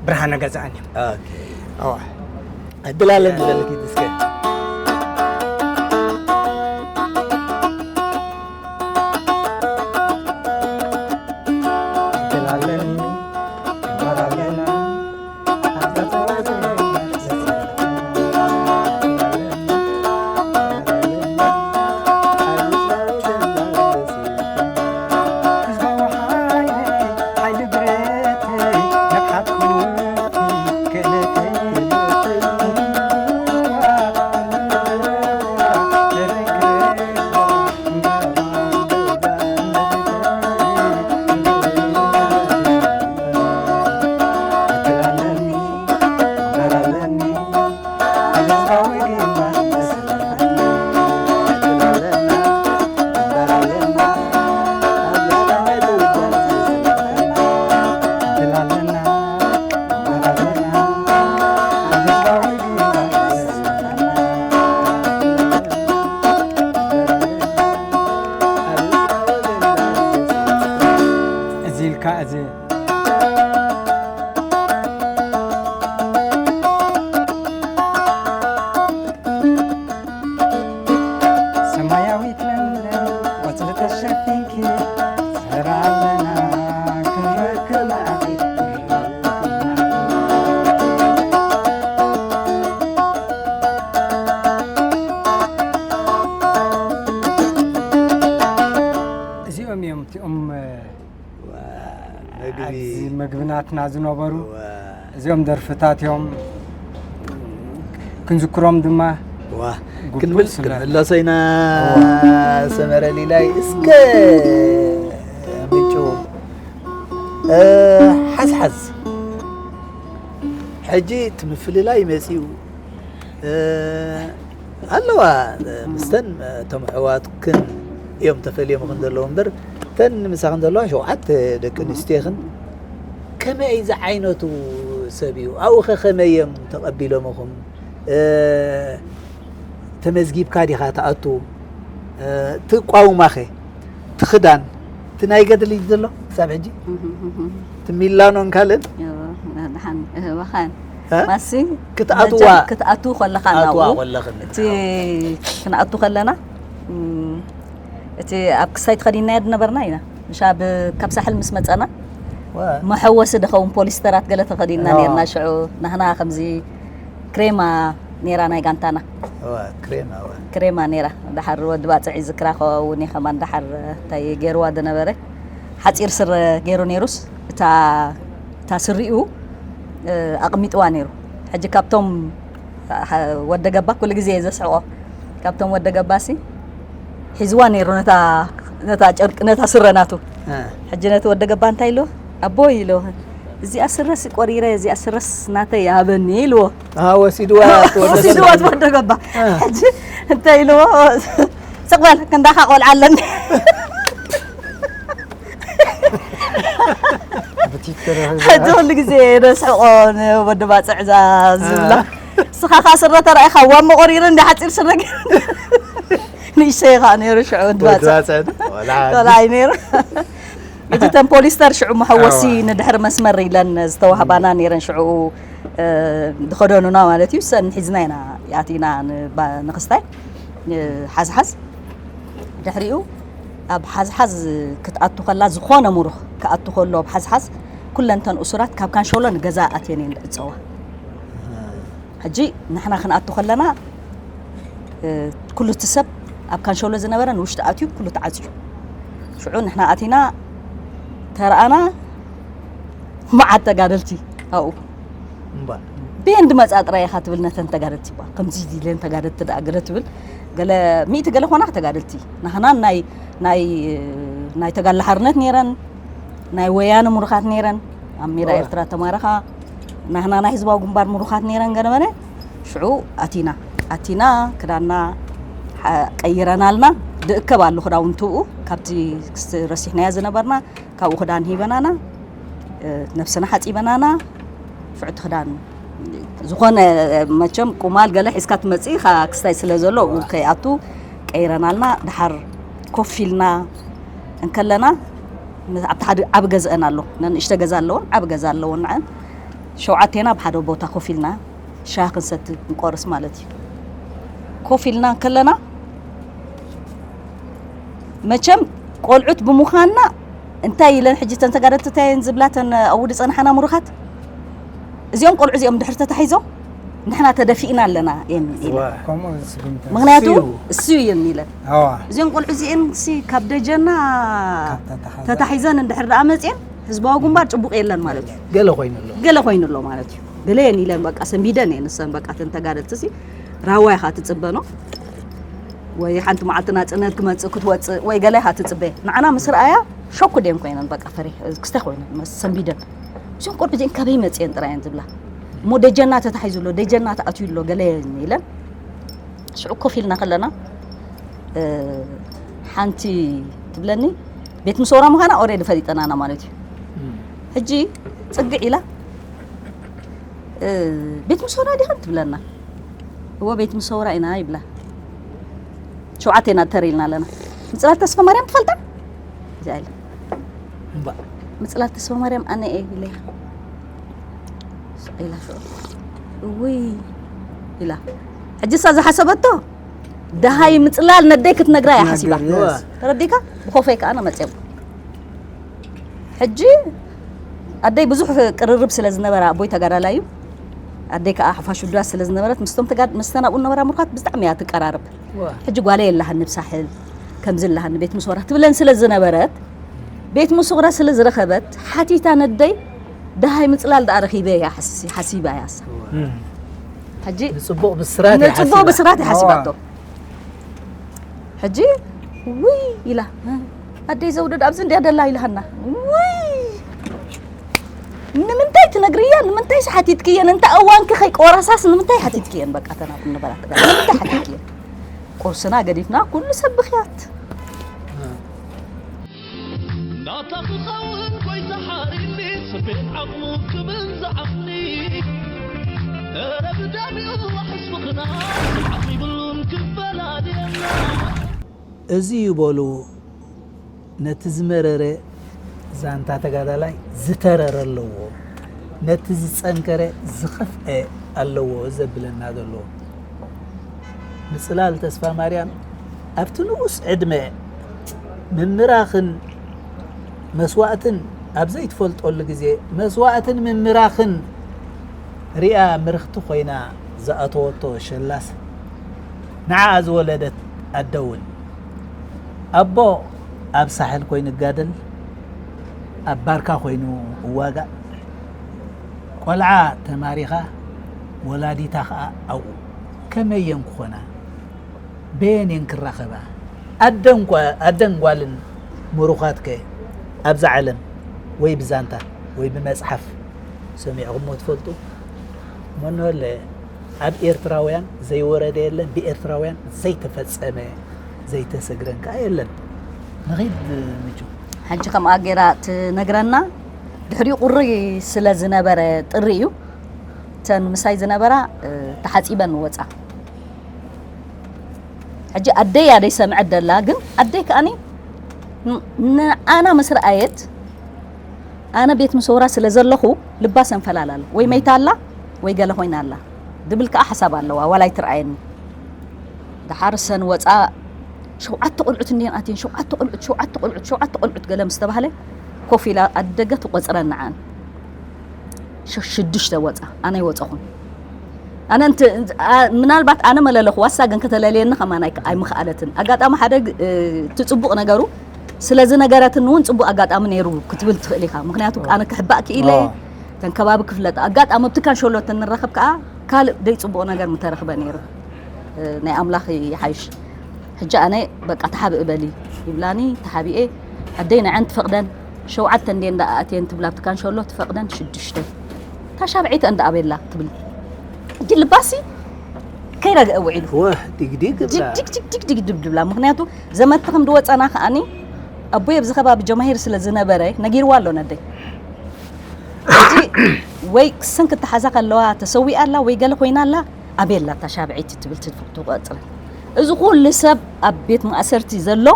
ብርሃነ ገዛእን እዮም ዕድል ኣለኒ በልኪ እስከ ኣብዚ ምግብናትና ዝነበሩ እዚኦም ደርፍታት እዮም። ክንዝክሮም ድማ ዋ ግቡእ ክንብል ስለ- ክንምለሶ ኢና። ሰመረ ሊላይ እስከ ምጩ እ፣ ሓዝሓዝ ሕጂ እቲ ምፍልላይ መፂኡ እ፣ ኣለዋ ምስተን እቶም ኣሕዋትክን እዮም ተፈልዮም ክን ዘለዉ እምበር እተን ምሳኽን ዘለዋ ሸውዓተ ደቂ ኣንስትዮኽን ከመይ ዝዓይነቱ ሰብ እዩ ኣብኡ ኸ ከመይ እዮም ተቐቢሎምኹም እ፣ ተመዝጊብካ ዲኻ ትኣቱ እ፣ ትቋውማኸ ትኽዳን እቲ ናይ ገድሊ እዩ ዘሎ ክሳብ ሕጂ ትሚላኖን ካልእን ደሓን እህባኻን እ? ማሲ ክትኣትዋ መቸም ክትኣትው ከለኻ ኣትዋ ናብኡ ከለኽን እቲ ክንኣቱ ከለና እም፣ እቲ ኣብ ክሳይ ተኸዲናዮ ዝነበርና ኢና ምሻ ብ- ካብ ሳሕል ምስ መፀና ዋ መሐወሲ ድኸውን ፖሊስተራት ገለ ተኸዲና ዋ። ነርና ሽዑ ናህና ከምዚ ክሬማ ነራ ናይ ጋንታና ዋ ክሬማ ዋ ክሬማ ነራ ድሓር ወዲ ባፅዕ ይዝክራ ከውን ከማን ድሓር እንታይ ገይርዋ ዝነበረ ሓፂር ስረ ገይሩ ነይሩስ እታ እታ ስሪኡ እ፣ ኣቕሚጥዋ ነይሩ ሕጂ ካብቶም ሓ- ወደ ገባ ኩሉ ግዜ እየ ዘስሕቆ ካብቶም ወደ ገባሲ ሒዝዋ ነይሩ ነታ ነታ ጨርቂ ነታ ስረ ናቱ እ፣ ሕጂ ነቲ ወደ ገባ እንታይ ኢልዎ ኣቦይ ኢልዎ እዚኣ ስረስ ቆሪረ እዚኣ ስረስ ናተይ ይሃበኒ ኢልዎ አ፣ ወሲድዋ ወደ ወሲድዋ ወደ ገባ ሕጂ እንታይ ኢልዎ ስቕበል ክንዳኻ ቆልዓ ኣለኒ ብቲክቶክ ሕጂ ኩሉ ግዜ ነስሕቆ ንወዲ ባፅዕ እዛ ዝብላ ስኻ ከዓ ስረ ተረኣይካ ዋሞ ቆሪረ እንዲ ሓፂር ስረ ገይሩ ንእሽተይ ከዓ ነይሩ ሽዑ ወዲ ባፅዕ ወድባፅዕን ቆልዓ ቆልዓይ ነይሩ እቲ ተን ፖሊስተር ሽዑ መሐወሲ ንድሕሪ መስመር ኢለን ዝተዋህባና ነይረን ሽዑ እ፣ ዝኸደኑና ማለት እዩ ሰን ሒዝና ኢና ኣቲና ንባ- ንክስታይ እ፣ ሓዝሓዝ ድሕሪኡ ኣብ ሓዝሓዝ ክትኣቱ ከላ ዝኾነ ሙሩኽ ክኣቱ ከሎ ኣብ ሓዝሓዝ ኩለንተን እሱራት ካብ ካንሸሎ ንገዛ ኣትየን እየን ዝዕፀዋ ሕጂ ንሕና ክንኣቱ ከለና እ፣ ኩሉ እቲ ሰብ ኣብ ካንሸሎ ዝነበረ ንውሽጢ ኣትዩ ኩሉ ተዓፅዩ ሽዑ ንሕና ኣቲና ተረኣና መዓት ተጋደልቲ ኣብኡ እምባ ቤን ድመፃ ጥራይ ኢኻ ትብል ነተን ተጋደልቲ ባ ከምዚ ኢለን ተጋደልቲ ደኣ ገለ ትብል ገለ ሚእቲ ገለ ኮና ተጋደልቲ ናህና ናይ ናይ ናይ ተጋላ ሓርነት ነይረን ናይ ወያነ ምሩኻት ነይረን ኣብ ሜዳ ኤርትራ ተማረኻ ናህና ናይ ህዝባዊ ግንባር ምሩኻት ነይረን ገለመለ ሽዑ ኣቲና ኣቲና ክዳና ቀይረናልና ድእከብ ኣሎ ክዳውንትኡ ካብቲ ረሲሕናያ ዝነበርና ካብኡ ክዳን ሂበናና ነብስና ሓፂበናና ፍዕቲ ክዳን ዝኾነ መቸም ቁማል ገለ ሒዝካ ትመፅእ ኢኻ ክስታይ ስለ ዘሎ ኡ ከይኣቱ ቀይረናልና ድሓር ኮፍ ኢልና እንከለና ኣብቲ ሓደ ዓብ ገዝአን ኣሎ ነንእሽተ ገዛ ኣለውን ዓብ ገዛ ኣለውን ንዐን ሸውዓቴና ኣብ ሓደ ቦታ ኮፍ ኢልና ሻሂ ክንሰቲ ንቆርስ ማለት እዩ ኮፍ ኢልና እንከለና መቸም ቆልዑት ብምዃንና እንታይ ኢለን ሕጂ ተን ተጋደልቲ እንታይ እየን ዝብላ ተን ኣብኡ ዝፀንሓና ምሩኻት እዚኦም ቆልዑ እዚኦም ድሕር ተታሒዞም ንሕና ተደፊእና ኣለና እየን ኢለን ከምኡ ዝስጉምታ ምክንያቱ እሱ እየን ኢለን ኣዋ እዚኦም ቆልዑ እዚኤን ሲ ካብ ደጀና ካብ ተታሓዛ። ተታሒዘን እንድሕር ደኣ መፅየን ህዝባዊ ግንባር ፅቡቅ የለን ማለት እዩ ገለ ኮይኑ ኣሎ ገለ ኮይኑ ኣሎ ማለት እዩ ገለ የን ኢለን በቃ ሰንቢደን እየን ንሰን በቃ ተን ተጋደልቲ ሲ ራዋ ኢኻ ትፅበኖ ወይ ሓንቲ መዓልቲ ናፅነት ክመፅእ ክትወፅእ ወይ ገለ ኢኻ ትፅበ ንዓና ምስ ረኣያ ሸኩ ደም ኮይነን በቃ ፈሪ ክስተ ኮይነን መስ- ሰንቢደን እዞም ቆልዑ እዚአን ካበይ መፅየን ጥራየን ዝብላ እሞ ደጀና ተታሒዙ ኣሎ ደጀና ተኣትዩ ኣሎ ገለ የን ኢለን ሽዑ ኮፍ ኢልና ከለና እ፣ ሓንቲ ትብለኒ ቤት ምሶራ ምዃና ኦሬዲ ፈሊጠናና ማለት እዩ ሕጂ ፅግዕ ኢላ እ፣ ቤት ምሶራ ዲኻ ትብለና እዎ ቤት ምሶራ ኢና ይብላ ሸውዓተ ኢና ተር ኢልና ኣለና ምፅላት ተስፋ ማርያም ትፈልጣ እዚኣ ኢለ እምባ ምፅላት ተስፋ ማርያም ኣነ እየ ኢለ ኢላ ሽዑ እውይ ኢላ ሕጂ እሳ ዝሓሰበቶ ደሃይ ምፅላል ነደይ ክትነግራ እያ ሓሲባ ክትነግር፣ yes። ተረዲካ ብኮፈይ ከዓ ነመፅኦም ሕጂ ኣደይ ብዙሕ ቅርርብ ስለ ዝነበረ ኣቦይ ተጋዳላይ እዩ ኣደይ ከዓ ሓፋሽ ውዱዳት ስለ ዝነበረት ምስቶም ተጋድ- ምስተን ኣብኡ ዝነበራ ምሩኻት ብጣዕሚ እያ ትቀራርብ ሕጂ ጓለይ የላሃኒ ብሳሕል ከምዚ ኣላሃኒ ቤት ምስ ወራ ትብለን ስለ ዝነበረት ቤት ምስጉራ ስለ ዝረኸበት ሓቲታ ነደይ ደሃይ ምጽላል ደኣ ረኺበ እያ ሓሲ- ሓሲባ እያ እሳ። ሕጂ ንፅቡቕ ብስራት ንጽቡቕ ብስራት እያ ሓሲባቶ። ሕጂ ውይ ኢላ ኣደይ ዘውደድ ኣብዚ እንድያ ደላ ኢልሃና። ውይ ንምንታይ ትነግርያ? ንምንታይ ሓቲትክየን? እንተ እዋንኪ ከይቆረሳስ ንምንታይ ሓቲትክየን? በቃ ተናቱ ነበራት ንምንታይ ሓቲትክየን? ቁርስና ገዲፍና ኩሉ ሰብ ብኽያት። ናታ ክኸውን ጎይታ ሓሪኒ ስቤት ዓቕሙ ክብል ዝዓኒ እረ ብዳሚኡ ሕስብኽና ዓቕሚ ብሉን ክፈላልየና እዚ ይበሉ ነቲ ዝመረረ ዛንታ ተጋዳላይ ዝተረረ ኣለዎ፣ ነቲ ዝጸንከረ ዝኸፍአ ኣለዎ ዘብለና ዘሎ። ምጽላል ተስፋ ማርያም ኣብቲ ንኡስ ዕድመ ምምራኽን መስዋእትን ኣብ ዘይትፈልጠሉ ግዜ መስዋእትን ምምራኽን ሪኣ ምርኽቲ ኮይና ዝኣተወቶ ሸላስ ንዓኣ ዝወለደት ኣደ እውን ኣቦ ኣብ ሳሕል ኮይኑ ይጋደል፣ ኣብ ባርካ ኮይኑ እዋጋእ፣ ቆልዓ ተማሪኻ ወላዲታ ኸኣ ኣብኡ ከመይ እየን ክኾና? በየን እየን ክራኸባ? ኣደን ጓ- ኣደን ጓልን ምሩኻትከ ኣብዛ ዓለም ወይ ብዛንታ ወይ ብመጽሓፍ ሰሚዕኹሞ ትፈልጡ? መኖለ ኣብ ኤርትራውያን ዘይወረደ የለን፣ ብኤርትራውያን ዘይተፈጸመ ዘይተሰግረን ከኣ የለን። ንኺድ ምቹ። ሕጂ ከምኣ ገይራ ትነግረና ድሕሪኡ ቁሪ ስለ ዝነበረ ጥሪ እዩ። እተን ምሳይ ዝነበራ ተሓፂበን ወፃ። ሕጂ ኣደይ ኣደይ ሰምዐት ደላ ግን ኣደይ ከኣኒ ንኣና ምስ ረኣየት ኣነ ቤት ምስ ወራ ስለ ዘለኹ ልባ ሰንፈላል ኣሎ ወይ መይታ ኣላ ወይ ገለ ኮይና ኣላ ድብል ከኣ ሓሳብ ኣለዋ ዋላ ኣይትረኣየኒ። ደሓር ሰን ወፃ ሸውዓተ ቆልዑት እንዲየን ኣትየን ሸውዓተ ቆልዑት ሸውዓተ ቆልዑት ሸውዓተ ቆልዑት ገለ ምስ ተባህለ ኮፍ ኢላ ኣደገ ትቆፅረን ንዓን ሽዱሽተ ወፃ ኣነ ይወፀኹን ኣነ ምናልባት ኣነ መለለኹ ዋሳ ግን ከተለልየኒ ከማን ኣይምኽኣለትን ኣጋጣሚ ሓደ እቲ ፅቡቕ ነገሩ ስለ ዝነገረትኒ እውን ፅቡቕ ኣጋጣሚ ነይሩ ክትብል ትኽእል ኢኻ ምክንያቱ ኣነ ክሕባእ ክኢለ ተንከባቢ ክፍለጥ ኣጋጣሚ ኣብቲ ካንሸሎ ተንራኸብ ከዓ ካልእ ደይ ፅቡቕ ነገር ምተረኽበ ነይሩ ናይ ኣምላኽ ይሓይሽ ሕጂ ኣነ በቃ ተሓብእ በሊ ይብላኒ ተሓቢኤ ኣደይ ንዐን ትፈቕደን ሸውዓተ እንዴ እንዳ ኣእትየን ትብላ ኣብቲ ካንሸሎ ትፈቕደን ሽዱሽተ እታ ሻብዐይቲ እንዳ ኣቤላ ትብል ሕጂ ልባሲ ከይረግአ ውዒሉ ወህ ዲግዲግ እብላ ዲግዲግ ድብድብላ ምክንያቱ ዘመድቲ ከም ድወፀና ከኣኒ ኣቦይ ኣብዚ ከባቢ ጀማሂር ስለ ዝነበረ ነጊርዋ ኣሎ ነደይ ሕጂ ወይ ክሰን ክትሓዛ ከለዋ ተሰዊኣ ኣላ ወይ ገለ ኮይና ኣላ ኣበይ ኣላ እታ ሻብዐይቲ ትብል ትቆፅረ እዚ ኩሉ ሰብ ኣብ ቤት ማእሰርቲ ዘሎ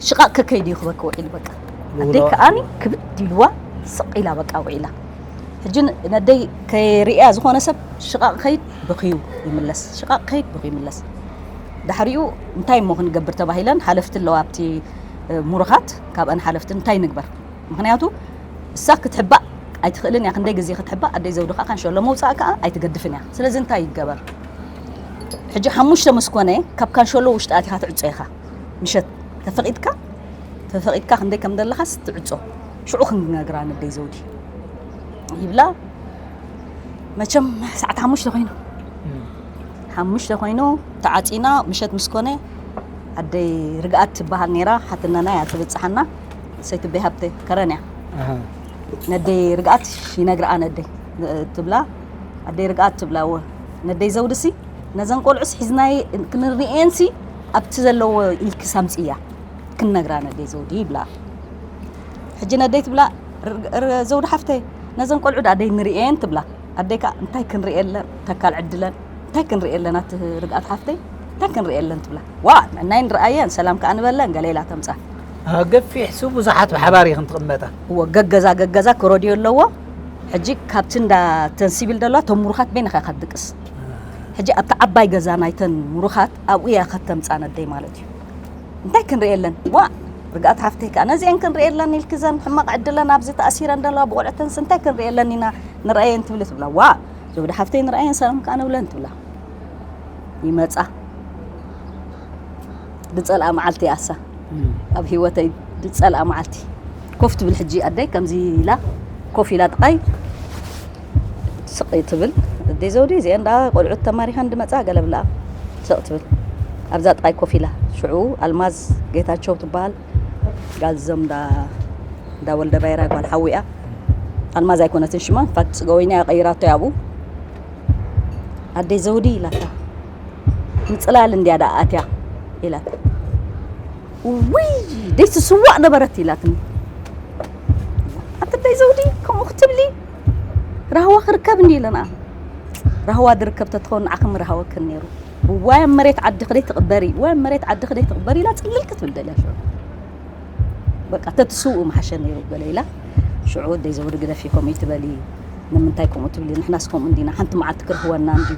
ሽቓቕ ከከይድ እዩ ክበኪ ውዒሉ በቃ ኣደይ ከኣኒ ክብድ ኢልዋ ስቕ ኢላ በቃ ውዒላ ሕጂ ነደይ ከይርእያ ዝኾነ ሰብ ሽቓቕ ከይድ ብኽዩ ይምለስ ሽቓቕ ከይድ ብኽዩ ይምለስ ዳሕሪኡ እንታይ እሞ ክንገብር ተባሂለን ሓለፍቲ ኣለዋ ኣብቲ ምሩኻት ካብአን ሓለፍቲ እንታይ ንግበር ምክንያቱ እሳ ክትሕባእ ኣይትኽእልን እያ ክንደይ ግዜ ክትሕባእ ኣደይ ዘውዲ ከዓ ካንሸሎ መውፃእ ከዓ ኣይትገድፍን እያ ስለዚ እንታይ ይገበር ሕጂ ሓሙሽተ ምስ ኮነ ካብ ካንሸሎ ውሽጢ ኣቲኻ ትዕፆ ኢኻ ምሸት ተፈቒድካ ተፈቒድካ ክንደይ ከም ዘለኻስ ትዕፆ ሽዑ ክንነግራ ነደይ ዘውዲ ይብላ መቸም ሰዓት ሓሙሽተ ኮይኑ ሓሙሽተ ኮይኑ ተዓፂና ምሸት ምስ ኮነ ኣደይ ርግኣት ትበሃል ነይራ ሓትነና እያ ትብፅሓና ሰይቲ ቤ ሃብተ ከረን እያ ነደይ ርግኣት ይነግርኣ ነደይ ትብላ ኣደይ ርግኣት ትብላ እወ ነደይ ዘውድሲ ነዘን ቆልዑስ ሒዝናየ ክንርእየንሲ ኣብቲ ዘለዎ ኢልኪ ሳምፅያ ክንነግራ ነደይ ዘውዲ ይብላ ሕጂ ነደይ ትብላ ዘውዲ ሓፍተይ ነዘን ቆልዑ ደኣ ደይ ንርእየን ትብላ ኣደይ ከዓ እንታይ ክንርእየለን ተካል ዕድለን እንታይ ክንርእየለን ኣቲ ርግኣት ሓፍተይ እንታይ ክንርእየለን ትብላ ዋ ንዕናይ ንርኣየን ሰላም ከዓ ንበለን ገለ ኢላ ተምፃ ገፊሕ ሱ ብዙሓት ብሓባር ኢኽን ትቕመጣ እዎ ገገዛ ገገዛ ክረድዮ ኣለዎ ሕጂ ካብቲ እንዳ ተንሲብል ደለዋ ቶም ምሩኻት በይንኻ ኢኻ ትድቅስ ሕጂ ኣብቲ ዓባይ ገዛ ናይተን ምሩኻት ኣብኡ እያ ከተምፃ ነደይ ማለት እዩ እንታይ ክንርእየለን ዋ ርግኣት ሓፍተይ ከዓ ነዚአን ክንርእየለን ኢልኪ ዘን ሕማቕ ዕድለን ኣብዚ ተኣሲረን ደለዋ ብቆልዕተንስ እንታይ ክንርእየለን ኢና ንርኣየን ትብሊ ትብላ ዋ ዘውዲ ሓፍተይ ንርኣየን ሰላም ከዓ ንብለን ትብላ ይመፃ ድፀልኣ መዓልቲ ኣሳ ኣብ ህይወተይ ድፀልኣ መዓልቲ ኮፍ ትብል ሕጂ ኣደይ ከምዚ ኢላ ኮፍ ኢላ ጥቃይ ስቕ ትብል። ኣደይ ዘውዲ እዚአን ደኣ ቆልዑት ተማሪኸን ድመጻ ገለ ብለኣ ስቕ ትብል። ኣብዛ ጥቃይ ኮፍ ኢላ ሽዑ ኣልማዝ ጌታቸው ትበሃል ጋል ዘም እንዳ ወልደ ባይራ ጓል ሓዊኣ ኣልማዝ ኣይኮነትን ሽማ። ኢንፋክት ጽገወይና ቀይራቶ ያብኡ ኣደይ ዘውዲ ኢላታ ምጽላል እንድያ ደኣ ኣትያ ኢላታ። ውይ ደይ ትስዋእ ነበረት ኢላትኒ። ኣቲ ደይ ዘውዲ ከምኡ ክትብሊ ራህዋ ክርከብ እንዲ ኢለና ራህዋ ድርከብ ተትኸውን ንዓኽም ራህወክን ነይሩ። ዋይ ኣብ መሬት ዓዲ ክደይ ትቕበሪ ዋይ ኣብ መሬት ዓዲ ክደይ ትቕበሪ ኢላ ጽልል ክትብል ደልያ ሽዑ። በቃ ተትስውኡ ምሓሸ ነይሩ ገለ ኢላ። ሽዑ ደይ ዘውዲ ግደፊ ከምኡ ይትበሊ ንምንታይ ከምኡ ትብሊ ንሕናስ ከምኡ እንዲና ሓንቲ መዓልቲ ክርህወና እንዲ።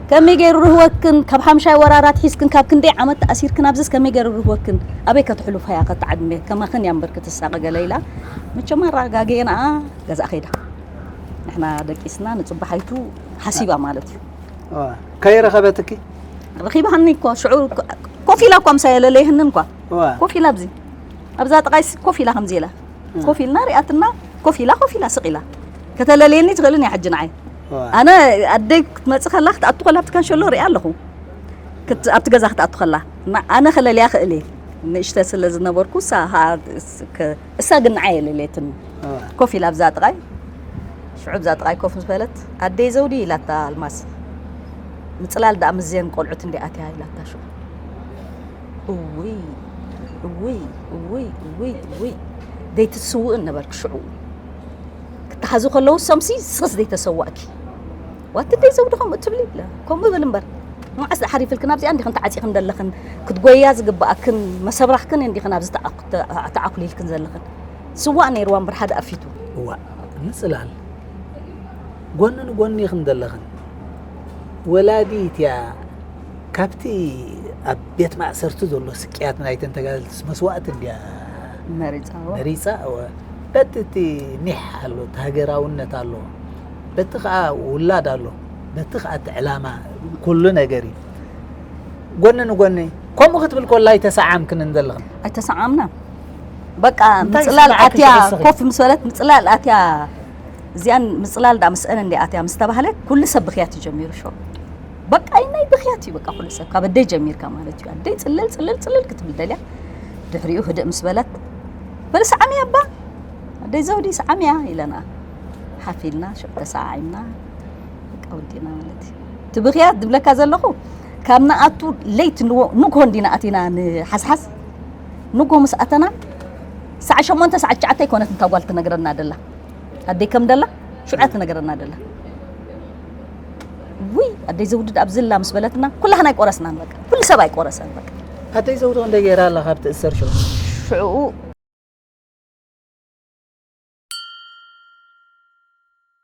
ከመይ ገይሩ ርህወክን ካብ ሓምሻይ ወራራት ሒዝክን ካብ ክንደይ ዓመት ተኣሲርክን ኣብዚስ ከመይ ገይሩ ርህወክን ኣበይ ከተሕልፎ እያ ከተዓድመ ከማኽን እያ እምበር ክትሳቐ ገለ ኢላ። መቸም ኣረጋገየናኣ ገዛ ከይዳ ንሕና ደቂስና ንጽባሓይቱ ሓሲባ ማለት እዩ። ከይረኸበትኪ ረኺባሃኒ እኮ ሽዑ ኮፍ ኢላ እኳ ምሳይ የለለይህንን እኳ ኮፍ ኢላ ኣብዚ ኣብዛ ጥቃይ ኮፍ ኢላ ከምዚ ኢላ ኮፍ ኢልና ሪኣትና ኮፍ ኢላ ኮፍ ኢላ ስቕ ኢላ ከተለለየኒ ትኽእልን እያ ሕጂ ንዓይ ኣነ ኣደይ ክትመፅእ ከላ ክትኣቱ ከላ ኣብቲ ካንሸሎ ሪኣ ኣለኹ ኣብቲ ገዛ ክትኣቱ ከላ ኣነ ከለልያ ክእል እየ ንእሽተ ስለ ዝነበርኩ እሳ ግን ንዓይ የለለየትኒ ኮፍ ኢላ ኣብዛ ጥቃይ ሽዑ ኣብዛ ጥቃይ ኮፍ ምስ በለት ኣደይ ዘውዲ ኢላታ ኣልማዝ ምፅላል ደኣ ምዘን ቆልዑት እንዲ ኣትያ ኢላታ ሽዑ እውይ እውይ እውይ እውይ እውይ ዘይትስውእን ነበርኪ ሽዑ ክትሓዙ ከለዉ ሰምሲ ስኽስ ዘይተሰዋእኪ ዋት ደይ ዘውዲ ከምኡ ትብሊ ከምኡ ብል እምበር መዓስ ሓሪፍልክን ኣብዚኣ እንዲኽን ተዓፂኽን ዘለኽን ክትጎያ ዝግበኣክን መሰብራኽክን እንዲኽን ኣብዚ ተዓኩሊልክን ዘለኽን ስዋእ ነይርዋ እምበር ሓደ ኣፊቱ እዋ ምፅላል ጎኒ ንጎኒ ኢኽን ዘለኽን ወላዲት እያ ካብቲ ኣብ ቤት ማእሰርቲ ዘሎ ስቅያት ናይተን ተጋደልትስ መስዋእቲ እንድያ መሪፃዎ መሪፃ እወ በቲ እቲ ኒሕ ኣሎ እቲ ሃገራውነት ኣሎ በቲ ከዓ ውላድ ኣሎ በቲ ከዓ እቲ ዕላማ ኩሉ ነገር እዩ ጎኒ ንጎኒ ከምኡ ክትብል ኮላ ኣይተሰዓምክን ዘለኽን ኣይተሰዓምና በቃ ምፅላል ኣትያ ኮፍ ምስ በለት ምፅላል ኣትያ እዚኣን ምፅላል ዳ ምስአን እንዲ ኣትያ ምስ ተባህለ ኩሉ ሰብ ብኽያት እዩ ጀሚሩ ሾ በቃ ናይ ብኽያት እዩ በቃ ኩሉ ሰብ ካብ ኣደይ ጀሚርካ ማለት እዩ ኣደይ ፅልል ፅልል ፅልል ክትብል ደልያ ድሕሪኡ ህድእ ምስ በለት በል ሰዓሚ ኣባ ኣደይ ዘውዲ ሰዓሚ እያ ኢለና ሓፊልና ሽዑ ተሰዓዒምና በቃ ወዲእና ማለት እዩ እቲ ብኽያት ዝብለካ ዘለኹ ካብ ንኣቱ ለይት ንጎ እንዲና ኣቲና ንሓስሓስ ንጎ ምስ ኣተና ሰዓ ሸሞንተ ሰዓ ትሽዓተ ኣይኮነት እንታ ጓል ትነግረና ደላ ኣደይ ከም ደላ ሽዑ እያ ትነግረና ደላ ውይ ኣደይ ዘውዲ ደኣ ኣብዝላ ምስ በለትና ኩላህና ኣይቆረስናን በቃ ኩሉ ሰብ ኣይቆረሰን በቃ ኣደይ ዘውዲ ክንደይ ገይራ ኣላ ካብ ትእሰር ሽዑ ሽዑ